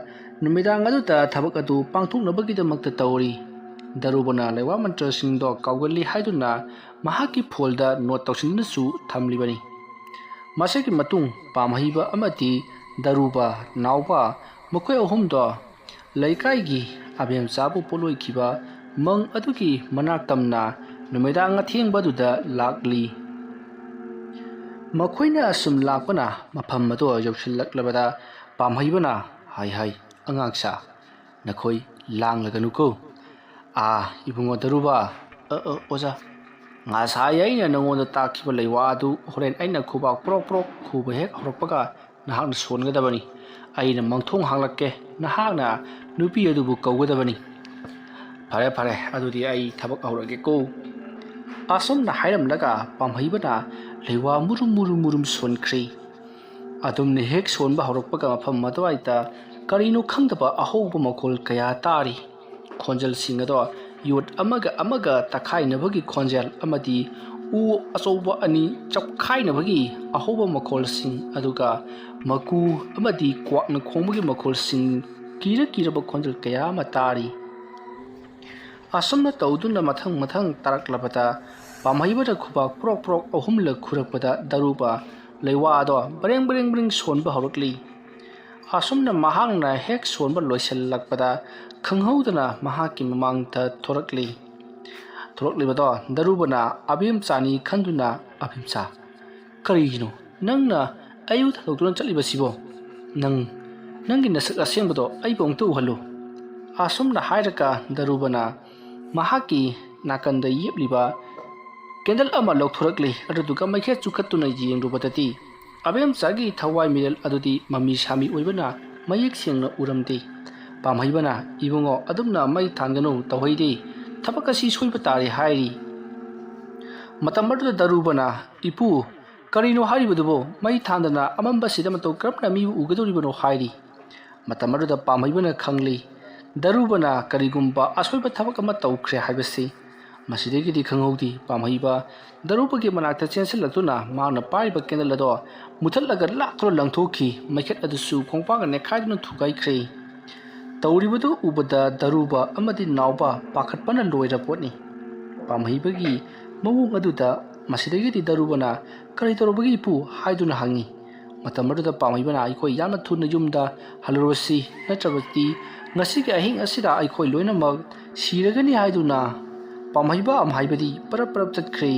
ꯅꯨꯃꯤꯗꯥꯡ ꯑꯗꯨꯗ ꯊꯕꯛ ꯑꯗꯨ ꯄꯥꯡꯊꯣꯛꯅꯕꯒꯤꯗꯃꯛꯇ ꯇꯧꯔꯤ꯫ ꯗꯥꯔꯨꯕꯅ ꯂꯩꯋꯥ ꯃꯟꯇ꯭ꯔꯁꯤꯡꯗꯣ ꯀꯥꯎꯒꯜꯂꯤ ꯍꯥꯏꯗꯨꯅ ꯃꯍꯥꯛꯀꯤ ꯐꯣꯜꯗ ꯅꯣꯠ ꯇꯧꯁꯤꯟꯗꯨꯅꯁꯨ ꯊꯝꯂꯤꯕꯅꯤ꯫ ꯃꯁꯤꯒꯤ ꯃꯇꯨꯡ ꯄꯥꯝꯍꯩꯕ ꯑꯃꯗꯤ ꯗꯥꯔꯨꯕ, ꯅꯥꯎꯕ, ꯃꯈꯣꯏ ꯑꯍꯨꯝꯗꯣ ꯂꯩꯀꯥꯏꯒꯤ ꯑꯕꯦꯝꯆꯥꯕꯨ ꯄꯣꯠꯂꯣꯏꯈꯤꯕ ꯃꯪ ꯑꯗꯨꯒꯤ ꯃꯅꯥꯛ ꯇꯝꯅ ꯅꯨꯃꯤꯗꯥꯡ ꯑꯊꯦꯡꯕꯗꯨꯗ ꯂꯥꯛꯂꯤ꯫ ꯃꯈꯣꯏꯅ ꯑꯁꯨꯝ ꯂꯥꯛꯄꯅ ꯃꯐꯝ ꯑꯗꯨ ꯌꯧꯁꯤꯜꯂꯛꯂꯕꯗ ꯄꯥꯝꯍꯩꯕꯅ ꯍꯥꯏ ꯍꯥꯏ, "ꯑꯉꯥꯡꯁꯥ, ꯅꯈꯣꯏ ꯂꯥꯡꯂꯒꯅꯨꯀꯣ꯫ ꯑꯥ, ꯏꯕꯨꯡꯉꯣ ꯗꯔꯨꯕ, ꯑ, ꯑ, ꯑꯣꯖꯥ, ꯉꯁꯥꯏ ꯑꯩꯅ ꯅꯉꯣꯟꯗ ꯇꯥꯛꯈꯤꯕ ꯂꯩꯋꯥ ꯑꯗꯨ ꯍꯣꯔꯦꯟ ꯑꯩꯅ ꯈꯨꯕꯥꯛ ꯄ꯭ꯔꯣꯛ ꯄ꯭ꯔꯣꯛ ꯈꯨꯕ ꯍꯦꯛ ꯍꯧꯔꯛꯄꯒ ꯅꯍꯥꯛꯅ ꯁꯣꯟꯒꯗꯕꯅꯤ꯫ ꯑꯩꯅ ꯃꯥꯡꯊꯣꯡ ꯍꯥꯡꯂꯛꯀꯦ, ꯅꯍꯥꯛꯅ ꯅꯨꯄꯤ ꯑꯗꯨꯕꯨ ꯀꯧꯒꯗꯕꯅꯤ꯫" "ꯐꯔꯦ, ꯐꯔꯦ, ꯑꯗꯨꯗꯤ ꯑꯩ ꯊꯕꯛ ꯍꯧꯔꯒꯦꯀꯣ꯫" ꯑꯁꯨꯝꯅ ꯍꯥꯏꯔꯝꯂꯒ ꯄꯥꯝꯍꯩꯕꯅ ꯂꯩꯋꯥ ꯃꯨꯔꯨꯝ ꯃꯨꯔꯨꯝ ꯃꯨꯔꯨꯝ ꯁꯣꯟꯈ꯭ꯔꯦ꯫ ꯑꯗꯨꯝꯅ ꯍꯦꯛ ꯁꯣꯟꯕ ꯍꯧꯔꯛꯄꯒ ꯃꯐꯝ ꯑꯗꯨꯋꯥꯏꯗ ꯀꯔꯤꯅꯣ ꯈꯪꯗꯕ ꯑꯍꯧꯕ ꯃꯈꯣꯜ ꯀꯌꯥ ꯇꯥꯔꯤ꯫ ꯈꯣꯟꯖꯦꯜꯁꯤꯡ ꯑꯗꯣ ꯌꯣꯠ ꯑꯃꯒ ꯑꯃꯒ ꯇꯛꯈꯥꯏꯅꯕꯒꯤ ꯈꯣꯟꯖꯦꯜ ꯑꯃꯗꯤ ꯎ ꯑꯆꯧꯕ ꯑꯅꯤ ꯆꯞꯈꯥꯏꯅꯕꯒꯤ ꯑꯍꯧꯕ ꯃꯈꯣꯜꯁꯤꯡ, ꯑꯗꯨꯒ ꯃꯀꯨ ꯑꯃꯗꯤ ꯀ꯭ꯋꯥꯛꯅ ꯈꯣꯡꯕꯒꯤ ꯃꯈꯣꯜꯁꯤꯡ, ꯀꯤꯔ ꯀꯤꯔꯕ ꯈꯣꯟꯖꯦꯜ ꯀꯌꯥ ꯑꯃ ꯇꯥꯔꯤ꯫ ꯑꯁꯨꯝꯅ ꯇꯧꯗꯨꯅ ꯃꯊꯪ ꯃꯊꯪ ꯇꯥꯔꯛꯂꯕꯗ ꯄꯥꯝꯍꯩꯕꯅ ꯈꯨꯕꯥꯛ ꯄ꯭ꯔꯣꯛ ꯄ꯭ꯔꯣꯛ ꯑꯍꯨꯝꯂꯛ ꯈꯨꯔꯛꯄꯗ ꯗꯔꯨꯕ ꯂꯩꯋꯥ ꯑꯗꯣ ꯕ꯭ꯔꯦꯡ ꯕ꯭ꯔꯦꯡ ꯕ꯭ꯔꯦꯡ ꯁꯣꯟꯕ ꯍꯧꯔꯛꯂꯤ꯫ ꯑꯁꯨꯝꯅ ꯃꯍꯥꯛꯅ ꯍꯦꯛ ꯁꯣꯟꯕ ꯂꯣꯏꯁꯤꯜꯂꯛꯄꯗ ꯈꯪꯍꯧꯗꯅ ꯃꯍꯥꯛꯀꯤ ꯃꯃꯥꯡꯗ ꯊꯣꯔꯛꯂꯤ꯫ ꯊꯣꯔꯛꯂꯤꯕꯗꯣ ꯗꯔꯨꯕꯅ ꯑꯕꯦꯝꯆꯥꯅꯤ ꯈꯟꯗꯨꯅ, "ꯑꯕꯦꯝꯆꯥ, ꯀꯔꯤꯒꯤꯅꯣ ꯅꯪꯅ ꯑꯩꯕꯨ ꯊꯥꯗꯣꯛꯇꯨꯅ ꯆꯠꯂꯤꯕꯁꯤꯕꯣ? ꯅꯪ, ꯅꯪꯒꯤ ꯅꯁꯛ ꯑꯁꯦꯡꯕꯗꯣ ꯑꯩꯕꯨ ꯑꯃꯨꯛꯇ ꯎꯍꯜꯂꯨ꯫" ꯑꯁꯨꯝꯅ ꯍꯥꯏꯔꯒ ꯗꯔꯨꯕꯅ ꯃꯍꯥꯛꯀꯤ ꯅꯥꯀꯟꯗ ꯌꯦꯞꯂꯤꯕ ꯀꯦꯟꯗꯜ ꯑꯃ ꯂꯧꯊꯣꯔꯛꯂꯤ꯫ ꯑꯗꯨꯗꯨꯒ ꯃꯩꯈꯦꯠ ꯆꯨꯈꯠꯇꯨꯅ ꯌꯦꯡꯂꯨꯕꯗꯗꯤ ꯑꯕꯦꯝꯆꯥꯒꯤ ꯊꯋꯥꯏ ꯃꯤꯔꯦꯜ ꯑꯗꯨꯗꯤ ꯃꯃꯤ ꯁꯥꯃꯤ ꯑꯣꯏꯕꯅ ꯃꯌꯦꯛ ꯁꯦꯡꯅ ꯎꯔꯝꯗꯦ꯫ ꯄꯥꯝꯍꯩꯕꯅ, "ꯏꯕꯨꯡꯉꯣ, ꯑꯗꯨꯝꯅ ꯃꯩ ꯊꯥꯟꯒꯅꯨ, ꯇꯧꯍꯩꯗꯦ꯫ ꯊꯕꯛ ꯑꯁꯤ ꯁꯣꯏꯕ ꯇꯥꯔꯦ," ꯍꯥꯏꯔꯤ꯫ ꯃꯇꯝ ꯑꯗꯨꯗ ꯗꯔꯨꯕꯅ, "ꯏꯄꯨ, ꯀꯔꯤꯅꯣ ꯍꯥꯏꯔꯤꯕꯗꯨꯕꯣ? ꯃꯩ ꯊꯥꯟꯗꯅ ꯑꯃꯝꯕꯁꯤꯗ ꯃꯇꯧ ꯀꯔꯝꯅ ꯃꯤꯕꯨ ꯎꯒꯗꯧꯔꯤꯕꯅꯣ?" ꯍꯥꯏꯔꯤ꯫ ꯃꯇꯝ ꯑꯗꯨꯗ ꯄꯥꯝꯍꯩꯕꯅ ꯈꯪꯂꯤ, ꯗꯔꯨꯕꯅ ꯀꯔꯤꯒꯨꯝꯕ ꯑꯁꯣꯏꯕ ꯊꯕꯛ ꯑꯃ ꯇꯧꯈ꯭ꯔꯦ ꯍꯥꯏꯕꯁꯤ꯫ ꯃꯁꯤꯗꯒꯤꯗꯤ ꯈꯪꯍꯧꯗꯦ, ꯄꯥꯝꯍꯩꯕ ꯗꯔꯨꯕꯒꯤ ꯃꯅꯥꯛꯇ ꯆꯦꯟꯁꯤꯜꯂꯛꯇꯨꯅ ꯃꯍꯥꯛꯅ ꯄꯥꯏꯔꯤꯕ ꯀꯦꯟꯗꯜ ꯑꯗꯣ ꯃꯨꯊꯠꯂꯒ ꯂꯥꯛꯇꯨꯅ ꯂꯪꯊꯣꯛꯈꯤ꯫ ꯃꯩꯈꯦꯠ ꯑꯗꯨꯁꯨ ꯈꯣꯡꯄꯥꯛꯅ ꯅꯦꯠꯈꯥꯏꯗꯨꯅ ꯊꯨꯒꯥꯏꯈ꯭ꯔꯦ꯫ ꯇꯧꯔꯤꯕꯗꯨ ꯎꯕꯗ ꯗꯔꯨꯕ ꯑꯃꯗꯤ ꯅꯥꯎꯕ ꯄꯥꯈꯠꯄꯅ ꯂꯣꯏꯔ ꯄꯣꯠꯅꯤ꯫ ꯄꯥꯝꯍꯩꯕꯒꯤ ꯃꯑꯣꯡ ꯑꯗꯨꯗ ꯃꯁꯤꯗꯒꯤꯗꯤ ꯗꯔꯨꯕꯅ, "ꯀꯔꯤ ꯇꯧꯔꯕꯒꯦ ꯏꯄꯨ?" ꯍꯥꯏꯗꯨꯅ ꯍꯪꯉꯤ꯫ ꯃꯇꯝ ꯑꯗꯨꯗ ꯄꯥꯝꯍꯩꯕꯅ, "ꯑꯩꯈꯣꯏ ꯌꯥꯝꯅ ꯊꯨꯅ ꯌꯨꯝꯗ ꯍꯜꯂꯨꯔꯁꯤ, ꯅꯠꯇ꯭ꯔꯕꯗꯤ ꯉꯁꯤꯒꯤ ꯑꯍꯤꯡ ꯑꯁꯤꯗ ꯑꯩꯈꯣꯏ ꯂꯣꯏꯅꯃꯛ ꯁꯤꯔꯒꯅꯤ" ꯍꯥꯏꯗꯨꯅ ꯄꯥꯝꯍꯩꯕ ꯑꯃ ꯍꯥꯏꯕꯗꯤ ꯄꯔꯞ ꯄꯔꯞ ꯆꯠꯈ꯭ꯔꯦ꯫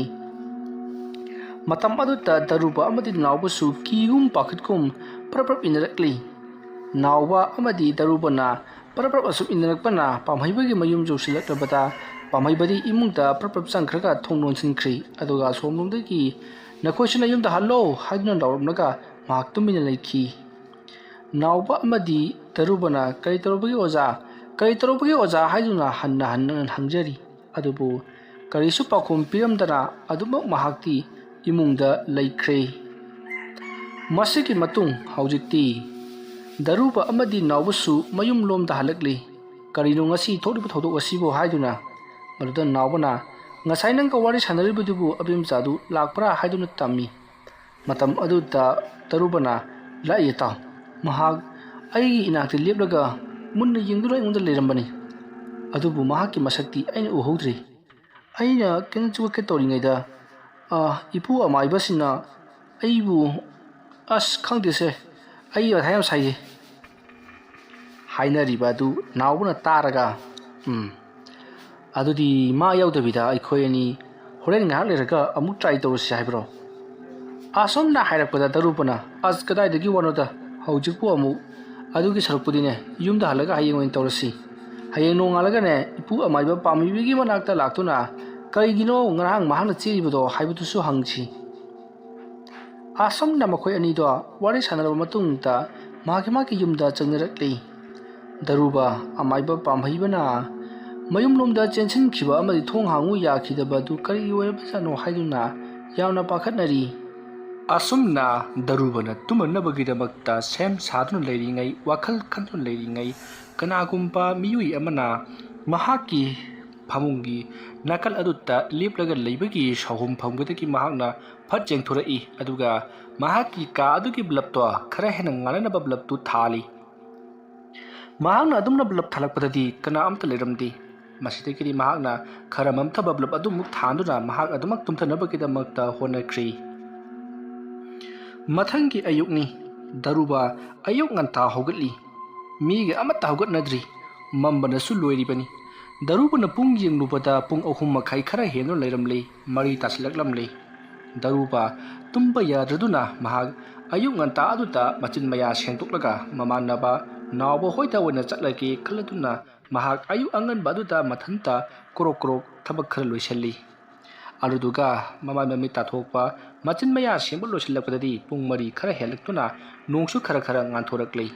ꯃꯇꯝ ꯑꯗꯨꯗ ꯗꯔꯨꯕ ꯑꯃꯗꯤ ꯅꯥꯎꯕꯁꯨ ꯀꯤꯒꯨꯝ ꯄꯥꯈꯠꯀꯨꯝ ꯄꯔꯞ ꯄꯔꯞ ꯏꯟꯅꯔꯛꯂꯤ꯫ ꯅꯥꯎꯕ ꯑꯃꯗꯤ ꯗꯔꯨꯕꯅ ꯄꯔꯞ ꯄꯔꯞ ꯑꯁꯨꯝ ꯏꯟꯅꯔꯛꯄꯅ ꯄꯥꯝꯍꯩꯕꯒꯤ ꯃꯌꯨꯝ ꯌꯧꯁꯤꯜꯂꯛꯂꯕꯗ ꯄꯥꯝꯍꯩꯕꯗꯤ ꯏꯃꯨꯡꯗ ꯄꯔꯞ ꯄꯔꯞ ꯆꯪꯈ꯭ꯔꯒ ꯊꯣꯡ ꯂꯣꯟꯁꯤꯟꯈ꯭ꯔꯦ꯫ ꯑꯗꯨꯒ ꯑꯁꯣꯝꯂꯣꯝꯗꯒꯤ "ꯅꯈꯣꯏꯁꯨ ꯅꯌꯨꯝꯗ ꯍꯜꯂꯣ" ꯍꯥꯏꯗꯨꯅ ꯂꯥꯎꯔꯝꯂꯒ ꯃꯍꯥꯛ ꯇꯨꯃꯤꯟꯅ ꯂꯩꯈꯤ꯫ ꯅꯥꯎꯕ ꯑꯃꯗꯤ ꯗꯔꯨꯕꯅ "ꯀꯔꯤ ꯇꯧꯔꯕꯒꯦ ꯑꯣꯖꯥ? ꯀꯔꯤ ꯇꯧꯔꯕꯒꯦ ꯑꯣꯖꯥ?" ꯍꯥꯏꯗꯨꯅ ꯍꯟꯅ ꯍꯟꯅ ꯍꯪꯖꯔꯤ꯫ ꯑꯗꯨꯕꯨ ꯀꯔꯤꯁꯨ ꯄꯥꯎꯈꯨꯝ ꯄꯤꯔꯝꯗꯅ ꯑꯗꯨꯃꯛ ꯃꯍꯥꯛꯇꯤ ꯏꯃꯨꯡꯗ ꯂꯩꯈ꯭ꯔꯦ꯫ ꯃꯁꯤꯒꯤ ꯃꯇꯨꯡ ꯍꯧꯖꯤꯛꯇꯤ ꯗꯔꯨꯕ ꯑꯃꯗꯤ ꯅꯥꯎꯕꯁꯨ ꯃꯌꯨꯝ ꯂꯣꯝꯗ ꯍꯜꯂꯛꯂꯤ꯫ "ꯀꯔꯤꯅꯣ ꯉꯁꯤ ꯊꯣꯛꯂꯤꯕ ꯊꯧꯗꯣꯛ ꯑꯁꯤꯕꯨ?" ꯍꯥꯏꯗꯨꯅ꯫ ꯃꯗꯨꯗ ꯅꯥꯎꯕꯅ "ꯉꯁꯥꯏ ꯅꯪꯒ ꯋꯥꯔꯤ ꯁꯥꯟꯅꯔꯤꯕꯗꯨꯕꯨ ꯑꯕꯦꯝꯆꯥꯗꯨ ꯂꯥꯛꯄ꯭ꯔꯥ?" ꯍꯥꯏꯗꯨꯅ ꯇꯝꯃꯤ꯫ ꯃꯇꯝ ꯑꯗꯨꯗ ꯗꯔꯨꯕꯅ "ꯂꯥꯛꯏ ꯇꯥꯎ꯫ ꯃꯍꯥꯛ ꯑꯩꯒꯤ ꯏꯅꯥꯛꯇ ꯂꯦꯞꯂꯒ ꯃꯨꯟꯅ ꯌꯦꯡꯗꯨꯅ ꯑꯩꯉꯣꯟꯗ ꯂꯩꯔꯝꯕꯅꯤ꯫ ꯑꯗꯨꯕꯨ ꯃꯍꯥꯛꯀꯤ ꯃꯁꯛꯇꯤ ꯑꯩꯅ ꯎꯍꯧꯗ꯭ꯔꯤ꯫ ꯑꯩꯅ ꯀꯩꯅꯣ ꯆꯨꯒꯠꯀꯦ ꯇꯧꯔꯤꯉꯩꯗ, ꯑ, ꯏꯄꯨ ꯑꯃꯥꯏꯕꯁꯤꯡꯅ ꯑꯩꯕꯨ, ꯑꯁ, ꯈꯪꯗꯦꯁꯦ, ꯑꯩ ꯃꯊꯥ ꯌꯥꯝ ꯁꯥꯏꯌꯦ" ꯍꯥꯏꯅꯔꯤꯕ ꯑꯗꯨ ꯅꯥꯎꯕꯅ ꯇꯥꯔꯒ, "ꯎꯝ, ꯑꯗꯨꯗꯤ ꯃꯥ ꯌꯥꯎꯗꯕꯤꯗ ꯑꯩꯈꯣꯏ ꯑꯅꯤ ꯍꯣꯔꯦꯟ ꯉꯥꯏꯍꯥꯛ ꯂꯩꯔꯒ ꯑꯃꯨꯛ try ꯇꯧꯔꯁꯤ ꯍꯥꯏꯕ꯭ꯔꯣ?" ꯑꯁꯣꯝꯅ ꯍꯥꯏꯔꯛꯄꯗ ꯗꯔꯨꯕꯅ, "ꯑꯁ, ꯀꯗꯥꯏꯗꯒꯤ ꯋꯥꯅꯣꯗ, ꯍꯧꯖꯤꯛꯄꯨ ꯑꯃꯨꯛ꯫ ꯑꯗꯨꯒꯤ ꯁꯔꯨꯛꯄꯨꯗꯤꯅꯦ, ꯌꯨꯝꯗ ꯍꯜꯂꯒ ꯍꯌꯦꯡ ꯑꯣꯏꯅ ꯇꯧꯔꯁꯤ꯫ ꯍꯌꯦꯡ ꯅꯣꯡꯉꯥꯜꯂꯒꯅꯦ, ꯏꯄꯨ ꯑꯃꯥꯏꯕ ꯄꯥꯝꯕꯤꯕꯒꯤ ꯃꯅꯥꯛꯇ ꯂꯥꯛꯇꯨꯅ ꯀꯔꯤꯒꯤꯅꯣ ꯉꯔꯥꯡ ꯃꯍꯥꯛꯅ ꯆꯦꯜꯂꯤꯕꯗꯣ ꯍꯥꯏꯕꯗꯨꯁꯨ ꯍꯪꯁꯤ"꯫ ꯑꯁꯨꯝꯅ ꯃꯈꯣꯏ ꯑꯅꯤꯗꯣ ꯋꯥꯔꯤ ꯁꯥꯟꯅꯔꯕ ꯃꯇꯨꯡꯗ ꯃꯍꯥꯛꯀꯤ ꯃꯍꯥꯛꯀꯤ ꯌꯨꯝꯗ ꯆꯪꯅꯔꯛꯂꯤ꯫ ꯗꯔꯨꯕ ꯑꯃꯥꯏꯕ ꯄꯥꯝꯍꯩꯕꯅ ꯃꯌꯨꯝꯂꯣꯝꯗ ꯆꯦꯟꯁꯤꯟꯈꯤꯕ ꯑꯃꯗꯤ ꯊꯣꯡ ꯍꯥꯡꯉꯨ ꯌꯥꯈꯤꯗꯕ ꯑꯗꯨ ꯀꯔꯤ ꯑꯣꯏꯔꯕꯖꯥꯠꯅꯣ ꯍꯥꯏꯗꯨꯅ ꯌꯥꯝꯅ ꯄꯥꯈꯠꯅꯔꯤ꯫ ꯑꯁꯨꯝꯅ ꯗꯔꯨꯕꯅ ꯇꯨꯝꯅꯅꯕꯒꯤꯗꯃꯛꯇ ꯁꯦꯝ ꯁꯥꯗꯨꯅ ꯂꯩꯔꯤꯉꯩ, ꯋꯥꯈꯜ ꯈꯟꯗꯨꯅ ꯂꯩꯔꯤꯉꯩ, ꯀꯅꯥꯒꯨꯝꯕ ꯃꯤꯑꯣꯏ ꯑꯃꯅ ꯃꯍꯥꯛꯀꯤ ꯐꯃꯨꯡꯒꯤ ꯅꯥꯀꯜ ꯑꯗꯨꯗ ꯂꯦꯞꯂꯒ ꯂꯩꯕꯒꯤ ꯁꯥꯎꯍꯨꯝ ꯐꯪꯕꯗꯒꯤ ꯃꯍꯥꯛꯅ ꯐꯠ ꯆꯦꯡꯊꯣꯔꯛꯏ, ꯑꯗꯨꯒ ꯃꯍꯥꯛꯀꯤ ꯀꯥ ꯑꯗꯨꯒꯤ ꯕꯜꯕꯇꯣ ꯈꯔ ꯍꯦꯟꯅ ꯉꯥꯟꯅꯅꯕ ꯕꯜꯕꯇꯨ ꯊꯥꯜꯂꯤ꯫ ꯃꯍꯥꯛꯅ ꯑꯗꯨꯝꯅ ꯕꯜꯕ ꯊꯥꯜꯂꯛꯄꯗꯗꯤ ꯀꯅꯥ ꯑꯃꯠꯇ ꯂꯩꯔꯝꯗꯦ꯫ ꯃꯁꯤꯗꯒꯤꯗꯤ ꯃꯍꯥꯛꯅ ꯈꯔ ꯃꯝꯊꯕ ꯕꯜꯕ ꯑꯗꯨꯃꯨꯛ ꯊꯥꯟꯗꯨꯅ ꯃꯍꯥꯛ ꯑꯗꯨꯃꯛ ꯇꯨꯝꯊꯅꯕꯒꯤꯗꯃꯛꯇ ꯍꯣꯠꯅꯈ꯭ꯔꯤ꯫ ꯃꯊꯪꯒꯤ ꯑꯌꯨꯛꯅꯤ꯫ ꯗꯔꯨꯕ ꯑꯌꯨꯛ ꯉꯟꯇꯥ ꯍꯧꯒꯠꯂꯤ꯫ ꯃꯤꯒ ꯑꯃꯠꯇ ꯍꯧꯒꯠꯅꯗ꯭ꯔꯤ꯫ ꯃꯝꯕꯅꯁꯨ ꯂꯣꯏꯔꯤꯕꯅꯤ꯫ ꯗꯔꯨꯕꯅ ꯄꯨꯡ ꯌꯦꯡꯂꯨꯕꯗ ꯄꯨꯡ ꯑꯍꯨꯝ ꯃꯈꯥꯏ ꯈꯔ ꯍꯦꯟꯗꯨꯅ ꯂꯩꯔꯝꯂꯦ꯫ ꯃꯔꯤ ꯇꯥꯁꯤꯜꯂꯛꯂꯝꯂꯦ꯫ ꯗꯔꯨꯕ ꯇꯨꯝꯕ ꯌꯥꯗ꯭ꯔꯗꯨꯅ ꯃꯍꯥꯛ ꯑꯌꯨꯛ ꯉꯟꯇꯥ ꯑꯗꯨꯗ ꯃꯆꯤꯟ ꯃꯌꯥ ꯁꯦꯡꯗꯣꯛꯂꯒ ꯃꯃꯥꯟꯅꯕ ꯅꯥꯎꯕ ꯍꯣꯏꯗ ꯑꯣꯏꯅ ꯆꯠꯂꯒꯦ ꯈꯜꯂꯗꯨꯅ ꯃꯍꯥꯛ ꯑꯌꯨꯛ ꯑꯉꯟꯕ ꯑꯗꯨꯗ ꯃꯊꯟꯇ ꯀ꯭ꯔꯣꯛ ꯀ꯭ꯔꯣꯛ ꯊꯕꯛ ꯈꯔ ꯂꯣꯏꯁꯤꯜꯂꯤ꯫ ꯑꯗꯨꯗꯨꯒ ꯃꯃꯥꯏ ꯃꯃꯤꯠ ꯇꯥꯊꯣꯛꯄ, ꯃꯆꯤꯟ ꯃꯌꯥ ꯁꯦꯡꯕ ꯂꯣꯏꯁꯤꯜꯂꯛꯄꯗꯗꯤ ꯄꯨꯡ ꯃꯔꯤ ꯈꯔ ꯍꯦꯜꯂꯛꯇꯨꯅ ꯅꯣꯡꯁꯨ ꯈꯔ ꯈꯔ ꯉꯥꯟꯊꯣꯔꯛꯂꯤ꯫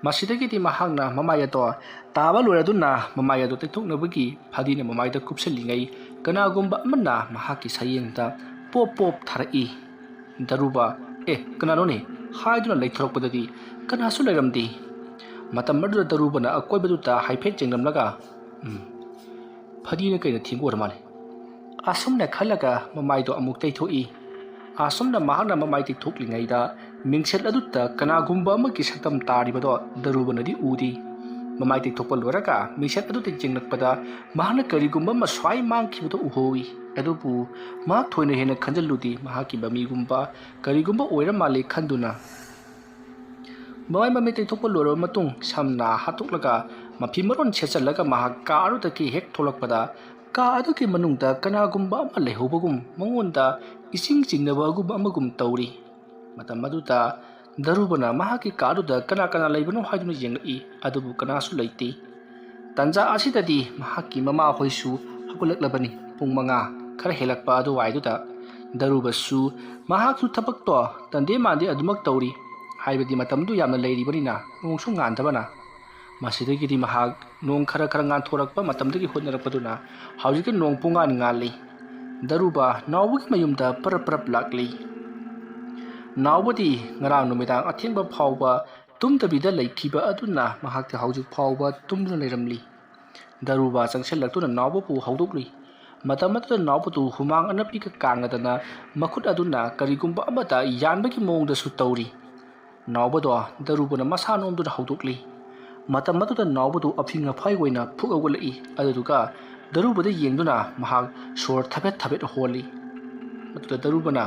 ꯃꯁꯤꯗꯒꯤꯗꯤ ꯃꯍꯥꯛꯅ ꯃꯃꯥꯏ ꯑꯗꯣ ꯇꯥꯕ ꯂꯣꯏꯔꯗꯨꯅ ꯃꯃꯥꯏ ꯑꯗꯣ ꯇꯩꯊꯣꯛꯅꯕꯒꯤ ꯐꯗꯤꯅ ꯃꯃꯥꯏꯗ ꯀꯨꯞꯁꯤꯜꯂꯤꯉꯩ ꯀꯅꯥꯒꯨꯝꯕ ꯑꯃꯅ ꯃꯍꯥꯛꯀꯤ ꯁꯌꯦꯡꯗ ꯄꯣꯞ ꯄꯣꯞ ꯊꯥꯔꯛꯏ꯫ "ꯗꯔꯨꯕ, ꯑꯦ, ꯀꯅꯥꯅꯣꯅꯦ?" ꯍꯥꯏꯗꯨꯅ ꯂꯩꯊꯣꯔꯛꯄꯗꯗꯤ ꯀꯅꯥꯁꯨ ꯂꯩꯔꯝꯗꯦ꯫ ꯃꯇꯝ ꯑꯗꯨꯗ ꯗꯔꯨꯕꯅ ꯑꯀꯣꯏꯕꯗꯨꯗ ꯍꯥꯏꯐꯦꯠ ꯌꯦꯡꯂꯝꯂꯒ, "ꯎꯝ, ꯐꯗꯤꯅ ꯀꯩꯅ ꯊꯦꯡꯕ ꯑꯣꯏꯔ ꯃꯥꯜꯂꯦ"꯫ ꯑꯁꯨꯝꯅ ꯈꯜꯂꯒ ꯃꯃꯥꯏꯗꯣ ꯑꯃꯨꯛ ꯇꯩꯊꯣꯛꯏ꯫ ꯑꯁꯨꯝꯅ ꯃꯍꯥꯛꯅ ꯃꯃꯥꯏ ꯇꯩꯊꯣꯛꯂꯤꯉꯩꯗ ꯃꯤꯡꯁꯦꯜ ꯑꯗꯨꯗ ꯀꯅꯥꯒꯨꯝꯕ ꯑꯃꯒꯤ ꯁꯛꯇꯝ ꯇꯥꯔꯤꯕꯗꯣ ꯗꯔꯨꯕꯅꯗꯤ ꯎꯗꯦ꯫ ꯃꯃꯥꯏ ꯇꯩꯊꯣꯛꯄ ꯂꯣꯏꯔꯒ ꯃꯤꯡꯁꯦꯜ ꯑꯗꯨꯗ ꯌꯦꯡꯂꯛꯄꯗ ꯃꯍꯥꯛꯅ ꯀꯔꯤꯒꯨꯝꯕ ꯑꯃ ꯁ꯭ꯋꯥꯏ ꯃꯥꯡꯈꯤꯕꯗꯣ ꯎꯍꯧꯏ꯫ ꯑꯗꯨꯕꯨ ꯃꯍꯥꯛ ꯊꯣꯏꯅ ꯍꯦꯟꯅ ꯈꯟꯖꯤꯜꯂꯨꯗꯦ꯫ ꯃꯍꯥꯛꯀꯤ ꯃꯃꯤꯒꯨꯝꯕ ꯀꯔꯤꯒꯨꯝꯕ ꯑꯣꯏꯔ ꯃꯥꯜꯂꯦ ꯈꯟꯗꯨꯅ ꯃꯃꯥꯏ ꯃꯃꯤꯠ ꯇꯩꯊꯣꯛꯄ ꯂꯣꯏꯔꯕ ꯃꯇꯨꯡ ꯁꯝꯅ ꯍꯥꯠꯇꯣꯛꯂꯒ ꯃꯐꯤ ꯃꯔꯣꯟ ꯁꯦꯠꯆꯜꯂꯒ ꯃꯍꯥꯛ ꯀꯥ ꯑꯗꯨꯗꯒꯤ ꯍꯦꯛ ꯊꯣꯛꯂꯛꯄꯗ ꯀꯥ ꯑꯗꯨꯒꯤ ꯃꯅꯨꯡꯗ ꯀꯅꯥꯒꯨꯝꯕ ꯑꯃ ꯂꯩꯍꯧꯕꯒꯨꯝ ꯃꯉꯣꯟꯗ ꯏꯁꯤꯡ ꯆꯤꯡꯅꯕꯒꯨꯝꯕ ꯑꯃꯒꯨꯝ ꯇꯧꯔꯤ꯫ ꯃꯇꯝ ꯑꯗꯨꯗ ꯗꯔꯨꯕꯅ ꯃꯍꯥꯛꯀꯤ ꯀꯥ ꯑꯗꯨꯗ ꯀꯅꯥ ꯀꯅꯥ ꯂꯩꯕꯅꯣ ꯍꯥꯏꯗꯨꯅ ꯌꯦꯡꯂꯛꯏ꯫ ꯑꯗꯨꯕꯨ ꯀꯅꯥꯁꯨ ꯂꯩꯇꯦ꯫ ꯇꯟꯖꯥ ꯑꯁꯤꯗꯗꯤ ꯃꯍꯥꯛꯀꯤ ꯃꯃꯥꯍꯣꯏꯁꯨ ꯍꯧꯒꯠꯂꯛꯂꯕꯅꯤ꯫ ꯄꯨꯡ ꯃꯉꯥ ꯈꯔ ꯍꯦꯜꯂꯛꯄ ꯑꯗꯨꯋꯥꯏꯗꯨꯗ ꯗꯔꯨꯕꯁꯨ ꯃꯍꯥꯛꯁꯨ ꯊꯕꯛꯇꯣ ꯇꯟꯗꯦ ꯃꯥꯟꯗꯦ ꯑꯗꯨꯃꯛ ꯇꯧꯔꯤ꯫ ꯍꯥꯏꯕꯗꯤ ꯃꯇꯝꯗꯨ ꯌꯥꯝꯅ ꯂꯩꯔꯤꯕꯅꯤꯅ ꯅꯣꯡꯁꯨ ꯉꯥꯟꯗꯕꯅ꯫ ꯃꯁꯤꯗꯒꯤꯗꯤ ꯃꯍꯥꯛ ꯅꯣꯡ ꯈꯔ ꯈꯔ ꯉꯥꯟꯊꯣꯔꯛꯄ ꯃꯇꯝꯗꯒꯤ ꯍꯣꯠꯅꯔꯛꯄꯗꯨꯅ ꯍꯧꯖꯤꯛꯇꯤ ꯅꯣꯡ ꯄꯨꯡꯉꯥꯟ ꯉꯥꯜꯂꯤ꯫ ꯗꯔꯨꯕ ꯅꯥꯎꯕꯒꯤ ꯃꯌꯨꯝꯗ ꯄꯔꯞ ꯄꯔꯞ ꯂꯥꯛꯂꯤ꯫ ꯅꯥꯎꯕꯗꯤ ꯉꯔꯥꯡ ꯅꯨꯃꯤꯗꯥꯡ ꯑꯊꯦꯡꯕ ꯐꯥꯎꯕ ꯇꯨꯝꯗꯕꯤꯗ ꯂꯩꯈꯤꯕ ꯑꯗꯨꯅ ꯃꯍꯥꯛꯇꯤ ꯍꯧꯖꯤꯛ ꯐꯥꯎꯕ ꯇꯨꯝꯗꯨꯅ ꯂꯩꯔꯝꯂꯤ꯫ ꯗꯔꯨꯕ ꯆꯪꯁꯤꯜꯂꯛꯇꯨꯅ ꯅꯥꯎꯕꯕꯨ ꯍꯧꯗꯣꯛꯂꯨꯏ꯫ ꯃꯇꯝ ꯑꯗꯨꯗ ꯅꯥꯎꯕꯗꯨ ꯍꯨꯃꯥꯡ ꯑꯅꯞꯄꯤꯒ ꯀꯥꯡꯉꯗꯅ ꯃꯈꯨꯠ ꯑꯗꯨꯅ ꯀꯔꯤꯒꯨꯝꯕ ꯑꯃꯗ ꯌꯥꯟꯕꯒꯤ ꯃꯑꯣꯡꯗꯁꯨ ꯇꯧꯔꯤ꯫ ꯅꯥꯎꯕꯗꯣ ꯗꯔꯨꯕꯅ ꯃꯁꯥ ꯅꯣꯝꯗꯨꯅ ꯍꯧꯗꯣꯛꯂꯤ꯫ ꯃꯇꯝ ꯑꯗꯨꯗ ꯅꯥꯎꯕꯗꯨ ꯑꯐꯤꯡ ꯑꯐꯥꯏ ꯑꯣꯏꯅ ꯐꯨꯛ ꯍꯧꯒꯠꯂꯛꯏ꯫ ꯑꯗꯨꯗꯨꯒ ꯗꯔꯨꯕꯗ ꯌꯦꯡꯗꯨꯅ ꯃꯍꯥꯛ ꯁꯣꯔ ꯊꯕꯦꯠ ꯊꯕꯦꯠ ꯍꯣꯜꯂꯤ꯫ ꯑꯗꯨꯗ ꯗꯔꯨꯕꯅ,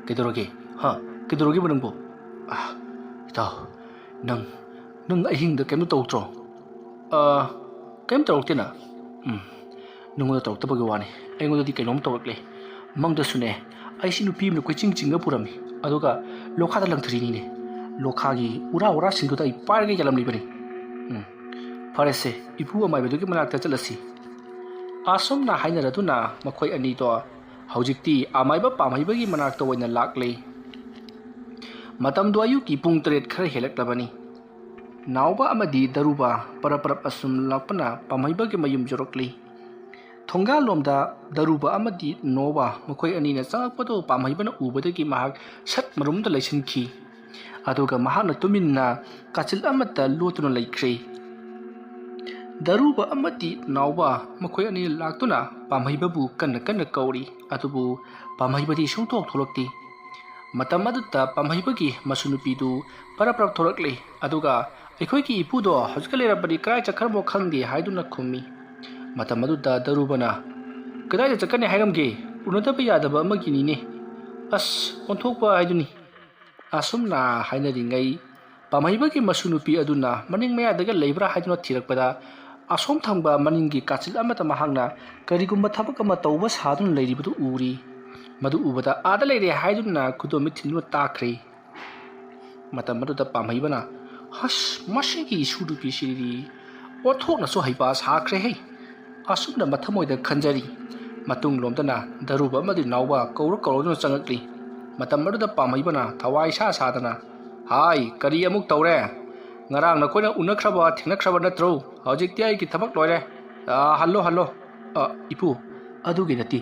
"ꯀꯩꯗꯧꯔꯒꯦ? ꯍꯥ? ꯀꯩꯗꯧꯔꯒꯦꯕ ꯅꯪꯕꯨ?" "ꯑꯥ, ꯏꯇꯥꯎ, ꯅꯪ, ꯅꯪ ꯑꯍꯤꯡꯗ ꯀꯩꯝꯇ ꯇꯧꯔꯛꯇ꯭ꯔꯣ?" "ꯑꯥ, ꯀꯩꯝ ꯇꯧꯔꯛꯇꯦꯅ?" "ꯎꯝ, ꯅꯉꯣꯟꯗ ꯇꯧꯔꯛꯇꯕꯒꯤ ꯋꯥꯅꯤ꯫ ꯑꯩꯉꯣꯟꯗꯗꯤ ꯀꯩꯅꯣꯝ ꯇꯧꯔꯛꯂꯦ꯫ ꯃꯪꯗꯁꯨꯅꯦ, ꯑꯩꯁꯤ ꯅꯨꯄꯤ ꯑꯃꯅ ꯀꯣꯏꯆꯤꯡ ꯆꯤꯡꯉ ꯄꯨꯔꯝꯃꯤ꯫ ꯑꯗꯨꯒ ꯂꯣꯈꯥꯗ ꯂꯪꯊꯔꯤꯅꯤꯅꯦ꯫ ꯂꯣꯈꯥꯒꯤ ꯎꯔꯥ ꯎꯔꯥꯁꯤꯡꯗꯨꯗ ꯑꯩ ꯄꯥꯏꯔꯒ ꯌꯥꯜꯂꯝꯂꯤꯕꯅꯤ꯫ ꯎꯝ, ꯐꯔꯦꯁꯦ, ꯏꯄꯨ ꯑꯃꯥꯏꯕꯗꯨꯒꯤ ꯃꯅꯥꯛꯇ ꯆꯠꯂꯁꯤ꯫ ꯑꯁꯨꯝꯅ ꯍꯥꯏꯅꯔꯗꯨꯅ ꯃꯈꯣꯏ ꯑꯅꯤꯗꯣ ꯍꯧꯖꯤꯛꯇꯤ ꯑꯃꯥꯏꯕ ꯄꯥꯝꯍꯩꯕꯒꯤ ꯃꯅꯥꯛꯇ ꯑꯣꯏꯅ ꯂꯥꯛꯂꯦ꯫ ꯃꯇꯝꯗꯣ ꯑꯌꯨꯛꯀꯤ ꯄꯨꯡ ꯇꯔꯦꯠ ꯈꯔ ꯍꯦꯜꯂꯛꯂꯕꯅꯤ꯫ ꯅꯥꯎꯕ ꯑꯃꯗꯤ ꯗꯔꯨꯕ ꯄꯔꯞ ꯄꯔꯞ ꯑꯁꯨꯝ ꯂꯥꯛꯄꯅ ꯄꯥꯝꯍꯩꯕꯒꯤ ꯃꯌꯨꯝ ꯌꯧꯔꯛꯂꯤ꯫ ꯊꯣꯡꯒꯥꯜꯂꯣꯝꯗ ꯗꯔꯨꯕ ꯑꯃꯗꯤ ꯅꯣꯕ ꯃꯈꯣꯏ ꯑꯅꯤꯅ ꯆꯪꯉꯛꯄꯗꯨ ꯄꯥꯝꯍꯩꯕꯅ ꯎꯕꯗꯒꯤ ꯃꯍꯥꯛ ꯁꯠ ꯃꯔꯨꯝꯗ ꯂꯩꯁꯤꯟꯈꯤ꯫ ꯑꯗꯨꯒ ꯃꯍꯥꯛꯅ ꯇꯨꯃꯤꯟꯅ ꯀꯥꯆꯤꯜ ꯑꯃꯠꯇ ꯂꯣꯠꯇꯨꯅ ꯂꯩꯈ꯭ꯔꯦ꯫ ꯗꯔꯨꯕ ꯑꯃꯗꯤ ꯅꯥꯎꯕ ꯃꯈꯣꯏ ꯑꯅꯤ ꯂꯥꯛꯇꯨꯅ ꯄꯥꯝꯍꯩꯕꯕꯨ ꯀꯟꯅ ꯀꯟꯅ ꯀꯧꯔꯤ, ꯑꯗꯨꯕꯨ ꯄꯥꯝꯍꯩꯕꯗꯤ ꯁꯨꯡꯊꯣꯛ ꯊꯣꯛꯂꯛꯇꯦ꯫ ꯃꯇꯝ ꯑꯗꯨꯗ ꯄꯥꯝꯍꯩꯕꯒꯤ ꯃꯁꯨ ꯅꯨꯄꯤꯗꯨ ꯄꯔꯞ ꯄꯔꯞ ꯊꯣꯛꯂꯛꯂꯦ, ꯑꯗꯨꯒ "ꯑꯩꯈꯣꯏꯒꯤ ꯏꯄꯨꯗꯣ ꯍꯧꯖꯤꯛꯀ ꯂꯩꯔꯝꯕꯅꯤ, ꯀꯗꯥꯏ ꯆꯠꯈ꯭ꯔꯕꯣ ꯈꯪꯗꯦ" ꯍꯥꯏꯗꯨꯅ ꯈꯨꯝꯃꯤ꯫ ꯃꯇꯝ ꯑꯗꯨꯗ ꯗꯔꯨꯕꯅ, "ꯀꯗꯥꯏꯗ ꯆꯠꯀꯅꯤ ꯍꯥꯏꯔꯝꯒꯦ? ꯎꯅꯗꯕ ꯌꯥꯗꯕ ꯑꯃꯒꯤꯅꯤꯅꯦ꯫ ꯑꯁ, ꯑꯣꯟꯊꯣꯛꯄ ꯍꯥꯏꯗꯨꯅꯤ"꯫ ꯑꯁꯨꯝꯅ ꯍꯥꯏꯅꯔꯤꯉꯩ, ꯄꯥꯝꯍꯩꯕꯒꯤ ꯃꯁꯨ ꯅꯨꯄꯤ ꯑꯗꯨꯅ ꯃꯅꯤꯡ ꯃꯌꯥꯗꯒ ꯂꯩꯕ꯭ꯔꯥ ꯍꯥꯏꯗꯨꯅ ꯊꯤꯔꯛꯄꯗ, ꯑꯁꯣꯝ ꯊꯪꯕ ꯃꯅꯤꯡꯒꯤ ꯀꯥꯆꯤꯜ ꯑꯃꯗ ꯃꯍꯥꯛꯅ ꯀꯔꯤꯒꯨꯝꯕ ꯊꯕꯛ ꯑꯃ ꯇꯧꯕ ꯁꯥꯗꯨꯅ ꯂꯩꯔꯤꯕꯗꯨ ꯎꯔꯤ꯫ ꯃꯗꯨ ꯎꯕꯗ ꯑꯥꯗ ꯂꯩꯔꯦ ꯍꯥꯏꯗꯨꯅ ꯈꯨꯗꯣꯝꯕꯤ ꯊꯤꯟꯗꯨꯅ ꯇꯥꯈ꯭ꯔꯦ꯫ ꯃꯇꯝ ꯑꯗꯨꯗ ꯄꯥꯝꯍꯩꯕꯅ, "ꯍꯁ, ꯃꯁꯤꯒꯤ ꯏꯁꯨ ꯅꯨꯄꯤꯁꯤꯗꯤ ꯑꯣꯟꯊꯣꯛꯅꯁꯨ ꯍꯩꯄꯥ ꯁꯥꯈ꯭ꯔꯦꯍꯦ!" ꯑꯁꯨꯝꯅ ꯃꯊꯃꯣꯏꯗ ꯈꯟꯖꯔꯤ꯫ ꯃꯇꯨꯡꯂꯣꯝꯗꯅ ꯗꯔꯨꯕ ꯑꯃꯗꯤ ꯅꯥꯎꯕ ꯀꯧꯔ ꯀꯧꯔꯗꯨꯅ ꯆꯪꯉꯛꯂꯤ꯫ ꯃꯇꯝ ꯑꯗꯨꯗ ꯄꯥꯝꯍꯩꯕꯅ ꯊꯋꯥꯏ ꯁꯥ ꯁꯥꯗꯅ, "ꯍꯥꯏ, ꯀꯔꯤ ꯑꯃꯨꯛ ꯇꯧꯔꯦ? ꯉꯔꯥꯡ ꯅꯈꯣꯏꯅ ꯎꯅꯈ꯭ꯔꯕ ꯊꯦꯡꯅꯈ꯭ꯔꯕ ꯅꯠꯇ꯭ꯔꯣ? ꯍꯧꯖꯤꯛꯇꯤ ꯑꯩꯒꯤ ꯊꯕꯛ ꯂꯣꯏꯔꯦ꯫ ꯑꯥ, ꯍꯜꯂꯣ, ꯍꯜꯂꯣ꯫ ꯑ, ꯏꯄꯨ, ꯑꯗꯨꯒꯤ ꯅꯠꯇꯦ꯫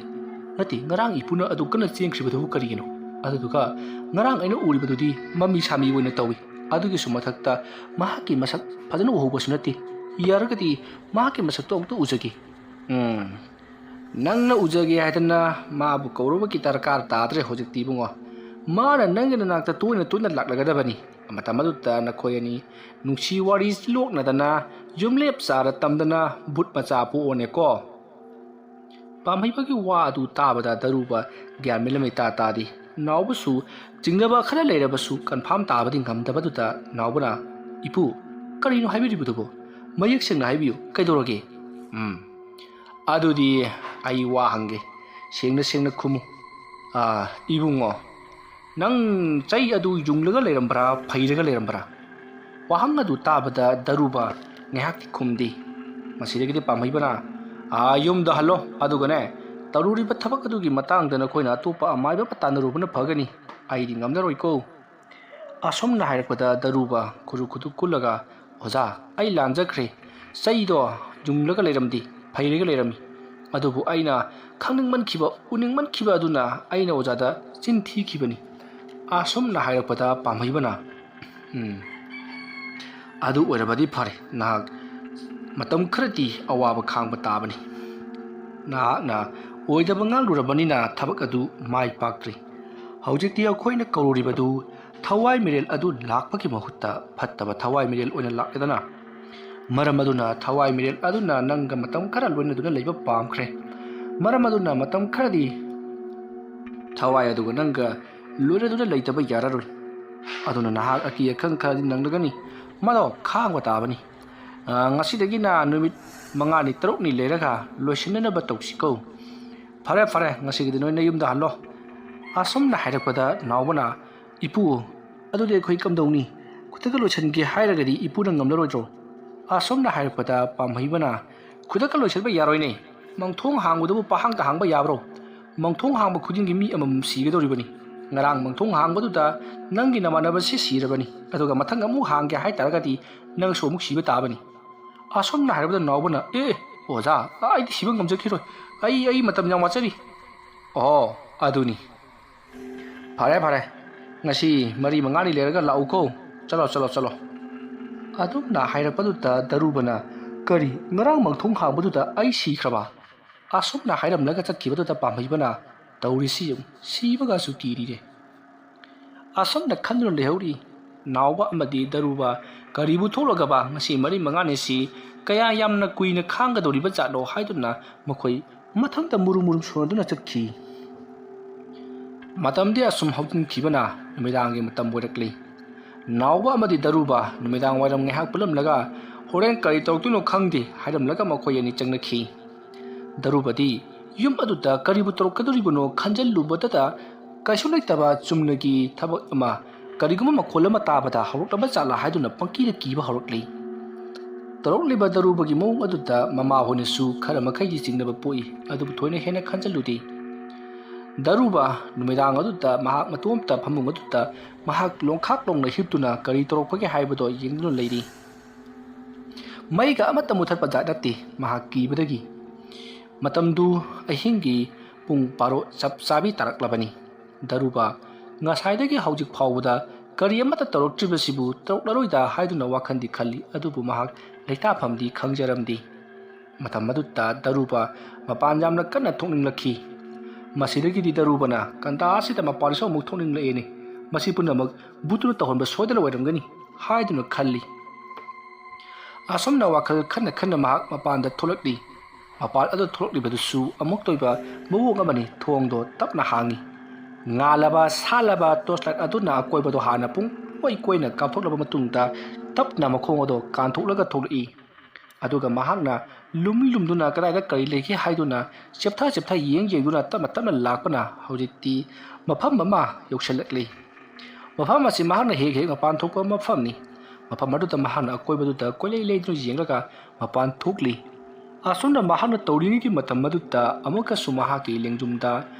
ꯅꯠꯇꯦ, ꯉꯔꯥꯡ ꯏꯄꯨꯅ ꯑꯗꯨ ꯀꯟꯅ ꯆꯦꯟꯈ꯭ꯔꯤꯕꯗꯨꯕꯨ ꯀꯔꯤꯒꯤꯅꯣ? ꯑꯗꯨꯗꯨꯒ ꯉꯔꯥꯡ ꯑꯩꯅ ꯎꯔꯤꯕꯗꯨꯗꯤ ꯃꯃꯤ ꯁꯥꯃꯤ ꯑꯣꯏꯅ ꯇꯧꯏ꯫ ꯑꯗꯨꯒꯤꯁꯨ ꯃꯊꯛꯇ ꯃꯍꯥꯛꯀꯤ ꯃꯁꯛ ꯐꯖꯅ ꯎꯍꯧꯕꯁꯨ ꯅꯠꯇꯦ꯫ ꯌꯥꯔꯒꯗꯤ ꯃꯍꯥꯛꯀꯤ ꯃꯁꯛꯇꯣ ꯑꯃꯨꯛꯇ ꯎꯖꯒꯦ"꯫ ꯎꯝ, ꯅꯪꯅ ꯎꯖꯒꯦ ꯍꯥꯏꯗꯅ ꯃꯥꯕꯨ ꯀꯧꯔꯨꯕꯒꯤ ꯗꯔꯀꯥꯔ ꯇꯥꯗ꯭ꯔꯦ ꯍꯧꯖꯤꯛꯇꯤ, ꯏꯕꯨꯡꯉꯣ꯫ ꯃꯥꯅ ꯅꯪꯒꯤ ꯅꯅꯥꯛꯇ ꯇꯣꯏꯅ ꯇꯣꯏꯅ ꯂꯥꯛꯂꯒꯗꯕꯅꯤ꯫ ꯃꯇꯝ ꯑꯗꯨꯗ ꯅꯈꯣꯏ ꯑꯅꯤ ꯅꯨꯡꯁꯤ ꯋꯥꯔꯤ ꯂꯣꯛꯅꯗꯅ, ꯌꯨꯝꯂꯦꯞ ꯆꯥꯔ ꯇꯝꯗꯅ ꯚꯨꯠ ꯃꯆꯥ ꯄꯣꯛꯑꯣꯅꯦꯀꯣ꯫ ꯄꯥꯝꯍꯩꯕꯒꯤ ꯋꯥ ꯑꯗꯨ ꯇꯥꯕꯗ ꯗꯔꯨꯕ ꯒ꯭ꯌꯥꯟ ꯃꯦꯟ ꯑꯃ ꯏꯇꯥ ꯇꯥꯗꯦ꯫ ꯅꯥꯎꯕꯁꯨ ꯆꯤꯡꯅꯕ ꯈꯔ ꯂꯩꯔꯕꯁꯨ ꯀꯟꯐꯥꯝ ꯇꯥꯕꯗꯤ ꯉꯝꯗꯕꯗꯨꯗ ꯅꯥꯎꯕꯅ, "ꯏꯄꯨ, ꯀꯔꯤꯅꯣ ꯍꯥꯏꯕꯤꯔꯤꯕꯗꯨꯕꯨ? ꯃꯌꯦꯛ ꯁꯦꯡꯅ ꯍꯥꯏꯕꯤꯌꯨ, ꯀꯩꯗꯧꯔꯒꯦ?" "ꯎꯝ, ꯑꯗꯨꯗꯤ ꯑꯩ ꯋꯥ ꯍꯪꯒꯦ, ꯁꯦꯡꯅ ꯁꯦꯡꯅ ꯈꯨꯝꯃꯨ꯫ ꯑꯥ, ꯏꯕꯨꯡꯉꯣ, "ꯅꯪ ꯆꯩ ꯑꯗꯨ ꯌꯨꯡꯂꯒ ꯂꯩꯔꯝꯕ꯭ꯔꯥ, ꯐꯩꯔꯒ ꯂꯩꯔꯝꯕ꯭ꯔꯥ?" ꯋꯥꯍꯪ ꯑꯗꯨ ꯇꯥꯕꯗ ꯗꯔꯨꯕ ꯉꯥꯏꯍꯥꯛꯇꯤ ꯈꯨꯝꯗꯦ꯫ ꯃꯁꯤꯗꯒꯤꯗꯤ ꯄꯥꯝꯍꯩꯕꯅ, "ꯑꯥ, ꯌꯨꯝꯗ ꯍꯜꯂꯣ, ꯑꯗꯨꯒꯅꯦ, ꯇꯧꯔꯨꯔꯤꯕ ꯊꯕꯛ ꯑꯗꯨꯒꯤ ꯃꯇꯥꯡꯗ ꯅꯈꯣꯏꯅ ꯑꯇꯣꯞꯄ ꯑꯃꯥꯏꯕ ꯑꯃ ꯇꯥꯟꯅꯔꯨꯕꯅ ꯐꯒꯅꯤ꯫ ꯑꯩꯗꯤ ꯉꯝꯂꯔꯣꯏꯀꯣ"꯫ ꯑꯁꯨꯝꯅ ꯍꯥꯏꯔꯛꯄꯗ ꯗꯔꯨꯕ ꯈꯨꯔꯨ ꯈꯨꯗꯨ ꯀꯨꯜꯂꯒ, "ꯑꯣꯖꯥ, ꯑꯩ ꯂꯥꯟꯖꯈ꯭ꯔꯦ꯫ ꯆꯩꯗꯣ ꯌꯨꯡꯂꯒ ꯂꯩꯔꯝꯗꯦ, ꯐꯩꯔꯒ ꯂꯩꯔꯝꯃꯤ꯫ ꯑꯗꯨꯕꯨ ꯑꯩꯅ ꯈꯪꯅꯤꯡꯃꯟꯈꯤꯕ, ꯎꯅꯤꯡꯃꯟꯈꯤꯕ ꯑꯗꯨꯅ ꯑꯩꯅ ꯑꯣꯖꯥꯗ ꯆꯤꯟ ꯊꯤꯈꯤꯕꯅꯤ"꯫ ꯑꯁꯨꯝꯅ ꯍꯥꯏꯔꯛꯄꯗ ꯄꯥꯝꯍꯩꯕꯅ, "ꯎꯝ, ꯑꯗꯨ ꯑꯣꯏꯔꯕꯗꯤ ꯐꯔꯦ, ꯅꯍꯥꯛ ꯃꯇꯝ ꯈꯔꯗꯤ ꯑꯋꯥꯕ ꯈꯥꯡꯕ ꯇꯥꯕꯅꯤ꯫ ꯅꯍꯥꯛꯅ ꯑꯣꯏꯗꯕ ꯉꯥꯡꯂꯨꯔꯕꯅꯤꯅ ꯊꯕꯛ ꯑꯗꯨ ꯃꯥꯏ ꯄꯥꯛꯇ꯭ꯔꯤ꯫ ꯍꯧꯖꯤꯛꯇꯤ ꯑꯩꯈꯣꯏꯅ ꯀꯧꯔꯨꯔꯤꯕꯗꯨ ꯊꯋꯥꯏ ꯃꯤꯔꯦꯜ ꯑꯗꯨ ꯂꯥꯛꯄꯒꯤ ꯃꯍꯨꯠꯇ ꯐꯠꯇꯕ ꯊꯋꯥꯏ ꯃꯤꯔꯦꯜ ꯑꯣꯏꯅ ꯂꯥꯛꯂꯦꯗꯅ꯫ ꯃꯔꯝ ꯑꯗꯨꯅ ꯊꯋꯥꯏ ꯃꯤꯔꯦꯜ ꯑꯗꯨꯅ ꯅꯪꯒ ꯃꯇꯝ ꯈꯔ ꯂꯣꯏꯅꯗꯨꯅ ꯂꯩꯕ ꯄꯥꯝꯈ꯭ꯔꯦ꯫ ꯃꯔꯝ ꯑꯗꯨꯅ ꯃꯇꯝ ꯈꯔꯗꯤ ꯊꯋꯥꯏ ꯑꯗꯨꯒ ꯅꯪꯒ ꯂꯣꯏꯅꯗꯨꯅ ꯂꯩꯇꯕ ꯌꯥꯔꯔꯣꯏ꯫ ꯑꯗꯨꯅ ꯅꯍꯥꯛ ꯑꯀꯤ ꯑꯈꯪ ꯈꯔꯗꯤ ꯅꯪꯂꯒꯅꯤ꯫ ꯃꯗꯣ ꯈꯥꯡꯕ ꯇꯥꯕꯅꯤ꯫ ꯑ, ꯉꯁꯤꯗꯒꯤꯅ ꯅꯨꯃꯤꯠ ꯃꯉꯥꯅꯤ ꯇꯔꯨꯛꯅꯤ ꯂꯩꯔꯒ ꯂꯣꯏꯁꯤꯟꯅꯅꯕ ꯇꯧꯁꯤꯀꯣ꯫ ꯐꯔꯦ, ꯐꯔꯦ, ꯉꯁꯤꯒꯤꯗꯤ ꯅꯣꯏ ꯅꯌꯨꯝꯗ ꯍꯜꯂꯣ"꯫ ꯑꯁꯨꯝꯅ ꯍꯥꯏꯔꯛꯄꯗ ꯅꯥꯎꯕꯅ, "ꯏꯄꯨ, ꯑꯗꯨꯗꯤ ꯑꯩꯈꯣꯏ ꯀꯝꯗꯧꯅꯤ? ꯈꯨꯗꯛꯇ ꯂꯣꯏꯁꯤꯟꯒꯦ ꯍꯥꯏꯔꯒꯗꯤ ꯏꯄꯨꯅ ꯉꯝꯂꯔꯣꯏꯗ꯭ꯔꯣ?" ꯑꯁꯨꯝꯅ ꯍꯥꯏꯔꯛꯄꯗ ꯄꯥꯝꯍꯩꯕꯅ, "ꯈꯨꯗꯛꯇ ꯂꯣꯏꯁꯤꯟꯕ ꯌꯥꯔꯣꯏꯅꯦ꯫ ꯃꯪꯊꯣꯡ ꯍꯥꯡꯕꯗꯨꯕꯨ ꯄꯥꯍꯥꯡꯗ ꯍꯥꯡꯕ ꯌꯥꯕ꯭ꯔꯣ? ꯃꯪꯊꯣꯡ ꯍꯥꯡꯕ ꯈꯨꯗꯤꯡꯒꯤ ꯃꯤ ꯑꯃꯃꯝ ꯁꯤꯒꯗꯧꯔꯤꯕꯅꯤ꯫ ꯉꯔꯥꯡ ꯃꯪꯊꯣꯡ ꯍꯥꯡꯕꯗꯨꯗ ꯅꯪꯒꯤ ꯅꯃꯥꯟꯅꯕꯁꯤ ꯁꯤꯔꯕꯅꯤ꯫ ꯑꯗꯨꯒ ꯃꯊꯪ ꯑꯃꯨꯛ ꯍꯥꯡꯒꯦ ꯍꯥꯏ ꯇꯥꯔꯒꯗꯤ ꯅꯪꯁꯨ ꯑꯃꯨꯛ ꯁꯤꯕ ꯇꯥꯕꯅꯤ"꯫ ꯑꯁꯨꯝꯅ ꯍꯥꯏꯔꯕꯗ ꯅꯥꯎꯕꯅ, "ꯑꯦ, ꯑꯣꯖꯥ, ꯑꯩꯗꯤ ꯁꯤꯕ ꯉꯝꯖꯈꯤꯔꯣꯏ꯫ ꯑꯩ, ꯑꯩ ꯃꯇꯝ ꯌꯥꯝ ꯋꯥꯠꯆꯔꯤ"꯫ "ꯑꯣ, ꯑꯗꯨꯅꯤ꯫ ꯐꯔꯦ, ꯐꯔꯦ꯫ ꯉꯁꯤ ꯃꯔꯤ ꯃꯉꯥꯅꯤ ꯂꯩꯔꯒ ꯂꯥꯛꯎꯀꯣ꯫ ꯆꯠꯂꯣ, ꯆꯠꯂꯣ, ꯆꯠꯂꯣ"꯫ ꯑꯗꯨꯝꯅ ꯍꯥꯏꯔꯛꯄꯗꯨꯗ ꯗꯔꯨꯕꯅ, "ꯀꯔꯤ, ꯉꯔꯥꯡ ꯃꯪꯊꯣꯡ ꯍꯥꯡꯕꯗꯨꯗ ꯑꯩ ꯁꯤꯈ꯭ꯔꯕ?" ꯑꯁꯨꯝꯅ ꯍꯥꯏꯔꯝꯂꯒ ꯆꯠꯈꯤꯕꯗꯨꯗ ꯄꯥꯝꯍꯩꯕꯅ, "ꯇꯧꯔꯤꯁꯤ ꯌꯦꯡꯉꯨ, ꯁꯤꯕꯒꯁꯨ ꯀꯤꯔꯤꯔꯦ"꯫ ꯑꯁꯨꯝꯅ ꯈꯟꯗꯨꯅ ꯂꯩꯍꯧꯔꯤ꯫ ꯅꯥꯎꯕ ꯑꯃꯗꯤ ꯗꯔꯨꯕ ꯀꯔꯤꯕꯨ ꯊꯣꯛꯂꯒꯕ ꯉꯁꯤ ꯃꯔꯤ ꯃꯉꯥꯅꯤꯁꯤ ꯀꯌꯥ ꯌꯥꯝꯅ ꯀꯨꯏꯅ ꯈꯥꯡꯒꯗꯧꯔꯤꯕ ꯖꯥꯠꯅꯣ ꯍꯥꯏꯗꯨꯅ ꯃꯈꯣꯏ ꯃꯊꯪꯗ ꯃꯨꯔꯨꯝ ꯃꯨꯔꯨꯝ ꯁꯣꯟꯅꯗꯨꯅ ꯆꯠꯈꯤ꯫ ꯃꯇꯝꯗꯤ ꯑꯁꯨꯝ ꯍꯧꯖꯤꯟꯈꯤꯕꯅ ꯅꯨꯃꯤꯗꯥꯡꯒꯤ ꯃꯇꯝ ꯑꯣꯏꯔꯛꯂꯤ꯫ ꯅꯥꯎꯕ ꯑꯃꯗꯤ ꯗꯔꯨꯕ ꯅꯨꯃꯤꯗꯥꯡ ꯋꯥꯏꯔꯝ ꯉꯥꯏꯍꯥꯛ ꯄꯨꯜꯂꯝꯂꯒ, "ꯍꯣꯔꯦꯟ ꯀꯔꯤ ꯇꯧꯔꯛꯇꯣꯏꯅꯣ ꯈꯪꯗꯦ" ꯍꯥꯏꯔꯝꯂꯒ ꯃꯈꯣꯏ ꯑꯅꯤ ꯆꯪꯅꯈꯤ꯫ ꯗꯔꯨꯕꯗꯤ ꯌꯨꯝ ꯑꯗꯨꯗ ꯀꯔꯤꯕꯨ ꯇꯧꯔꯛꯀꯗꯧꯔꯤꯕꯅꯣ ꯈꯟꯖꯜꯂꯨꯕꯗꯇ ꯀꯩꯁꯨ ꯂꯩꯇꯕ ꯆꯨꯝꯅꯒꯤ ꯊꯕꯛ ꯑꯃ, ꯀꯔꯤꯒꯨꯝꯕ ꯃꯈꯣꯜ ꯑꯃ ꯇꯥꯕꯗ ꯍꯧꯔꯛꯂꯕ ꯖꯥꯠꯂꯥ ꯍꯥꯏꯗꯨꯅ ꯄꯪꯀꯤꯗ ꯀꯤꯕ ꯍꯧꯔꯛꯂꯤ꯫ ꯇꯧꯔꯛꯂꯤꯕ ꯗꯔꯨꯕꯒꯤ ꯃꯑꯣꯡ ꯑꯗꯨꯗ ꯃꯃꯥꯍꯣꯏꯅꯁꯨ ꯈꯔ ꯃꯈꯩꯗꯤ ꯆꯤꯡꯅꯕ ꯄꯣꯛꯏ, ꯑꯗꯨꯕꯨ ꯊꯣꯏꯅ ꯍꯦꯟꯅ ꯈꯟꯖꯤꯜꯂꯨꯗꯦ꯫ ꯗꯔꯨꯕ ꯅꯨꯃꯤꯗꯥꯡ ꯑꯗꯨꯗ ꯃꯍꯥꯛ ꯃꯇꯣꯝꯇ ꯐꯃꯨꯡ ꯑꯗꯨꯗ ꯃꯍꯥꯛ ꯂꯣꯡꯈꯥꯛ ꯂꯣꯡꯅ ꯍꯤꯞꯇꯨꯅ ꯀꯔꯤ ꯇꯧꯔꯛꯄꯒꯦ ꯍꯥꯏꯕꯗꯣ ꯌꯦꯡꯗꯨꯅ ꯂꯩꯔꯤ꯫ ꯃꯩꯒ ꯑꯃꯠꯇ ꯃꯨꯊꯠꯄ ꯖꯥꯠ ꯅꯠꯇꯦ ꯃꯍꯥꯛ ꯀꯤꯕꯗꯒꯤ꯫ ꯃꯇꯝꯗꯨ ꯑꯍꯤꯡꯒꯤ ꯄꯨꯡ ꯕꯥꯔꯣ ꯆꯞ ꯆꯥꯕꯤ ꯇꯥꯔꯛꯂꯕꯅꯤ꯫ ꯗꯔꯨꯕ ꯉꯁꯥꯏꯗꯒꯤ ꯍꯧꯖꯤꯛ ꯐꯥꯎꯕꯗ ꯀꯔꯤ ꯑꯃꯠꯇ ꯇꯧꯔꯛꯇ꯭ꯔꯤꯕꯁꯤꯕꯨ ꯇꯧꯔꯛꯂꯔꯣꯏꯗ ꯍꯥꯏꯗꯨꯅ ꯋꯥꯈꯜꯗꯤ ꯈꯜꯂꯤ, ꯑꯗꯨꯕꯨ ꯃꯍꯥꯛ ꯂꯩꯇꯥꯐꯝꯗꯤ ꯈꯪꯖꯔꯝꯗꯦ꯫ ꯃꯇꯝ ꯑꯗꯨꯗ ꯗꯔꯨꯕ ꯃꯄꯥꯟ ꯌꯥꯝꯅ ꯀꯟꯅ ꯊꯣꯛꯅꯤꯡꯂꯛꯈꯤ꯫ ꯃꯁꯤꯗꯒꯤꯗꯤ ꯗꯔꯨꯕꯅ ꯀꯟꯗꯥ ꯑꯁꯤꯗ ꯃꯄꯥꯟꯁꯨ ꯑꯃꯨꯛ ꯊꯣꯛꯅꯤꯡꯂꯛꯑꯦꯅꯦ, ꯃꯁꯤ ꯄꯨꯝꯅꯃꯛ ꯕꯨꯠꯇꯨꯅ ꯇꯧꯍꯟꯕ ꯁꯣꯏꯗꯅ ꯑꯣꯏꯔꯝꯒꯅꯤ ꯍꯥꯏꯗꯨꯅ ꯈꯜꯂꯤ꯫ ꯑꯁꯨꯝꯅ ꯋꯥꯈꯜ ꯈꯟꯅ ꯈꯟꯅ ꯃꯍꯥꯛ ꯃꯄꯥꯟꯗ ꯊꯣꯛꯂꯛꯂꯤ꯫ ꯃꯄꯥꯟ ꯑꯗꯨ ꯊꯣꯛꯂꯛꯂꯤꯕꯗꯨꯁꯨ ꯑꯃꯨꯛꯇ ꯑꯣꯏꯕ ꯃꯑꯣꯡ ꯑꯃꯅꯤ꯫ ꯊꯣꯡꯗꯣ ꯇꯞꯅ ꯍꯥꯡꯏ꯫ ꯉꯥꯜꯂꯕ ꯁꯥꯠꯂꯕ ꯇꯣꯔꯆ ꯂꯥꯏꯠ ꯑꯗꯨꯅ ꯑꯀꯣꯏꯕꯗꯣ ꯍꯥꯟꯅ ꯄꯨꯡ ꯀꯣꯏ ꯀꯣꯏꯅ ꯀꯥꯞꯊꯣꯛꯂꯕ ꯃꯇꯨꯡꯗ ꯇꯞꯅ ꯃꯈꯣꯡ ꯑꯗꯣ ꯀꯥꯟꯊꯣꯛꯂꯒ ꯊꯣꯛꯂꯛꯏ꯫ ꯑꯗꯨꯒ ꯃꯍꯥꯛꯅ ꯂꯨꯝ ꯂꯨꯝꯗꯨꯅ ꯀꯗꯥꯏꯗ ꯀꯔꯤ ꯂꯩꯒꯦ ꯍꯥꯏꯗꯨꯅ ꯆꯦꯞꯊ ꯆꯦꯞꯊ ꯌꯦꯡ ꯌꯦꯡꯗꯨꯅ ꯇꯞꯅ ꯇꯞꯅ ꯂꯥꯛꯄꯅ ꯍꯧꯖꯤꯛꯇꯤ ꯃꯐꯝ ꯑꯃ ꯌꯧꯁꯤꯜꯂꯛꯂꯤ꯫ ꯃꯐꯝ ꯑꯁꯤ ꯃꯍꯥꯛꯅ ꯍꯦꯛ ꯍꯦꯛ ꯃꯄꯥꯟ ꯊꯣꯛꯄ ꯃꯐꯝꯅꯤ꯫ ꯃꯐꯝ ꯑꯗꯨꯗ ꯃꯍꯥꯛꯅ ꯑꯀꯣꯏꯕꯗꯨꯗ ꯀꯣꯏꯂꯩ ꯂꯩꯗꯨꯅ ꯌꯦꯡꯂꯒ ꯃꯄꯥꯟ ꯊꯣꯛꯂꯤ꯫ ꯑꯁꯨꯝꯅ ꯃꯍꯥꯛꯅ ꯇꯧꯔꯤꯉꯩꯒꯤ ꯃꯇꯝ ꯑꯗꯨꯗ ꯑꯃꯨꯛꯀꯁꯨ ꯃꯍꯥꯛꯀꯤ ꯂꯦꯡꯖꯨꯝꯗ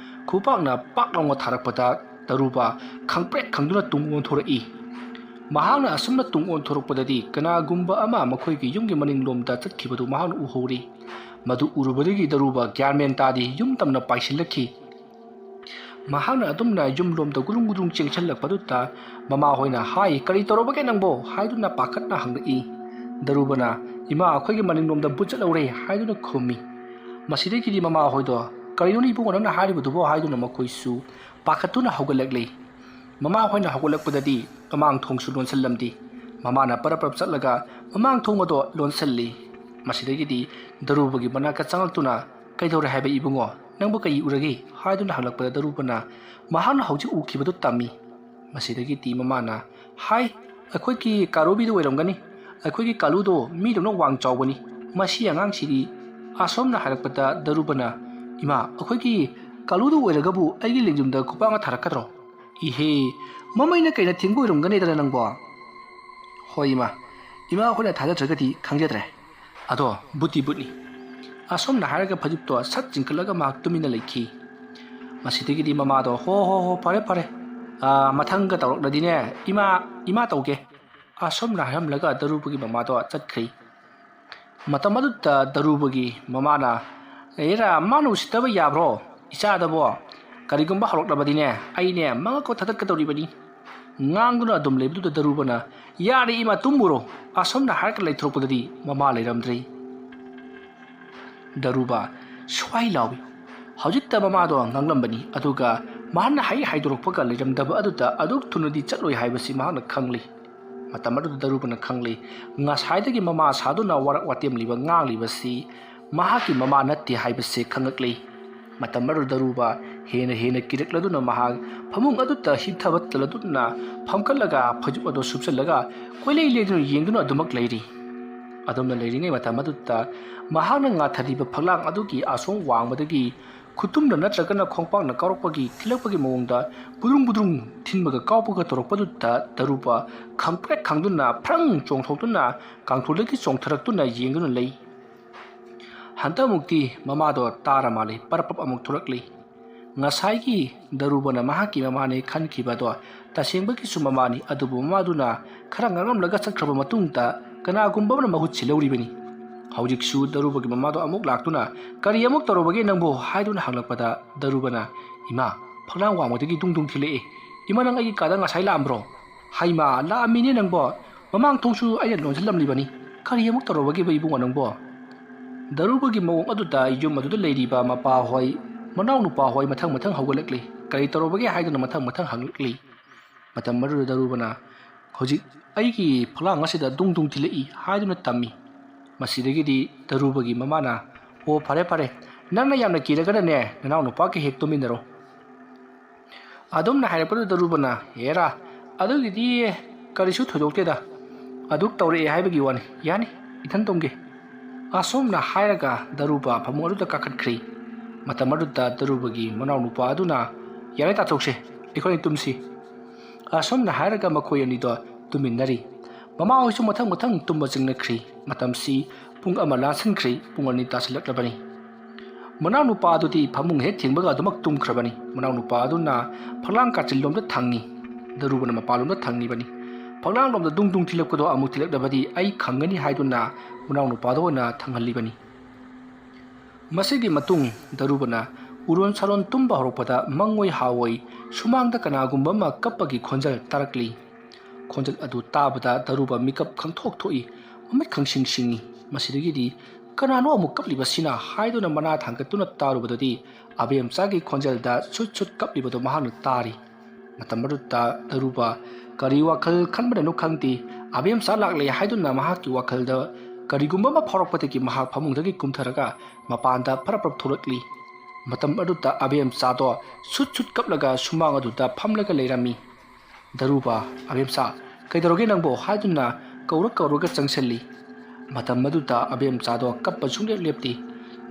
ꯈꯨꯕꯥꯛꯅ ꯄꯥꯛ ꯂꯥꯎꯅ ꯊꯥꯔꯛꯄꯗ ꯇꯔꯨꯕ ꯈꯪꯄ꯭ꯔꯦꯛ ꯈꯪꯗꯨꯅ ꯇꯨꯡ ꯑꯣꯟꯊꯣꯔꯛꯏ꯫ ꯃꯍꯥꯛꯅ ꯑꯁꯨꯝꯅ ꯇꯨꯡ ꯑꯣꯟꯊꯣꯔꯛꯄꯗꯗꯤ ꯀꯅꯥꯒꯨꯝꯕ ꯑꯃ ꯃꯈꯣꯏꯒꯤ ꯌꯨꯝꯒꯤ ꯃꯅꯤꯡꯂꯣꯝꯗ ꯆꯠꯈꯤꯕꯗꯨ ꯃꯍꯥꯛꯅ ꯎꯍꯧꯔꯤ꯫ ꯃꯗꯨ ꯎꯔꯨꯕꯗꯒꯤ ꯗꯔꯨꯕ ꯒ꯭ꯌꯥꯟ ꯃꯦꯟ ꯇꯥꯗꯦ ꯌꯨꯝ ꯇꯝꯅ ꯄꯥꯏꯁꯤꯜꯂꯛꯈꯤ꯫ ꯃꯍꯥꯛꯅ ꯑꯗꯨꯝꯅ ꯌꯨꯝꯂꯣꯝꯗ ꯒꯨꯗꯨꯡ ꯒꯨꯗꯨꯡ ꯆꯦꯟꯁꯤꯜꯂꯛꯄꯗꯨꯗ ꯃꯃꯥꯍꯣꯏꯅ ꯍꯥꯏ, "ꯀꯔꯤ ꯇꯧꯔꯕꯒꯦ ꯅꯪꯕꯣ?" ꯍꯥꯏꯗꯨꯅ ꯄꯥꯈꯠꯅ ꯍꯪꯂꯛꯏ꯫ ꯗꯔꯨꯕꯅ, "ꯏꯃꯥ, ꯑꯩꯈꯣꯏꯒꯤ ꯃꯅꯤꯡꯂꯣꯝꯗ ꯕꯨꯠ ꯆꯠꯍꯧꯔꯦ" ꯍꯥꯏꯗꯨꯅ ꯈꯨꯝꯃꯤ꯫ ꯃꯁꯤꯗꯒꯤꯗꯤ ꯃꯃꯥꯍꯣꯏꯗꯣ, "ꯀꯔꯤꯅꯣꯅꯦ ꯏꯕꯨꯡꯉꯣ ꯅꯪꯅ ꯍꯥꯏꯔꯤꯕꯗꯨꯕꯣ?" ꯍꯥꯏꯗꯨꯅ ꯃꯈꯣꯏꯁꯨ ꯄꯥꯈꯠꯇꯨꯅ ꯍꯧꯒꯠꯂꯛꯂꯤ꯫ ꯃꯃꯥꯍꯣꯏꯅ ꯍꯧꯒꯠꯂꯛꯄꯗꯗꯤ ꯃꯃꯥꯡ ꯊꯣꯡꯁꯨ ꯂꯣꯟꯁꯤꯜꯂꯝꯗꯦ꯫ ꯃꯃꯥꯅ ꯄꯔꯞ ꯄꯔꯞ ꯆꯠꯂꯒ ꯃꯃꯥꯡ ꯊꯣꯡ ꯑꯗꯣ ꯂꯣꯟꯁꯤꯜꯂꯤ꯫ ꯃꯁꯤꯗꯒꯤꯗꯤ ꯗꯔꯨꯕꯒꯤ ꯃꯅꯥꯛꯇ ꯆꯪꯂꯛꯇꯨꯅ, "ꯀꯩꯗꯧꯔꯦ ꯍꯥꯏꯕ ꯏꯕꯨꯡꯉꯣ? ꯅꯪꯕꯨ ꯀꯔꯤ ꯎꯔꯒꯦ?" ꯍꯥꯏꯗꯨꯅ ꯍꯪꯂꯛꯄꯗ ꯗꯔꯨꯕꯅ ꯃꯍꯥꯛꯅ ꯍꯧꯖꯤꯛ ꯎꯈꯤꯕꯗꯨ ꯇꯝꯃꯤ꯫ ꯃꯁꯤꯗꯒꯤꯗꯤ ꯃꯃꯥꯅ ꯍꯥꯏ, "ꯑꯩꯈꯣꯏꯒꯤ ꯀꯥꯔꯨꯕꯤꯗꯨ ꯑꯣꯏꯔꯝꯒꯅꯤ꯫ ꯑꯩꯈꯣꯏꯒꯤ ꯀꯥꯂꯨꯗꯣ ꯃꯤꯗꯧꯅ ꯋꯥꯡ ꯆꯥꯎꯕꯅꯤ꯫ ꯃꯁꯤ ꯑꯉꯥꯡꯁꯤꯗꯤ"꯫ ꯑꯁꯣꯝꯅ ꯍꯥꯏꯔꯛꯄꯗ ꯗꯔꯨꯕꯅ, "ꯏꯃꯥ, ꯑꯩꯈꯣꯏꯒꯤ ꯀꯥꯂꯨꯗꯨ ꯑꯣꯏꯔꯒꯕꯨ ꯑꯩꯒꯤ ꯂꯦꯡꯖꯨꯝꯗ ꯈꯨꯄꯥꯛꯅ ꯊꯥꯔꯛꯀꯗ꯭ꯔꯣ? ꯏꯍꯦ, ꯃꯃꯩꯅ ꯀꯩꯅ ꯊꯤꯡꯕ ꯑꯣꯏꯔꯝꯒꯅꯤꯗꯅ ꯅꯪꯕꯣ? ꯍꯣꯏ ꯏꯃꯥ, ꯏꯃꯥ ꯑꯩꯈꯣꯏꯅ ꯊꯥꯖꯗ꯭ꯔꯒꯗꯤ ꯈꯪꯖꯗ꯭ꯔꯦ꯫ ꯑꯗꯣ ꯕꯨꯠꯇꯤ ꯕꯨꯠꯅꯤ꯫ ꯑꯁꯣꯝꯅ ꯍꯥꯏꯔꯒ ꯐꯩꯖꯨꯞꯇꯣ ꯁꯠ ꯆꯤꯡꯈꯠꯂꯒ ꯃꯍꯥꯛ ꯇꯨꯃꯤꯟꯅ ꯂꯩꯈꯤ꯫ ꯃꯁꯤꯗꯒꯤꯗꯤ ꯃꯃꯥꯗꯣ, "ꯍꯣ ꯍꯣ ꯍꯣ, ꯐꯔꯦ ꯐꯔꯦ, ꯑꯥ, ꯃꯊꯪꯒ ꯇꯧꯔꯛꯂꯗꯤꯅꯦ, ꯏꯃꯥ, ꯏꯃꯥ ꯇꯧꯒꯦ"꯫ ꯑꯁꯣꯝꯅ ꯍꯥꯏꯔꯝꯂꯒ ꯗꯔꯨꯕꯒꯤ ꯃꯃꯥꯗꯣ ꯆꯠꯈ꯭ꯔꯤ꯫ ꯃꯇꯝ ꯑꯗꯨꯗ ꯗꯔꯨꯕꯒꯤ ꯃꯃꯥꯅ, "ꯑꯦꯔꯥ, ꯃꯥꯅ ꯎꯁꯤꯠꯇꯕ ꯌꯥꯕ꯭ꯔꯣ? ꯏꯆꯥꯗꯕꯣ ꯀꯔꯤꯒꯨꯝꯕ ꯍꯧꯔꯛꯂꯕꯗꯤꯅꯦ, ꯑꯩꯅꯦ ꯃꯉꯛꯀ ꯊꯥꯗꯠꯀꯗꯧꯔꯤꯕꯅꯤ"꯫ ꯉꯥꯡꯗꯨꯅ ꯑꯗꯨꯝ ꯂꯩꯕꯗꯨꯗ ꯗꯔꯨꯕꯅ, "ꯌꯥꯔꯦ ꯏꯃꯥ, ꯇꯨꯝꯃꯨꯔꯣ"꯫ ꯑꯁꯣꯝꯅ ꯍꯥꯏꯔꯒ ꯂꯩꯊꯣꯔꯛꯄꯗꯗꯤ ꯃꯃꯥ ꯂꯩꯔꯝꯗ꯭ꯔꯦ꯫ ꯗꯔꯨꯕ ꯁ꯭ꯋꯥꯏ ꯂꯥꯎꯏ꯫ ꯍꯧꯖꯤꯛꯇ ꯃꯃꯥꯗꯣ ꯉꯥꯡꯂꯝꯕꯅꯤ, ꯑꯗꯨꯒ ꯃꯍꯥꯛꯅ ꯍꯥꯏ ꯍꯥꯏꯗꯣꯔꯛꯄꯒ ꯂꯩꯔꯝꯗꯕ ꯑꯗꯨꯗ ꯑꯗꯨꯛ ꯊꯨꯅꯗꯤ ꯆꯠꯂꯣꯏ ꯍꯥꯏꯕꯁꯤ ꯃꯍꯥꯛꯅ ꯈꯪꯂꯤ꯫ ꯃꯇꯝ ꯑꯗꯨꯗ ꯗꯔꯨꯕꯅ ꯈꯪꯂꯤ, ꯉꯁꯥꯏꯗꯒꯤ ꯃꯃꯥ ꯁꯥꯗꯨꯅ ꯋꯥꯔꯛ ꯋꯥꯇꯦꯝꯂꯤꯕ ꯉꯥꯡꯂꯤꯕꯁꯤ ꯃꯍꯥꯛꯀꯤ ꯃꯃꯥ ꯅꯠꯇꯦ ꯍꯥꯏꯕꯁꯤ ꯈꯪꯂꯛꯂꯤ꯫ ꯃꯇꯝ ꯑꯗꯨꯗ ꯗꯔꯨꯕ ꯍꯦꯟꯅ ꯍꯦꯟꯅ ꯀꯤꯔꯛꯂꯗꯨꯅ ꯃꯍꯥꯛ ꯐꯃꯨꯡ ꯑꯗꯨꯗ ꯍꯤꯞꯊꯕ ꯇꯜꯂꯗꯨꯅ ꯐꯝꯒꯠꯂꯒ ꯐꯩꯖꯨꯞ ꯑꯗꯨ ꯁꯨꯞꯆꯜꯂꯒ ꯀꯣꯏꯂꯩ ꯂꯩꯗꯨꯅ ꯌꯦꯡꯗꯨꯅ ꯑꯗꯨꯃꯛ ꯂꯩꯔꯤ꯫ ꯑꯗꯨꯝꯅ ꯂꯩꯔꯤꯉꯩ ꯃꯇꯝ ꯑꯗꯨꯗ ꯃꯍꯥꯛꯅ ꯉꯥꯊꯔꯤꯕ ꯐꯛꯂꯥꯡ ꯑꯗꯨꯒꯤ ꯑꯁꯣꯝ ꯋꯥꯡꯃꯗꯒꯤ ꯈꯨꯇꯨꯝꯅ ꯅꯠꯇ꯭ꯔꯒꯅ ꯈꯣꯡꯄꯥꯛꯅ ꯀꯥꯎꯔꯛꯄꯒꯤ ꯊꯤꯜꯂꯛꯄꯒꯤ ꯃꯑꯣꯡꯗ ꯕꯨꯗ꯭ꯔꯨꯡ ꯕꯨꯗ꯭ꯔꯨꯡ ꯊꯤꯟꯕꯒ ꯀꯥꯎꯄꯒ ꯇꯧꯔꯛꯄꯗꯨꯗ ꯗꯔꯨꯕ ꯈꯪꯄ꯭ꯔꯦꯛ ꯈꯪꯗꯨꯅ ꯐ꯭ꯔꯪ ꯆꯣꯡꯊꯣꯛꯇꯨꯅ ꯀꯥꯡꯊꯣꯜꯗꯒꯤ ꯆꯣꯡꯊꯔꯛꯇꯨꯅ ꯌꯦꯡꯗꯨꯅ ꯂꯩ꯫ ꯍꯟꯗꯛꯃꯨꯛꯇꯤ ꯃꯃꯥꯗꯣ ꯇꯥꯔ ꯃꯥꯜꯂꯦ, ꯄꯔꯞ ꯄꯞ ꯑꯃꯨꯛ ꯊꯣꯔꯛꯂꯤ꯫ ꯉꯁꯥꯏꯒꯤ ꯗꯔꯨꯕꯅ ꯃꯍꯥꯛꯀꯤ ꯃꯃꯥꯅꯦ ꯈꯟꯈꯤꯕꯗꯣ ꯇꯁꯦꯡꯕꯒꯤꯁꯨ ꯃꯃꯥꯅꯤ, ꯑꯗꯨꯕꯨ ꯃꯃꯥꯗꯨꯅ ꯈꯔ ꯉꯥꯡꯂꯝꯂꯒ ꯆꯠꯈ꯭ꯔꯕ ꯃꯇꯨꯡꯗ ꯀꯅꯥꯒꯨꯝꯕ ꯑꯃꯅ ꯃꯍꯨꯠ ꯁꯤꯜꯍꯧꯔꯤꯕꯅꯤ꯫ ꯍꯧꯖꯤꯛꯁꯨ ꯗꯔꯨꯕꯒꯤ ꯃꯃꯥꯗꯣ ꯑꯃꯨꯛ ꯂꯥꯛꯇꯨꯅ, "ꯀꯔꯤ ꯑꯃꯨꯛ ꯇꯧꯔꯕꯒꯦ ꯅꯪꯕꯨ?" ꯍꯥꯏꯗꯨꯅ ꯍꯪꯂꯛꯄꯗ ꯗꯔꯨꯕꯅ, "ꯏꯃꯥ, ꯐꯛꯂꯥꯡ ꯋꯥꯡꯃꯗꯒꯤ ꯗꯨꯡ ꯗꯨꯡ ꯊꯤꯜꯂꯛꯑꯦ꯫ ꯏꯃꯥ, ꯅꯪ ꯑꯩꯒꯤ ꯀꯥꯗ ꯉꯁꯥꯏ ꯂꯥꯛꯑꯝꯕ꯭ꯔꯣ?" "ꯍꯩꯃꯥ, ꯂꯥꯛꯑꯝꯃꯤꯅꯦ ꯅꯪꯕꯣ꯫ ꯃꯃꯥꯡ ꯊꯣꯡꯁꯨ ꯑꯩꯅ ꯂꯣꯟꯁꯤꯜꯂꯝꯂꯤꯕꯅꯤ꯫ ꯀꯔꯤ ꯑꯃꯨꯛ ꯇꯧꯔꯕꯒꯦꯕ ꯏꯕꯨꯡꯉꯣ ꯅꯪꯕꯣ?" ꯗꯔꯨꯕꯒꯤ ꯃꯑꯣꯡ ꯑꯗꯨꯗ ꯌꯨꯝ ꯑꯗꯨꯗ ꯂꯩꯔꯤꯕ ꯃꯄꯥꯍꯣꯏ, ꯃꯅꯥꯎꯅꯨꯄꯥꯍꯣꯏ ꯃꯊꯪ ꯃꯊꯪ ꯍꯧꯒꯠꯂꯛꯂꯤ꯫ "ꯀꯔꯤ ꯇꯧꯔꯕꯒꯦ?" ꯍꯥꯏꯗꯨꯅ ꯃꯊꯪ ꯃꯊꯪ ꯍꯪꯂꯛꯂꯤ꯫ ꯃꯇꯝ ꯑꯗꯨꯗ ꯗꯔꯨꯕꯅ, "ꯍꯧꯖꯤꯛ ꯑꯩꯒꯤ ꯐꯛꯂꯥꯡ ꯑꯁꯤꯗ ꯗꯨꯡ ꯗꯨꯡ ꯊꯤꯜꯂꯛꯏ" ꯍꯥꯏꯗꯨꯅ ꯇꯝꯃꯤ꯫ ꯃꯁꯤꯗꯒꯤꯗꯤ ꯗꯔꯨꯕꯒꯤ ꯃꯃꯥꯅ, "ꯑꯣ, ꯐꯔꯦ ꯐꯔꯦ, ꯅꯪꯅ ꯌꯥꯝꯅ ꯀꯤꯔꯒꯅꯅꯦ, ꯅꯅꯥꯎ ꯅꯨꯄꯥꯒ ꯍꯦꯛ ꯇꯨꯝꯃꯤꯟꯅꯔꯣ"꯫ ꯑꯗꯨꯝꯅ ꯍꯥꯏꯔꯛꯄꯗꯨꯗ ꯗꯔꯨꯕꯅ, "ꯍꯦꯔꯥ, ꯑꯗꯨꯒꯤꯗꯤ ꯀꯔꯤꯁꯨ ꯊꯣꯏꯗꯣꯛꯇꯦꯗ, ꯑꯗꯨꯛ ꯇꯧꯔꯛꯑꯦ ꯍꯥꯏꯕꯒꯤ ꯋꯥꯅꯤ, ꯌꯥꯅꯤ, ꯏꯊꯟ ꯇꯨꯝꯒꯦ"꯫ ꯑꯁꯣꯝꯅ ꯍꯥꯏꯔꯒ ꯗꯔꯨꯕ ꯐꯃꯨꯡ ꯑꯗꯨꯗ ꯀꯥꯈꯠꯈ꯭ꯔꯦ꯫ ꯃꯇꯝ ꯑꯗꯨꯗ ꯗꯔꯨꯕꯒꯤ ꯃꯅꯥꯎꯅꯨꯄꯥ ꯑꯗꯨꯅ, "ꯌꯥꯔꯦ, ꯇꯥꯊꯣꯛꯁꯦ, ꯑꯩꯈꯣꯏ ꯑꯅꯤ ꯇꯨꯝꯁꯤ"꯫ ꯑꯁꯨꯝꯅ ꯍꯥꯏꯔꯒ ꯃꯈꯣꯏ ꯑꯅꯤꯗꯣ ꯇꯨꯝꯃꯤꯟꯅꯔꯤ꯫ ꯃꯃꯥ ꯍꯣꯏꯁꯨ ꯃꯊꯪ ꯃꯊꯪ ꯇꯨꯝꯕ ꯆꯪꯅꯈ꯭ꯔꯤ꯫ ꯃꯇꯝꯁꯤ ꯄꯨꯡ ꯑꯃ ꯂꯥꯟꯁꯤꯟꯈ꯭ꯔꯦ, ꯄꯨꯡ ꯑꯅꯤ ꯇꯥꯁꯤꯜꯂꯛꯂꯕꯅꯤ꯫ ꯃꯅꯥꯎꯅꯨꯄꯥ ꯑꯗꯨꯗꯤ ꯐꯃꯨꯡ ꯍꯦꯛ ꯊꯦꯡꯕꯒ ꯑꯗꯨꯃꯛ ꯇꯨꯝꯈ꯭ꯔꯕꯅꯤ꯫ ꯃꯅꯥꯎꯅꯨꯄꯥ ꯑꯗꯨꯅ ꯐꯛꯂꯥꯡ ꯀꯥꯆꯤꯟꯂꯣꯝꯗ ꯊꯪꯉꯤ, ꯗꯔꯨꯕꯅ ꯃꯄꯥꯟꯂꯣꯝꯗ ꯊꯪꯉꯤꯕꯅꯤ꯫ ꯐꯛꯂꯥꯡꯂꯣꯝꯗ ꯗꯨꯡ ꯗꯨꯡ ꯊꯤꯜꯂꯛꯄꯗꯣ ꯑꯃꯨꯛ ꯊꯤꯜꯂꯛꯂꯕꯗꯤ ꯑꯩ ꯈꯪꯒꯅꯤ ꯍꯥꯏꯗꯨꯅ ꯃꯅꯥꯎꯅꯨꯄꯥꯗ ꯑꯣꯏꯅ ꯊꯪꯍꯜꯂꯤꯕꯅꯤ꯫ ꯃꯁꯤꯒꯤ ꯃꯇꯨꯡ ꯗꯔꯨꯕꯅ ꯎꯔꯣꯟ ꯁꯥꯔꯣꯟ ꯇꯨꯝꯕ ꯍꯧꯔꯛꯄꯗ ꯃꯪꯑꯣꯏ ꯍꯥꯑꯣꯏ ꯁꯨꯃꯥꯡꯗ ꯀꯅꯥꯒꯨꯝꯕ ꯑꯃ ꯀꯞꯄꯒꯤ ꯈꯣꯟꯖꯦꯜ ꯇꯥꯔꯛꯂꯤ꯫ ꯈꯣꯟꯖꯦꯜ ꯑꯗꯨ ꯇꯥꯕꯗ ꯗꯔꯨꯕ ꯃꯤꯀꯞ ꯈꯪꯊꯣꯛ ꯊꯣꯛꯏ, ꯃꯃꯤꯠ ꯈꯪꯁꯤꯡ ꯁꯤꯡꯏ꯫ ꯃꯁꯤꯗꯒꯤꯗꯤ "ꯀꯅꯥꯅꯣ ꯑꯃꯨꯛ ꯀꯞꯂꯤꯕꯁꯤꯅ?" ꯍꯥꯏꯗꯨꯅ ꯃꯅꯥ ꯊꯥꯡꯒꯠꯇꯨꯅ ꯇꯥꯔꯨꯕꯗꯗꯤ ꯑꯕꯦꯝꯆꯥꯒꯤ ꯈꯣꯟꯖꯦꯜꯗ ꯁꯨꯠ ꯁꯨꯠ ꯀꯞꯂꯤꯕꯗꯨ ꯃꯍꯥꯛꯅ ꯇꯥꯔꯤ꯫ ꯃꯇꯝ ꯑꯗꯨꯗ ꯗꯔꯨꯕ ꯀꯔꯤ ꯋꯥꯈꯜ ꯈꯟꯕꯅꯅꯣ ꯈꯪꯗꯦ, ꯑꯕꯦꯝꯆꯥ ꯂꯥꯛꯂꯦ ꯍꯥꯏꯗꯨꯅ ꯃꯍꯥꯛꯀꯤ ꯋꯥꯈꯜꯗ ꯀꯔꯤꯒꯨꯝꯕ ꯑꯃ ꯐꯥꯎꯔꯛꯄꯗꯒꯤ ꯃꯍꯥꯛ ꯐꯃꯨꯡꯗꯒꯤ ꯀꯨꯝꯊꯔꯒ ꯃꯄꯥꯟꯗ ꯐꯔꯞ ꯐꯔꯞ ꯊꯣꯛꯂꯛꯂꯤ꯫ ꯃꯇꯝ ꯑꯗꯨꯗ ꯑꯕꯦꯝꯆꯥꯗꯣ ꯁꯨꯠ ꯁꯨꯠ ꯀꯞꯂꯒ ꯁꯨꯃꯥꯡ ꯑꯗꯨꯗ ꯐꯝꯂꯒ ꯂꯩꯔꯝꯃꯤ꯫ ꯗꯔꯨꯕ, "ꯑꯕꯦꯝꯆꯥ, ꯀꯩꯗꯧꯔꯒꯦ ꯅꯪꯕꯣ?" ꯍꯥꯏꯗꯨꯅ ꯀꯧꯔ ꯀꯧꯔꯒ ꯆꯪꯁꯤꯜꯂꯤ꯫ ꯃꯇꯝ ꯑꯗꯨꯗ ꯑꯕꯦꯝꯆꯥꯗꯣ ꯀꯞꯄ ꯁꯨꯡꯂꯦꯞ ꯂꯦꯞꯇꯦ꯫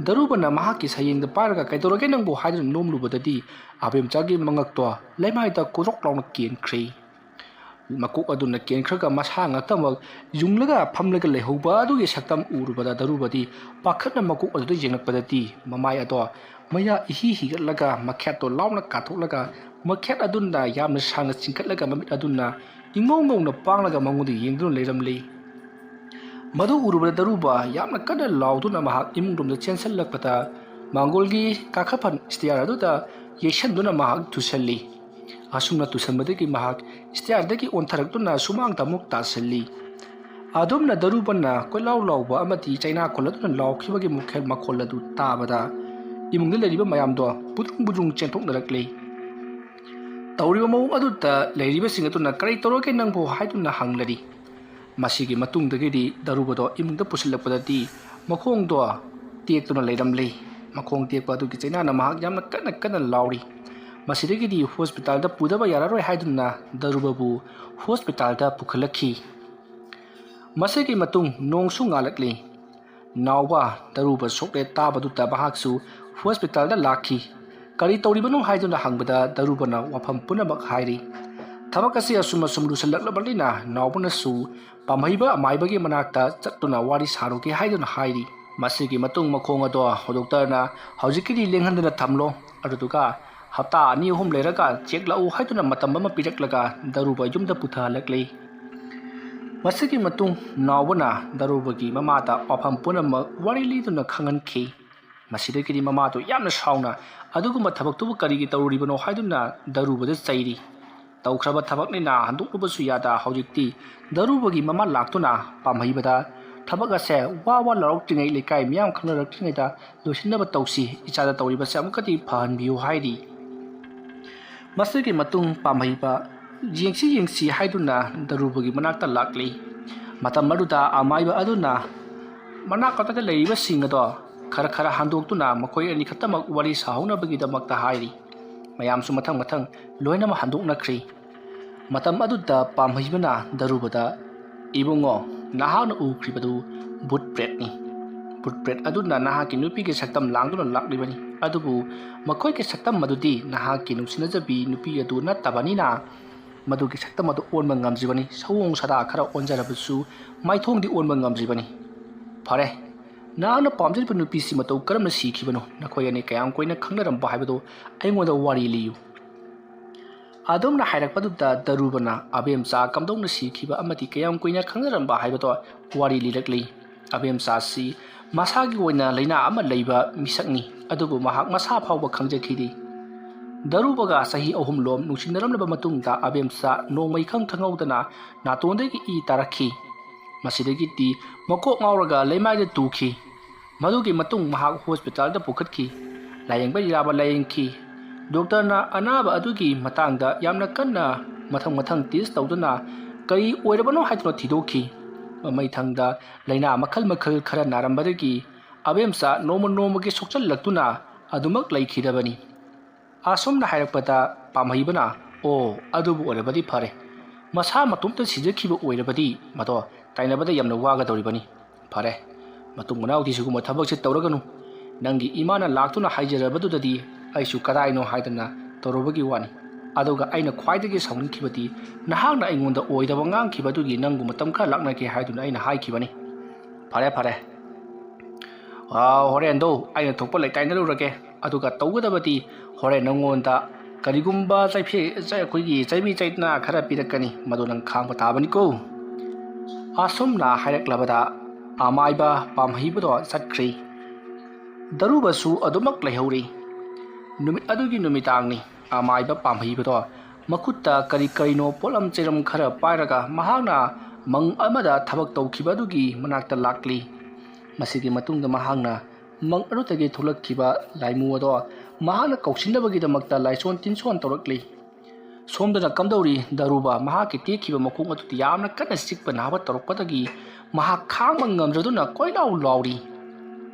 ꯗꯔꯨꯕꯅ ꯃꯍꯥꯛꯀꯤ ꯁꯌꯦꯡꯗ ꯄꯥꯏꯔꯒ "ꯀꯩꯗꯧꯔꯒꯦ ꯅꯪꯕꯣ?" ꯍꯥꯏꯗꯨꯅ ꯅꯣꯝꯂꯨꯕꯗꯗꯤ ꯑꯕꯦꯝꯆꯥꯒꯤ ꯃꯉꯛꯇꯣ ꯂꯩꯃꯥꯏꯗ ꯀꯣꯔꯣꯛ ꯂꯥꯎꯅ ꯀꯦꯟꯈ꯭ꯔꯦ꯫ ꯃꯀꯣꯛ ꯑꯗꯨꯅ ꯀꯦꯟꯈ꯭ꯔꯒ ꯃꯁꯥ ꯉꯥꯛꯇꯃꯛ ꯌꯨꯡꯂꯒ ꯐꯝꯂꯒ ꯂꯩꯍꯧꯕ ꯑꯗꯨꯒꯤ ꯁꯛꯇꯝ ꯎꯔꯨꯕꯗ ꯗꯔꯨꯕꯗꯤ ꯄꯥꯈꯠꯅ ꯃꯀꯣꯛ ꯑꯗꯨꯗ ꯌꯦꯡꯂꯛꯄꯗꯗꯤ ꯃꯃꯥꯏ ꯑꯗꯣ ꯃꯌꯥ ꯏꯍꯤ ꯍꯤꯒꯠꯂꯒ ꯃꯈꯦꯠꯇꯣ ꯂꯥꯎꯅ ꯀꯥꯊꯣꯛꯂꯒ ꯃꯈꯦꯠ ꯑꯗꯨꯅ ꯌꯥꯝꯅ ꯁꯥꯡꯅ ꯆꯤꯡꯈꯠꯂꯒ ꯃꯃꯤꯠ ꯑꯗꯨꯅ ꯏꯉꯧ ꯉꯧꯅ ꯄꯥꯡꯂꯒ ꯃꯉꯣꯟꯗ ꯌꯦꯡꯗꯨꯅ ꯂꯩꯔꯝꯂꯤ꯫ ꯃꯗꯨ ꯎꯔꯨꯕꯗ ꯗꯔꯨꯕ ꯌꯥꯝꯅ ꯀꯟꯅ ꯂꯥꯎꯗꯨꯅ ꯃꯍꯥꯛ ꯏꯃꯨꯡ ꯔꯣꯝꯗ ꯆꯦꯟꯁꯤꯜꯂꯛꯄꯗ ꯃꯥꯡꯒꯣꯜꯒꯤ ꯀꯥꯈꯠꯐꯝ ꯁ꯭ꯇꯤꯌꯥꯔ ꯑꯗꯨꯗ ꯌꯩꯁꯟꯗꯨꯅ ꯃꯍꯥꯛ ꯇꯨꯁꯜꯂꯤ꯫ ꯑꯁꯨꯝꯅ ꯇꯨꯁꯟꯕꯗꯒꯤ ꯃꯍꯥꯛ ꯁ꯭ꯇꯤꯌꯥꯔꯗꯒꯤ ꯑꯣꯟꯊꯔꯛꯇꯨꯅ ꯁꯨꯃꯥꯡꯗ ꯑꯃꯨꯛ ꯇꯥꯁꯤꯜꯂꯤ꯫ ꯑꯗꯨꯝꯅ ꯗꯔꯨꯕꯅ ꯀꯣꯏꯂꯥꯎ ꯂꯥꯎꯕ ꯑꯃꯗꯤ ꯆꯩꯅꯥ ꯈꯣꯜꯂꯗꯨꯅ ꯂꯥꯎꯈꯤꯕꯒꯤ ꯃꯈꯣꯜ, ꯃꯈꯣꯜ ꯑꯗꯨ ꯇꯥꯕꯗ ꯏꯃꯨꯡꯗ ꯂꯩꯔꯤꯕ ꯃꯌꯥꯝꯗꯣ ꯕꯨꯗ꯭ꯔꯨꯡ ꯕꯨꯗ꯭ꯔꯨꯡ ꯆꯦꯟꯊꯣꯛꯅꯔꯛꯂꯤ꯫ ꯇꯧꯔꯤꯕ ꯃꯑꯣꯡ ꯑꯗꯨꯗ ꯂꯩꯔꯤꯕꯁꯤꯡ ꯑꯗꯨꯅ "ꯀꯔꯤ ꯇꯧꯔꯒꯦ ꯅꯪꯕꯨ?" ꯍꯥꯏꯗꯨꯅ ꯍꯪꯂꯔꯤ꯫ ꯃꯁꯤꯒꯤ ꯃꯇꯨꯡꯗꯒꯤꯗꯤ ꯗꯔꯨꯕꯗꯣ ꯏꯃꯨꯡꯗ ꯄꯨꯁꯤꯜꯂꯛꯄꯗꯗꯤ ꯃꯈꯣꯡꯗꯣ ꯇꯦꯛꯇꯨꯅ ꯂꯩꯔꯝꯂꯦ꯫ ꯃꯈꯣꯡ ꯇꯦꯛꯄ ꯑꯗꯨꯒꯤ ꯆꯩꯅꯥꯅ ꯃꯍꯥꯛ ꯌꯥꯝꯅ ꯀꯟꯅ ꯀꯟꯅ ꯂꯥꯎꯔꯤ꯫ ꯃꯁꯤꯗꯒꯤꯗꯤ ꯍꯣꯁꯄꯤꯇꯥꯜꯗ ꯄꯨꯗꯕ ꯌꯥꯔꯔꯣꯏ ꯍꯥꯏꯗꯨꯅ ꯗꯔꯨꯕꯕꯨ ꯍꯣꯁꯄꯤꯇꯥꯜꯗ ꯄꯨꯈꯠꯂꯛꯈꯤ꯫ ꯃꯁꯤꯒꯤ ꯃꯇꯨꯡ ꯅꯣꯡꯁꯨ ꯉꯥꯜꯂꯛꯂꯤ꯫ ꯅꯥꯎꯕ ꯗꯔꯨꯕ ꯁꯣꯛꯂꯦ ꯇꯥꯕꯗꯨꯗ ꯃꯍꯥꯛꯁꯨ ꯍꯣꯁꯄꯤꯇꯥꯜꯗ ꯂꯥꯛꯈꯤ꯫ ꯀꯔꯤ ꯇꯧꯔꯤꯕꯅꯣ ꯍꯥꯏꯗꯨꯅ ꯍꯪꯕꯗ ꯗꯔꯨꯕꯅ ꯋꯥꯐꯝ ꯄꯨꯝꯅꯃꯛ ꯍꯥꯏꯔꯤ꯫ ꯊꯕꯛ ꯑꯁꯤ ꯑꯁꯨꯝ ꯑꯁꯨꯝ ꯂꯨꯁꯜꯂꯛꯂꯕꯅꯤꯅ ꯅꯥꯎꯕꯅꯁꯨ ꯄꯥꯝꯍꯩꯕ ꯑꯃꯥꯏꯕꯒꯤ ꯃꯅꯥꯛꯇ ꯆꯠꯇꯨꯅ ꯋꯥꯔꯤ ꯁꯥꯔꯨꯒꯦ ꯍꯥꯏꯗꯨꯅ ꯍꯥꯏꯔꯤ꯫ ꯃꯁꯤꯒꯤ ꯃꯇꯨꯡ ꯃꯈꯣꯡ ꯑꯗꯣ ꯗꯣꯛꯇꯔꯅ ꯍꯧꯖꯤꯛꯀꯤꯗꯤ ꯂꯦꯡꯍꯟꯗꯅ ꯊꯝꯂꯣ, ꯑꯗꯨꯗꯨꯒ ꯍꯞꯇꯥ ꯑꯅꯤ ꯑꯍꯨꯝ ꯂꯩꯔꯒ ꯆꯦꯛ ꯂꯥꯛꯎ ꯍꯥꯏꯗꯨꯅ ꯃꯇꯝ ꯑꯃ ꯄꯤꯔꯛꯂꯒ ꯗꯔꯨꯕ ꯌꯨꯝꯗ ꯄꯨꯊꯍꯜꯂꯛꯂꯤ꯫ ꯃꯁꯤꯒꯤ ꯃꯇꯨꯡ ꯅꯥꯎꯕꯅ ꯗꯔꯨꯕꯒꯤ ꯃꯃꯥꯗ ꯋꯥꯐꯝ ꯄꯨꯝꯅꯃꯛ ꯋꯥꯔꯤ ꯂꯤꯗꯨꯅ ꯈꯪꯍꯟꯈꯤ꯫ ꯃꯁꯤꯗꯒꯤꯗꯤ ꯃꯃꯥꯗꯨ ꯌꯥꯝꯅ ꯁꯥꯎꯅ ꯑꯗꯨꯒꯨꯝꯕ ꯊꯕꯛꯇꯨꯕꯨ ꯀꯔꯤꯒꯤ ꯇꯧꯔꯨꯔꯤꯕꯅꯣ ꯍꯥꯏꯗꯨꯅ ꯗꯔꯨꯕꯗ ꯆꯩꯔꯤ꯫ ꯇꯧꯈ꯭ꯔꯕ ꯊꯕꯛꯅꯤꯅ ꯍꯟꯗꯣꯛꯂꯨꯕꯁꯨ ꯌꯥꯗ ꯍꯧꯖꯤꯛꯇꯤ ꯗꯔꯨꯕꯒꯤ ꯃꯃꯥ ꯂꯥꯛꯇꯨꯅ ꯄꯥꯝꯍꯩꯕꯗ ꯊꯕꯛ ꯑꯁꯦ ꯋꯥ ꯋꯥ ꯂꯥꯎꯔꯛꯇ꯭ꯔꯤꯉꯩ, ꯂꯩꯀꯥꯏ ꯃꯤꯌꯥꯝ ꯈꯪꯅꯔꯛꯇ꯭ꯔꯤꯉꯩꯗ ꯂꯣꯏꯁꯤꯟꯅꯕ ꯇꯧꯁꯤ, ꯏꯆꯥꯗ ꯇꯧꯔꯤꯕꯁꯦ ꯑꯃꯨꯛꯀꯗꯤ ꯐꯍꯟꯕꯤꯌꯨ ꯍꯥꯏꯔꯤ꯫ ꯃꯁꯤꯒꯤ ꯃꯇꯨꯡ ꯄꯥꯝꯍꯩꯕ ꯌꯦꯡꯁꯤ ꯌꯦꯡꯁꯤ ꯍꯥꯏꯗꯨꯅ ꯗꯔꯨꯕꯒꯤ ꯃꯅꯥꯛꯇ ꯂꯥꯛꯂꯤ꯫ ꯃꯇꯝ ꯑꯗꯨꯗ ꯑꯃꯥꯏꯕ ꯑꯗꯨꯅ ꯃꯅꯥꯛ ꯑꯗꯨꯗ ꯂꯩꯔꯤꯕꯁꯤꯡ ꯑꯗꯣ ꯈꯔ ꯈꯔ ꯍꯟꯗꯣꯛꯇꯨꯅ ꯃꯈꯣꯏ ꯑꯅꯤ ꯈꯛꯇꯃꯛ ꯋꯥꯔꯤ ꯁꯥꯍꯧꯅꯕꯒꯤꯗꯃꯛꯇ ꯍꯥꯏꯔꯤ꯫ ꯃꯌꯥꯝꯁꯨ ꯃꯊꯪ ꯃꯊꯪ ꯂꯣꯏꯅꯃꯛ ꯍꯟꯗꯣꯛꯅꯈ꯭ꯔꯤ꯫ ꯃꯇꯝ ꯑꯗꯨꯗ ꯄꯥꯝꯍꯩꯕꯅ ꯗꯔꯨꯕꯗ, "ꯏꯕꯨꯡꯉꯣ, ꯅꯍꯥꯛꯅ ꯎꯈ꯭ꯔꯤꯕꯗꯨ ꯚꯨꯠ ꯄ꯭ꯔꯦꯠꯅꯤ꯫ ꯚꯨꯠ ꯄ꯭ꯔꯦꯠ ꯑꯗꯨꯅ ꯅꯍꯥꯛꯀꯤ ꯅꯨꯄꯤꯒꯤ ꯁꯛꯇꯝ ꯂꯥꯡꯗꯨꯅ ꯂꯥꯛꯂꯤꯕꯅꯤ, ꯑꯗꯨꯕꯨ ꯃꯈꯣꯏꯒꯤ ꯁꯛꯇꯝ ꯑꯗꯨꯗꯤ ꯅꯍꯥꯛꯀꯤ ꯅꯨꯡꯁꯤꯅꯖꯕꯤ ꯅꯨꯄꯤ ꯑꯗꯨ ꯅꯠꯇꯕꯅꯤꯅ ꯃꯗꯨꯒꯤ ꯁꯛꯇꯝ ꯑꯗꯨ ꯑꯣꯟꯕ ꯉꯝꯗ꯭ꯔꯤꯕꯅꯤ꯫ ꯁꯑꯣꯡ ꯁꯥꯗꯥ ꯈꯔ ꯑꯣꯟꯖꯔꯕꯁꯨ ꯃꯥꯏꯊꯣꯡꯗꯤ ꯑꯣꯟꯕ ꯉꯝꯗ꯭ꯔꯤꯕꯅꯤ꯫ ꯐꯔꯦ, ꯅꯍꯥꯛꯅ ꯄꯥꯝꯖꯔꯤꯕ ꯅꯨꯄꯤꯁꯤ ꯃꯇꯧ ꯀꯔꯝꯅ ꯁꯤꯈꯤꯕꯅꯣ? ꯅꯈꯣꯏ ꯑꯅꯤ ꯀꯌꯥꯝ ꯀꯨꯏꯅ ꯈꯪꯅꯔꯝꯕ ꯍꯥꯏꯕꯗꯨ ꯑꯩꯉꯣꯟꯗ ꯋꯥꯔꯤ ꯂꯤꯌꯨ꯫" ꯑꯗꯨꯝꯅ ꯍꯥꯏꯔꯛꯄꯗꯨꯗ ꯗꯔꯨꯕꯅ ꯑꯕꯦꯝꯆꯥ ꯀꯝꯗꯧꯅ ꯁꯤꯈꯤꯕ ꯑꯃꯗꯤ ꯀꯌꯥꯝ ꯀꯨꯏꯅ ꯈꯪꯅꯔꯝꯕ ꯍꯥꯏꯕꯗꯣ ꯋꯥꯔꯤ ꯂꯤꯔꯛꯂꯤ꯫ ꯑꯕꯦꯝꯆꯥꯁꯤ ꯃꯁꯥꯒꯤ ꯑꯣꯏꯅ ꯂꯥꯏꯅꯥ ꯑꯃ ꯂꯩꯕ ꯃꯤꯁꯛꯅꯤ, ꯑꯗꯨꯕꯨ ꯃꯍꯥꯛ ꯃꯁꯥ ꯐꯥꯎꯕ ꯈꯪꯖꯈꯤꯗꯦ꯫ ꯗꯔꯨꯕꯒ ꯆꯍꯤ ꯑꯍꯨꯝ ꯂꯣꯝ ꯅꯨꯡꯁꯤꯅꯔꯝꯂꯕ ꯃꯇꯨꯡꯗ ꯑꯕꯦꯝꯆꯥ ꯅꯣꯡꯃ ꯏꯈꯪ ꯈꯪꯍꯧꯗꯅ ꯅꯥꯇꯣꯟꯗꯒꯤ ꯏ ꯇꯥꯔꯛꯈꯤ꯫ ꯃꯁꯤꯗꯒꯤꯗꯤ ꯃꯀꯣꯛ ꯉꯥꯎꯔꯒ ꯂꯩꯃꯥꯏꯗ ꯇꯨꯈꯤ꯫ ꯃꯗꯨꯒꯤ ꯃꯇꯨꯡ ꯃꯍꯥꯛ ꯍꯣꯁꯄꯤꯇꯥꯜꯗ ꯄꯨꯈꯠꯈꯤ꯫ ꯂꯥꯌꯦꯡꯕ ꯌꯥꯕ ꯂꯥꯌꯦꯡꯈꯤ꯫ ꯗꯣꯛꯇꯔꯅ ꯑꯅꯥꯕ ꯑꯗꯨꯒꯤ ꯃꯇꯥꯡꯗ ꯌꯥꯝꯅ ꯀꯟꯅ ꯃꯊꯪ ꯃꯊꯪ ꯇꯦꯁ ꯇꯧꯗꯨꯅ ꯀꯔꯤ ꯑꯣꯏꯔꯕꯅꯣ ꯍꯥꯏꯗꯨꯅ ꯊꯤꯗꯣꯛꯈꯤ꯫ ꯃꯃꯩꯊꯪꯗ ꯂꯥꯏꯅꯥ ꯃꯈꯜ ꯃꯈꯜ ꯈꯔ ꯅꯥꯔꯝꯕꯗꯒꯤ ꯑꯕꯦꯝꯆꯥ ꯅꯣꯡꯃ ꯅꯣꯡꯃꯒꯤ ꯁꯣꯛꯆꯜꯂꯛꯇꯨꯅ ꯑꯗꯨꯃꯛ ꯂꯩꯈꯤꯗꯕꯅꯤ꯫ ꯑꯁꯨꯝꯅ ꯍꯥꯏꯔꯛꯄꯗ ꯄꯥꯝꯍꯩꯕꯅ, "ꯑꯣ, ꯑꯗꯨꯕꯨ ꯑꯣꯏꯔꯕꯗꯤ ꯐꯔꯦ꯫ ꯃꯁꯥ ꯃꯇꯣꯝꯇ ꯁꯤꯖꯈꯤꯕ ꯑꯣꯏꯔꯕꯗꯤ ꯃꯗꯣ ꯇꯥꯏꯅꯕꯗ ꯌꯥꯝꯅ ꯋꯥꯒꯗꯧꯔꯤꯕꯅꯤ꯫ ꯐꯔꯦ, ꯃꯇꯨꯡ ꯃꯅꯥꯎꯗꯤ ꯁꯤꯒꯨꯝꯕ ꯊꯕꯛꯁꯦ ꯇꯧꯔꯒꯅꯨ꯫ ꯅꯪꯒꯤ ꯏꯃꯥꯅ ꯂꯥꯛꯇꯨꯅ ꯍꯥꯏꯖꯔꯕꯗꯨꯗꯗꯤ ꯑꯩꯁꯨ ꯀꯗꯥꯏꯅꯣ ꯍꯥꯏꯗꯅ ꯇꯧꯔꯨꯕꯒꯤ ꯋꯥꯅꯤ꯫ ꯑꯗꯨꯒ ꯑꯩꯅ ꯈ꯭ꯋꯥꯏꯗꯒꯤ ꯁꯥꯎꯅꯤꯡꯈꯤꯕꯗꯤ ꯅꯍꯥꯛꯅ ꯑꯩꯉꯣꯟꯗ ꯑꯣꯏꯗꯕ ꯉꯥꯡꯈꯤꯕ ꯑꯗꯨꯒꯤ ꯅꯪꯕꯨ ꯃꯇꯝ ꯈꯔ ꯂꯥꯛꯅꯒꯦ ꯍꯥꯏꯗꯨꯅ ꯑꯩꯅ ꯍꯥꯏꯈꯤꯕꯅꯤ꯫ ꯐꯔꯦ, ꯐꯔꯦ꯫ ꯑꯥ, ꯍꯣꯔꯦꯟꯗꯣ ꯑꯩꯅ ꯊꯣꯛꯄ ꯂꯩꯇꯥꯏꯅꯔꯨꯔꯒꯦ꯫ ꯑꯗꯨꯒ ꯇꯧꯒꯗꯕꯗꯤ ꯍꯣꯔꯦꯟ ꯅꯪꯉꯣꯟꯗ ꯀꯔꯤꯒꯨꯝꯕ ꯆꯩꯐꯦ-, ꯆꯩ-, ꯑꯩꯈꯣꯏꯒꯤ ꯆꯩꯃꯤ ꯆꯩꯅꯥ ꯈꯔ ꯄꯤꯔꯛꯀꯅꯤ, ꯃꯗꯨ ꯅꯪ ꯈꯥꯡꯕ ꯇꯥꯕꯅꯤꯀꯣ꯫ ꯑꯁꯨꯝꯅ ꯍꯥꯏꯔꯛꯂꯕꯗ ꯑꯃꯥꯏꯕ ꯄꯥꯝꯍꯩꯕꯗꯣ ꯆꯠꯈ꯭ꯔꯤ꯫ ꯗꯔꯨꯕꯁꯨ ꯑꯗꯨꯃꯛ ꯂꯩꯍꯧꯔꯤ꯫ ꯅꯨꯃꯤꯠ ꯑꯗꯨꯒꯤ ꯅꯨꯃꯤꯗꯥꯡꯅꯤ꯫ ꯑꯃꯥꯏꯕ ꯄꯥꯝꯍꯩꯕꯗꯣ ꯃꯈꯨꯠꯇ ꯀꯔꯤ ꯀꯔꯤꯅꯣ ꯄꯣꯠꯂꯝ ꯆꯩꯔꯝ ꯈꯔ ꯄꯥꯏꯔꯒ ꯃꯍꯥꯛꯅ ꯃꯪ ꯑꯃꯗ ꯊꯕꯛ ꯇꯧꯈꯤꯕ ꯑꯗꯨꯒꯤ ꯃꯅꯥꯛꯇ ꯂꯥꯛꯂꯤ꯫ ꯃꯁꯤꯒꯤ ꯃꯇꯨꯡꯗ ꯃꯍꯥꯛꯅ ꯃꯪ ꯑꯗꯨꯗꯒꯤ ꯊꯣꯛꯂꯛꯈꯤꯕ ꯂꯥꯏꯃꯨ ꯑꯗꯣ ꯃꯍꯥꯛꯅ ꯀꯧꯁꯤꯟꯅꯕꯒꯤꯗꯃꯛꯇ ꯂꯥꯏꯁꯣꯟ ꯇꯤꯟꯁꯣꯟ ꯇꯧꯔꯛꯂꯤ꯫ ꯁꯣꯝꯗꯅ ꯀꯝꯗꯧꯔꯤ? ꯗꯔꯨꯕ ꯃꯍꯥꯛꯀꯤ ꯇꯦꯛꯈꯤꯕ ꯃꯈꯣꯡ ꯑꯗꯨꯗ ꯌꯥꯝꯅ ꯀꯟꯅ ꯆꯤꯛꯄ ꯅꯥꯕ ꯇꯧꯔꯛꯄꯗꯒꯤ ꯃꯍꯥꯛ ꯈꯥꯡꯕ ꯉꯝꯗ꯭ꯔꯗꯨꯅ ꯀꯣꯏꯂꯥꯎ ꯂꯥꯎꯔꯤ꯫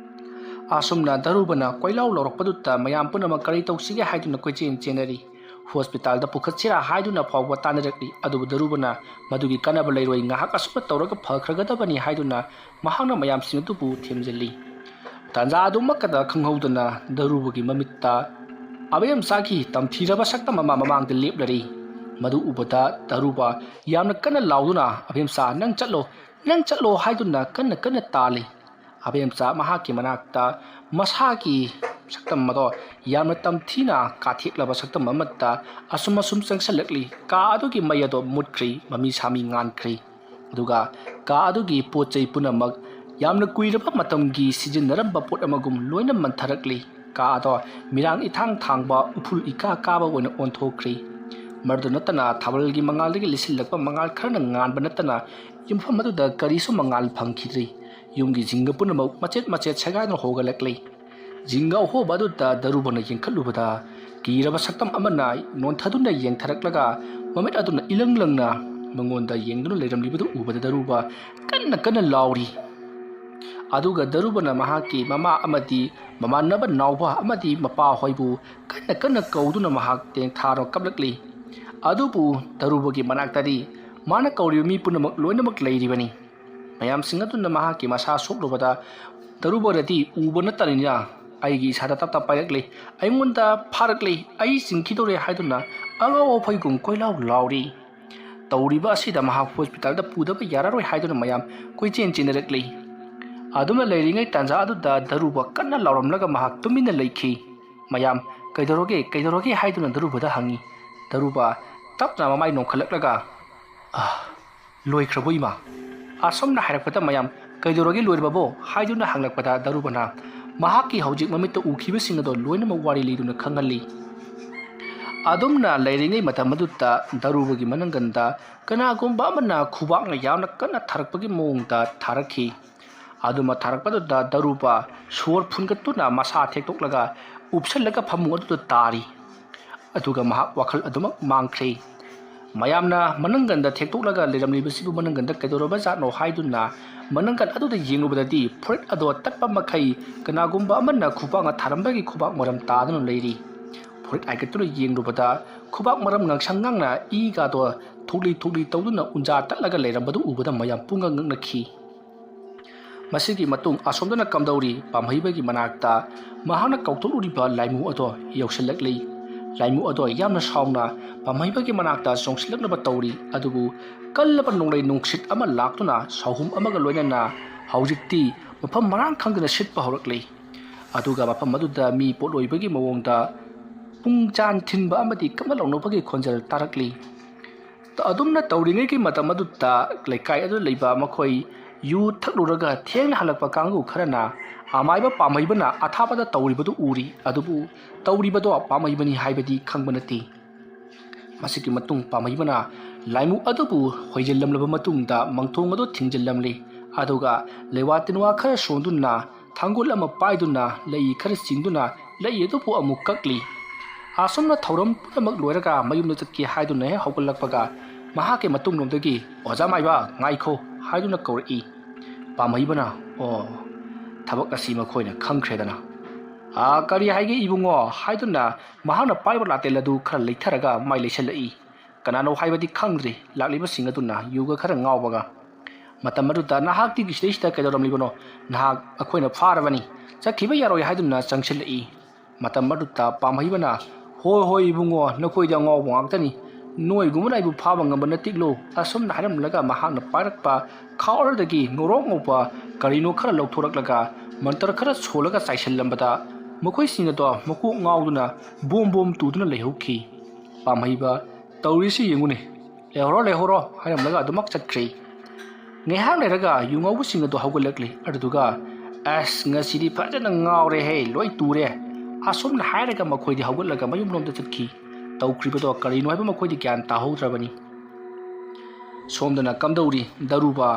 ꯑꯁꯨꯝꯅ ꯗꯔꯨꯕꯅ ꯀꯣꯏꯂꯥꯎ ꯂꯥꯎꯔꯛꯄꯗꯨꯗ ꯃꯌꯥꯝ ꯄꯨꯝꯅꯃꯛ ꯀꯔꯤ ꯇꯧꯁꯤꯒꯦ ꯍꯥꯏꯗꯨꯅ ꯀꯣꯏꯆꯦꯟ ꯆꯦꯟꯅꯔꯤ꯫ ꯍꯣꯁꯄꯤꯇꯥꯜꯗ ꯄꯨꯈꯠꯁꯤꯔꯥ ꯍꯥꯏꯗꯨꯅ ꯐꯥꯎꯕ ꯇꯥꯟꯅꯔꯛꯂꯤ꯫ ꯑꯗꯨꯕꯨ ꯗꯔꯨꯕꯅ ꯃꯗꯨꯒꯤ ꯀꯥꯟꯅꯕ ꯂꯩꯔꯣꯏ, ꯉꯥꯏꯍꯥꯛ ꯑꯁꯨꯝꯅ ꯇꯧꯔꯒ ꯐꯈ꯭ꯔꯒꯗꯕꯅꯤ ꯍꯥꯏꯗꯨꯅ ꯃꯍꯥꯛꯅ ꯃꯌꯥꯝꯁꯤꯡ ꯑꯗꯨꯕꯨ ꯊꯦꯝꯖꯤꯜꯂꯤ꯫ ꯇꯥꯟꯖꯥ ꯑꯗꯨꯃꯛꯇꯗ ꯈꯪꯍꯧꯗꯅ ꯗꯔꯨꯕꯒꯤ ꯃꯃꯤꯠꯇ ꯑꯕꯦꯝꯆꯥꯒꯤ ꯇꯝꯊꯤꯔꯕ ꯁꯛꯇꯝ ꯑꯃ ꯃꯃꯥꯡꯗ ꯂꯦꯞꯂꯔꯤ꯫ ꯃꯗꯨ ꯎꯕꯗ ꯗꯔꯨꯕ ꯌꯥꯝꯅ ꯀꯟꯅ ꯂꯥꯎꯗꯨꯅ, "ꯑꯕꯦꯝꯆꯥ, ꯅꯪ ꯆꯠꯂꯣ, ꯅꯪ ꯆꯠꯂꯣ" ꯍꯥꯏꯗꯨꯅ ꯀꯟꯅ ꯀꯟꯅ ꯇꯥꯜꯂꯤ꯫ ꯑꯕꯦꯝꯆꯥ ꯃꯍꯥꯛꯀꯤ ꯃꯅꯥꯛꯇ ꯃꯁꯥꯒꯤ ꯁꯛꯇꯝ ꯑꯗꯣ ꯌꯥꯝꯅ ꯇꯝꯊꯤꯅ ꯀꯥꯊꯦꯛꯂꯕ ꯁꯛꯇꯝ ꯑꯃꯠꯇ ꯑꯁꯨꯝ ꯑꯁꯨꯝ ꯆꯪꯁꯤꯜꯂꯛꯂꯤ꯫ ꯀꯥ ꯑꯗꯨꯒꯤ ꯃꯩ ꯑꯗꯣ ꯃꯨꯠꯈ꯭ꯔꯤ, ꯃꯃꯤ ꯁꯥꯃꯤ ꯉꯥꯟꯈ꯭ꯔꯤ꯫ ꯑꯗꯨꯒ ꯀꯥ ꯑꯗꯨꯒꯤ ꯄꯣꯠ ꯆꯩ ꯄꯨꯝꯅꯃꯛ ꯌꯥꯝꯅ ꯀꯨꯏꯔꯕ ꯃꯇꯝꯒꯤ ꯁꯤꯖꯤꯟꯅꯔꯝꯕ ꯄꯣꯠ ꯑꯃꯒꯨꯝ ꯂꯣꯏꯅ ꯃꯟꯊꯔꯛꯂꯤ꯫ ꯀꯥ ꯑꯗꯣ ꯃꯤꯔꯥꯡ ꯏꯊꯥꯡ ꯊꯥꯡꯕ, ꯎꯐꯨꯜ ꯏꯀꯥ ꯀꯥꯕ ꯑꯣꯏꯅ ꯑꯣꯟꯊꯣꯛꯈ꯭ꯔꯤ꯫ ꯃꯗꯨ ꯅꯠꯇꯅ ꯊꯥꯕꯜꯒꯤ ꯃꯉꯥꯜꯗꯒꯤ ꯂꯤꯁꯤꯜꯂꯛꯄ ꯃꯉꯥꯜ ꯈꯔꯅ ꯉꯥꯟꯕ ꯅꯠꯇꯅ ꯌꯨꯝꯐꯝ ꯑꯗꯨꯗ ꯀꯔꯤꯁꯨ ꯃꯉꯥꯜ ꯐꯪꯈꯤꯗ꯭ꯔꯤ꯫ ꯌꯨꯝꯒꯤ ꯖꯤꯡꯒ ꯄꯨꯝꯅꯃꯛ ꯃꯆꯦꯠ ꯃꯆꯦꯠ ꯁꯦꯒꯥꯏꯗꯨꯅ ꯍꯣꯒꯠꯂꯛꯂꯤ꯫ ꯖꯤꯡꯒ ꯑꯍꯣꯕ ꯑꯗꯨꯗ ꯗꯔꯨꯕꯅ ꯌꯦꯡꯈꯠꯂꯨꯕꯗ ꯀꯤꯔꯕ ꯁꯛꯇꯝ ꯑꯃꯅ ꯅꯣꯟꯊꯗꯨꯅ ꯌꯦꯡꯊꯔꯛꯂꯒ ꯃꯃꯤꯠ ꯑꯗꯨꯅ ꯏꯂꯪ ꯂꯪꯅ ꯃꯉꯣꯟꯗ ꯌꯦꯡꯗꯨꯅ ꯂꯩꯔꯝꯂꯤꯕꯗꯨ ꯎꯕꯗ ꯗꯔꯨꯕ ꯀꯟꯅ ꯀꯟꯅ ꯂꯥꯎꯔꯤ꯫ ꯑꯗꯨꯒ ꯗꯔꯨꯕꯅ ꯃꯍꯥꯛꯀꯤ ꯃꯃꯥ ꯑꯃꯗꯤ ꯃꯃꯥꯟꯅꯕ ꯅꯥꯎꯕ ꯑꯃꯗꯤ ꯃꯄꯥ ꯍꯣꯏꯕꯨ ꯀꯟꯅ ꯀꯟꯅ ꯀꯧꯗꯨꯅ ꯃꯍꯥꯛ ꯇꯦꯡꯊꯥꯔ ꯀꯞꯂꯛꯂꯤ꯫ ꯑꯗꯨꯕꯨ ꯗꯔꯨꯕꯒꯤ ꯃꯅꯥꯛꯇꯗꯤ ꯃꯥꯅ ꯀꯧꯔꯤꯕ ꯃꯤ ꯄꯨꯝꯅꯃꯛ ꯂꯣꯏꯅꯃꯛ ꯂꯩꯔꯤꯕꯅꯤ꯫ ꯃꯌꯥꯝꯁꯤꯡ ꯑꯗꯨꯅ ꯃꯍꯥꯛꯀꯤ ꯃꯁꯥ ꯁꯣꯛꯂꯨꯕꯗ ꯙꯔꯨꯕꯅꯗꯤ ꯎꯕ ꯅꯠꯇꯅꯤꯅ ꯑꯩꯒꯤ ꯏꯁꯥꯗ ꯇꯞ ꯇꯞ ꯄꯥꯏꯔꯛꯂꯤ, ꯑꯩꯉꯣꯟꯗ ꯐꯥꯔꯛꯂꯤ, ꯑꯩ ꯆꯤꯡꯈꯤꯗꯧꯔꯦ ꯍꯥꯏꯗꯨꯅ ꯑꯉꯥꯎ ꯑꯐꯩꯒꯨꯝ ꯀꯣꯏꯂꯥꯎ ꯂꯥꯎꯔꯤ꯫ ꯇꯧꯔꯤꯕ ꯑꯁꯤꯗ ꯃꯍꯥꯛ ꯍꯣꯁꯄꯤꯇꯥꯜꯗ ꯄꯨꯗꯕ ꯌꯥꯔꯔꯣꯏ ꯍꯥꯏꯗꯨꯅ ꯃꯌꯥꯝ ꯀꯣꯏꯆꯦꯟ ꯆꯦꯟꯅꯔꯛꯂꯤ꯫ ꯑꯗꯨꯝꯅ ꯂꯩꯔꯤꯉꯩ ꯇꯥꯟꯖꯥ ꯑꯗꯨꯗ ꯙꯔꯨꯕ ꯀꯟꯅ ꯂꯥꯎꯔꯝꯂꯒ ꯃꯍꯥꯛ ꯇꯨꯃꯤꯟꯅ ꯂꯩꯈꯤ꯫ ꯃꯌꯥꯝ, "ꯀꯩꯗꯧꯔꯒꯦ, ꯀꯩꯗꯧꯔꯒꯦ?" ꯍꯥꯏꯗꯨꯅ ꯙꯔꯨꯕꯗ ꯍꯪꯉꯤ꯫ ꯙꯔꯨꯕ ꯇꯞꯅ ꯃꯃꯥꯏ ꯅꯣꯟꯈꯠꯂꯛꯂꯒ, "ꯑꯥ, ꯂꯣꯏꯈ꯭ꯔꯕꯣ ꯏꯃꯥ?" ꯑꯁꯨꯝꯅ ꯍꯥꯏꯔꯛꯄꯗ ꯃꯌꯥꯝ, "ꯀꯩꯗꯧꯔꯒꯦ, ꯂꯣꯏꯔꯕꯕꯣ?" ꯍꯥꯏꯗꯨꯅ ꯍꯪꯂꯛꯄꯗ ꯙꯔꯨꯕꯅ ꯃꯍꯥꯛꯀꯤ ꯍꯧꯖꯤꯛ ꯃꯃꯤꯠꯇ ꯎꯈꯤꯕꯁꯤꯡ ꯑꯗꯣ ꯂꯣꯏꯅꯃꯛ ꯋꯥꯔꯤ ꯂꯤꯗꯨꯅ ꯈꯪꯍꯜꯂꯤ꯫ ꯑꯗꯨꯝꯅ ꯂꯩꯔꯤꯉꯩ ꯃꯇꯝ ꯑꯗꯨꯗ ꯙꯔꯨꯕꯒꯤ ꯃꯅꯪꯒꯟꯗ ꯀꯅꯥꯒꯨꯝꯕ ꯑꯃꯅ ꯈꯨꯕꯥꯛꯅ ꯌꯥꯝꯅ ꯀꯟꯅ ꯊꯥꯔꯛꯄꯒꯤ ꯃꯑꯣꯡꯗ ꯊꯥꯔꯛꯈꯤ꯫ ꯑꯗꯨꯃ ꯊꯥꯔꯛꯄꯗꯨꯗ ꯙꯔꯨꯕ ꯁꯣꯔ ꯐꯨꯟꯒꯠꯇꯨꯅ ꯃꯁꯥ ꯊꯦꯛꯇꯣꯛꯂꯒ ꯎꯞꯁꯜꯂꯒ ꯐꯃꯨꯡ ꯑꯗꯨꯗ ꯇꯥꯔꯤ꯫ ꯑꯗꯨꯒ ꯃꯍꯥꯛ ꯋꯥꯈꯜ ꯑꯗꯨꯃꯛ ꯃꯥꯡꯈ꯭ꯔꯦ꯫ ꯃꯌꯥꯝꯅ ꯃꯅꯪꯒꯟꯗ ꯊꯦꯛꯇꯣꯛꯂꯒ ꯂꯩꯔꯝꯂꯤꯕꯁꯤꯕꯨ ꯃꯅꯪꯒꯟꯗ ꯀꯩꯗꯧꯔꯕ ꯖꯥꯠꯅꯣ ꯍꯥꯏꯗꯨꯅ ꯃꯅꯪꯒꯟ ꯑꯗꯨꯗ ꯌꯦꯡꯂꯨꯕꯗꯗꯤ ꯐꯨꯔꯤꯠ ꯑꯗꯣ ꯇꯠꯄ ꯃꯈꯩ ꯀꯅꯥꯒꯨꯝꯕ ꯑꯃꯅ ꯈꯨꯕꯥꯛꯅ ꯊꯥꯔꯝꯕꯒꯤ ꯈꯨꯕꯥꯛ ꯃꯔꯝ ꯇꯥꯗꯨꯅ ꯂꯩꯔꯤ꯫ ꯐꯨꯔꯤꯠ ꯍꯥꯏꯒꯠꯇꯨꯅ ꯌꯦꯡꯂꯨꯕꯗ ꯈꯨꯕꯥꯛ ꯃꯔꯝ ꯉꯥꯡꯁꯪ ꯉꯥꯡꯅ ꯏꯒꯗꯣ ꯊꯣꯛꯂꯤ ꯊꯣꯛꯂꯤ ꯇꯧꯗꯨꯅ ꯎꯟꯖꯥ ꯇꯠꯂꯒ ꯂꯩꯔꯝꯕꯗꯨ ꯎꯕꯗ ꯃꯌꯥꯝ ꯄꯨꯡꯉꯛ ꯉꯛꯅꯈꯤ꯫ ꯃꯁꯤꯒꯤ ꯃꯇꯨꯡ ꯑꯁꯣꯝꯗꯅ ꯀꯝꯗꯧꯔꯤ? ꯄꯥꯝꯍꯩꯕꯒꯤ ꯃꯅꯥꯛꯇ ꯃꯍꯥꯛꯅ ꯀꯧꯊꯣꯛꯂꯨꯔꯤꯕ ꯂꯥꯏꯃꯨ ꯑꯗꯣ ꯌꯧꯁꯤꯜꯂꯛꯂꯤ꯫ ꯂꯥꯏꯃꯨ ꯑꯗꯣ ꯌꯥꯝꯅ ꯁꯥꯎꯅ ꯄꯥꯝꯍꯩꯕꯒꯤ ꯃꯅꯥꯛꯇ ꯆꯣꯡꯁꯤꯜꯂꯛꯅꯕ ꯇꯧꯔꯤ, ꯑꯗꯨꯕꯨ ꯀꯜꯂꯕ ꯅꯣꯡꯂꯩ ꯅꯨꯡꯁꯤꯠ ꯑꯃ ꯂꯥꯛꯇꯨꯅ ꯁꯥꯎꯍꯨꯝ ꯑꯃꯒ ꯂꯣꯏꯅꯅ ꯍꯧꯖꯤꯛꯇꯤ ꯃꯐꯝ ꯃꯔꯥꯡ ꯈꯪꯗꯅ ꯁꯤꯠꯄ ꯍꯧꯔꯛꯂꯤ꯫ ꯑꯗꯨꯒ ꯃꯐꯝ ꯑꯗꯨꯗ ꯃꯤ ꯄꯣꯠꯂꯣꯏꯕꯒꯤ ꯃꯑꯣꯡꯗ ꯄꯨꯡꯖꯥꯟ ꯊꯤꯟꯕ ꯑꯃꯗꯤ ꯀꯞꯅ ꯂꯥꯎꯅꯕꯒꯤ ꯈꯣꯟꯖꯦꯜ ꯇꯥꯔꯛꯂꯤ꯫ ꯑꯗꯨꯝꯅ ꯇꯧꯔꯤꯉꯩꯒꯤ ꯃꯇꯝ ꯑꯗꯨꯗ ꯂꯩꯀꯥꯏ ꯑꯗꯨꯗ ꯂꯩꯕ ꯃꯈꯣꯏ ꯌꯨ ꯊꯛꯂꯨꯔꯒ ꯊꯦꯡꯅ ꯍꯜꯂꯛꯄ ꯀꯥꯡꯕꯨ ꯈꯔꯅ ꯑꯃꯥꯏꯕ ꯄꯥꯝꯍꯩꯕꯅ ꯑꯊꯥꯞꯄꯗ ꯇꯧꯔꯤꯕꯗꯨ ꯎꯔꯤ, ꯑꯗꯨꯕꯨ ꯇꯧꯔꯤꯕꯗꯣ ꯄꯥꯝꯍꯩꯕꯅꯤ ꯍꯥꯏꯕꯗꯤ ꯈꯪꯕ ꯅꯠꯇꯦ꯫ ꯃꯁꯤꯒꯤ ꯃꯇꯨꯡ ꯄꯥꯝꯍꯩꯕꯅ ꯂꯥꯏꯃꯨ ꯑꯗꯨꯕꯨ ꯍꯣꯏꯖꯤꯜꯂꯝꯂꯕ ꯃꯇꯨꯡꯗ ꯃꯪꯊꯣꯡ ꯑꯗꯨ ꯊꯤꯡꯖꯤꯜꯂꯝꯂꯤ, ꯑꯗꯨꯒ ꯂꯩꯋꯥ ꯇꯤꯟꯋꯥ ꯈꯔ ꯁꯣꯟꯗꯨꯅ ꯊꯥꯡꯒꯣꯜ ꯑꯃ ꯄꯥꯏꯗꯨꯅ ꯂꯩ ꯈꯔ ꯆꯤꯡꯗꯨꯅ ꯂꯩ ꯑꯗꯨꯕꯨ ꯑꯃꯨꯛ ꯀꯛꯂꯤ꯫ ꯑꯁꯨꯝꯅ ꯊꯧꯔꯝ ꯄꯨꯝꯅꯃꯛ ꯂꯣꯏꯔꯒ ꯃꯌꯨꯝꯗ ꯆꯠꯀꯦ ꯍꯥꯏꯗꯨꯅ ꯍꯦꯛ ꯍꯧꯒꯠꯂꯛꯄꯒ ꯃꯍꯥꯛꯀꯤ ꯃꯇꯨꯡꯂꯣꯝꯗꯒꯤ, "ꯑꯣꯖꯥ ꯃꯥꯏꯕ, ꯉꯥꯏꯈꯣ" ꯍꯥꯏꯗꯨꯅ ꯀꯧꯔꯛꯏ꯫ ꯄꯥꯝꯍꯩꯕꯅ, "ꯑꯣ, ꯊꯕꯛ ꯑꯁꯤ ꯃꯈꯣꯏꯅ ꯈꯪꯈ꯭ꯔꯦꯗꯅ꯫ ꯑꯥ, ꯀꯔꯤ ꯍꯥꯏꯒꯦ ꯏꯕꯨꯡꯉꯣ?" ꯍꯥꯏꯗꯨꯅ ꯃꯍꯥꯛꯅ ꯄꯥꯏꯕ ꯂꯥꯇꯦꯜ ꯑꯗꯨ ꯈꯔ ꯂꯩꯊꯔꯒ ꯃꯥꯏ ꯂꯩꯁꯜꯂꯛꯏ꯫ ꯀꯅꯥꯅꯣ ꯍꯥꯏꯕꯗꯤ ꯈꯪꯗ꯭ꯔꯤ, ꯂꯥꯛꯂꯤꯕꯁꯤꯡ ꯑꯗꯨꯅ ꯌꯨꯒ ꯈꯔ ꯉꯥꯎꯕꯒ꯫ ꯃꯇꯝ ꯑꯗꯨꯗ, "ꯅꯍꯥꯛꯇꯤ ꯁꯤꯗꯩꯁꯤꯗ ꯀꯩꯗꯧꯔꯝꯂꯤꯕꯅꯣ? ꯅꯍꯥꯛ ꯑꯩꯈꯣꯏꯅ ꯐꯥꯔꯕꯅꯤ, ꯆꯠꯈꯤꯕ ꯌꯥꯔꯣꯏ" ꯍꯥꯏꯗꯨꯅ ꯆꯪꯁꯤꯜꯂꯛꯏ꯫ ꯃꯇꯝ ꯑꯗꯨꯗ ꯄꯥꯝꯍꯩꯕꯅ, "ꯍꯣꯏ ꯍꯣꯏ ꯏꯕꯨꯡꯉꯣ, ꯅꯈꯣꯏꯗꯤ ꯑꯉꯥꯎꯕ ꯉꯥꯛꯇꯅꯤ, ꯅꯣꯏꯒꯨꯝꯕꯅ ꯑꯩꯕꯨ ꯐꯥꯕ ꯉꯝꯕ ꯅꯠꯇꯦꯛꯂꯣ" ꯑꯁꯨꯝꯅ ꯍꯥꯏꯔꯝꯂꯒ ꯃꯍꯥꯛꯅ ꯄꯥꯏꯔꯛꯄ ꯈꯥꯎ ꯑꯗꯨꯗꯒꯤ ꯉꯧꯔꯣꯛ ꯉꯧꯕ ꯀꯔꯤꯅꯣ ꯈꯔ ꯂꯧꯊꯣꯔꯛꯂꯒ ꯃꯟꯇ꯭ꯔ ꯈꯔ ꯁꯣꯜꯂꯒ ꯆꯥꯏꯁꯤꯜꯂꯝꯕꯗ ꯃꯈꯣꯏꯁꯤꯡ ꯑꯗꯣ ꯃꯀꯣꯛ ꯉꯥꯎꯗꯨꯅ ꯕꯣꯝ ꯕꯣꯝ ꯇꯨꯗꯨꯅ ꯂꯩꯍꯧꯈꯤ꯫ ꯄꯥꯝꯍꯩꯕ, "ꯇꯧꯔꯤꯁꯤ ꯌꯦꯡꯉꯨꯅꯦ, ꯂꯩꯍꯧꯔꯣ ꯂꯩꯍꯧꯔꯣ" ꯍꯥꯏꯔꯝꯂꯒ ꯑꯗꯨꯃꯛ ꯆꯠꯈ꯭ꯔꯦ꯫ ꯉꯥꯏꯍꯥꯛ ꯂꯩꯔꯒ ꯌꯨ ꯉꯧꯕꯁꯤꯡ ꯑꯗꯨ ꯍꯧꯒꯠꯂꯛꯂꯤ꯫ ꯑꯗꯨꯗꯨꯒ, "ꯑꯁ, ꯉꯁꯤꯗꯤ ꯐꯖꯅ ꯉꯥꯎꯔꯦꯍꯦ, ꯂꯣꯏ ꯇꯨꯔꯦ" ꯑꯁꯨꯝꯅ ꯍꯥꯏꯔꯒ ꯃꯈꯣꯏꯗꯤ ꯍꯧꯒꯠꯂꯒ ꯃꯌꯨꯝꯂꯣꯝꯗ ꯆꯠꯈꯤ꯫ ꯇꯧꯈ꯭ꯔꯤꯕꯗꯣ ꯀꯔꯤꯅꯣ ꯍꯥꯏꯕ ꯃꯈꯣꯏꯗꯤ ꯒ꯭ꯌꯥꯟ ꯇꯥꯍꯧꯗ꯭ꯔꯕꯅꯤ꯫ ꯁꯣꯝꯗꯅ ꯀꯝꯗꯧꯔꯤ ꯗꯔꯨꯕ?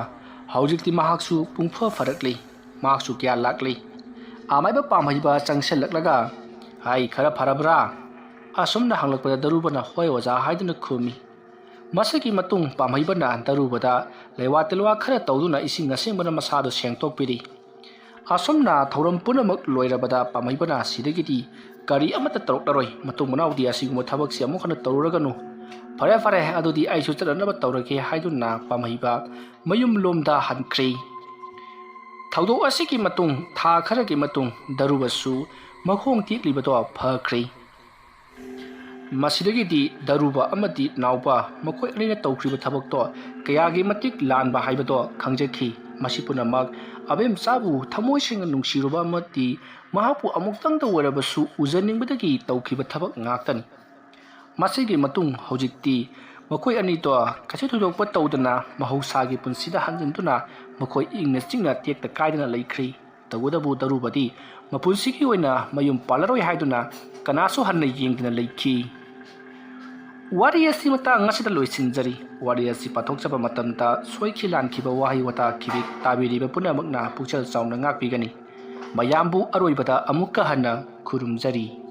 ꯍꯧꯖꯤꯛꯇꯤ ꯃꯍꯥꯛꯁꯨ ꯄꯨꯡꯐ ꯐꯔꯛꯂꯤ, ꯃꯍꯥꯛꯁꯨ ꯒ꯭ꯌꯥꯟ ꯂꯥꯛꯂꯤ꯫ ꯑꯃꯥꯏꯕ ꯄꯥꯝꯍꯩꯕ ꯆꯪꯁꯤꯜꯂꯛꯂꯒ, "ꯍꯥꯏ, ꯈꯔ ꯐꯔꯕ꯭ꯔꯥ?" ꯑꯁꯨꯝꯅ ꯍꯪꯂꯛꯄꯗ ꯗꯔꯨꯕꯅ, "ꯍꯣꯏ ꯑꯣꯖꯥ" ꯍꯥꯏꯗꯨꯅ ꯈꯨꯝꯃꯤ꯫ ꯃꯁꯤꯒꯤ ꯃꯇꯨꯡ ꯄꯥꯝꯍꯩꯕꯅ ꯗꯔꯨꯕꯗ ꯂꯩꯋꯥ ꯇꯤꯜꯋꯥ ꯈꯔ ꯇꯧꯗꯨꯅ ꯏꯁꯤꯡ ꯑꯁꯦꯡꯕꯅ ꯃꯁꯥꯗꯨ ꯁꯦꯡꯗꯣꯛꯄꯤꯔꯤ꯫ ꯑꯁꯨꯝꯅ ꯊꯧꯔꯝ ꯄꯨꯝꯅꯃꯛ ꯂꯣꯏꯔꯕꯗ ꯄꯥꯝꯍꯩꯕꯅ ꯁꯤꯗꯒꯤꯗꯤ ꯀꯔꯤ ꯑꯃꯠꯇ ꯇꯧꯔꯛꯂꯔꯣꯏ, ꯃꯇꯨꯡ ꯃꯅꯥꯎꯗꯤ ꯑꯁꯤꯒꯨꯝꯕ ꯊꯕꯛꯁꯤ ꯑꯃꯨꯛ ꯍꯟꯅ ꯇꯧꯔꯨꯔꯒꯅꯨ꯫ "ꯐꯔꯦ ꯐꯔꯦ, ꯑꯗꯨꯗꯤ ꯑꯩꯁꯨ ꯆꯠꯅꯅꯕ ꯇꯧꯔꯒꯦ" ꯍꯥꯏꯗꯨꯅ ꯄꯥꯝꯍꯩꯕ ꯃꯌꯨꯝꯂꯣꯝꯗ ꯍꯟꯈ꯭ꯔꯦ꯫ ꯊꯧꯗꯣꯛ ꯑꯁꯤꯒꯤ ꯃꯇꯨꯡ ꯊꯥ ꯈꯔꯒꯤ ꯃꯇꯨꯡ ꯗꯔꯨꯕꯁꯨ ꯃꯈꯣꯡ ꯇꯦꯛꯂꯤꯕꯗꯣ ꯐꯈ꯭ꯔꯦ꯫ ꯃꯁꯤꯗꯒꯤꯗꯤ ꯗꯔꯨꯕ ꯑꯃꯗꯤ ꯅꯥꯎꯕ ꯃꯈꯣꯏ ꯑꯅꯤꯅ ꯇꯧꯈ꯭ꯔꯤꯕ ꯊꯕꯛꯇꯣ ꯀꯌꯥꯒꯤ ꯃꯇꯤꯛ ꯂꯥꯟꯕ ꯍꯥꯏꯕꯗꯣ ꯈꯪꯖꯈꯤ꯫ ꯃꯁꯤ ꯄꯨꯝꯅꯃꯛ ꯑꯕꯦꯝꯆꯥꯕꯨ ꯊꯃꯣꯏ ꯁꯦꯡꯅ ꯅꯨꯡꯁꯤꯔꯨꯕ ꯑꯃꯗꯤ ꯃꯍꯥꯛꯄꯨ ꯑꯃꯨꯛꯇꯪꯗ ꯑꯣꯏꯔꯕꯁꯨ ꯎꯖꯅꯤꯡꯕꯗꯒꯤ ꯇꯧꯈꯤꯕ ꯊꯕꯛ ꯉꯥꯛꯇꯅꯤ꯫ ꯃꯁꯤꯒꯤ ꯃꯇꯨꯡ ꯍꯧꯖꯤꯛꯇꯤ ꯃꯈꯣꯏ ꯑꯅꯤꯗꯣ ꯀꯩꯁꯨ ꯊꯣꯏꯗꯣꯛꯄ ꯇꯧꯗꯅ ꯃꯍꯧꯁꯥꯒꯤ ꯄꯨꯟꯁꯤꯗ ꯍꯟꯖꯤꯟꯗꯨꯅ ꯃꯈꯣꯏ ꯏꯪꯅ ꯆꯤꯛꯅ ꯇꯦꯛꯇ ꯀꯥꯏꯗꯅ ꯂꯩꯈ꯭ꯔꯤ꯫ ꯇꯧꯕꯇꯕꯨ ꯗꯔꯨꯕꯗꯤ ꯃꯄꯨꯟꯁꯤꯒꯤ ꯑꯣꯏꯅ ꯃꯌꯨꯝ ꯄꯥꯜꯂꯔꯣꯏ ꯍꯥꯏꯗꯨꯅ ꯀꯅꯥꯁꯨ ꯍꯟꯅ ꯌꯦꯡꯗꯅ ꯂꯩꯈꯤ꯫ ꯋꯥꯔꯤ ꯑꯁꯤ ꯃꯇꯥꯡ ꯑꯁꯤꯗ ꯂꯣꯏꯁꯤꯟꯖꯔꯤ꯫ ꯋꯥꯔꯤ ꯑꯁꯤ ꯄꯥꯊꯣꯛꯆꯕ ꯃꯇꯝꯗ ꯁꯣꯏꯈꯤ ꯂꯥꯟꯈꯤꯕ ꯋꯥꯍꯩ ꯋꯥꯇꯥ ꯈꯤꯕꯤꯛ ꯇꯥꯕꯤꯔꯤꯕ ꯄꯨꯝꯅꯃꯛꯅ ꯄꯨꯛꯆꯦꯜ ꯆꯥꯎꯅ ꯉꯥꯛꯄꯤꯒꯅꯤ꯫ ꯃꯌꯥꯝꯕꯨ ꯑꯔꯣꯏꯕꯗ ꯑꯃꯨꯛꯀ ꯍꯟꯅ ꯈꯨꯔꯨꯝꯖꯔꯤ꯫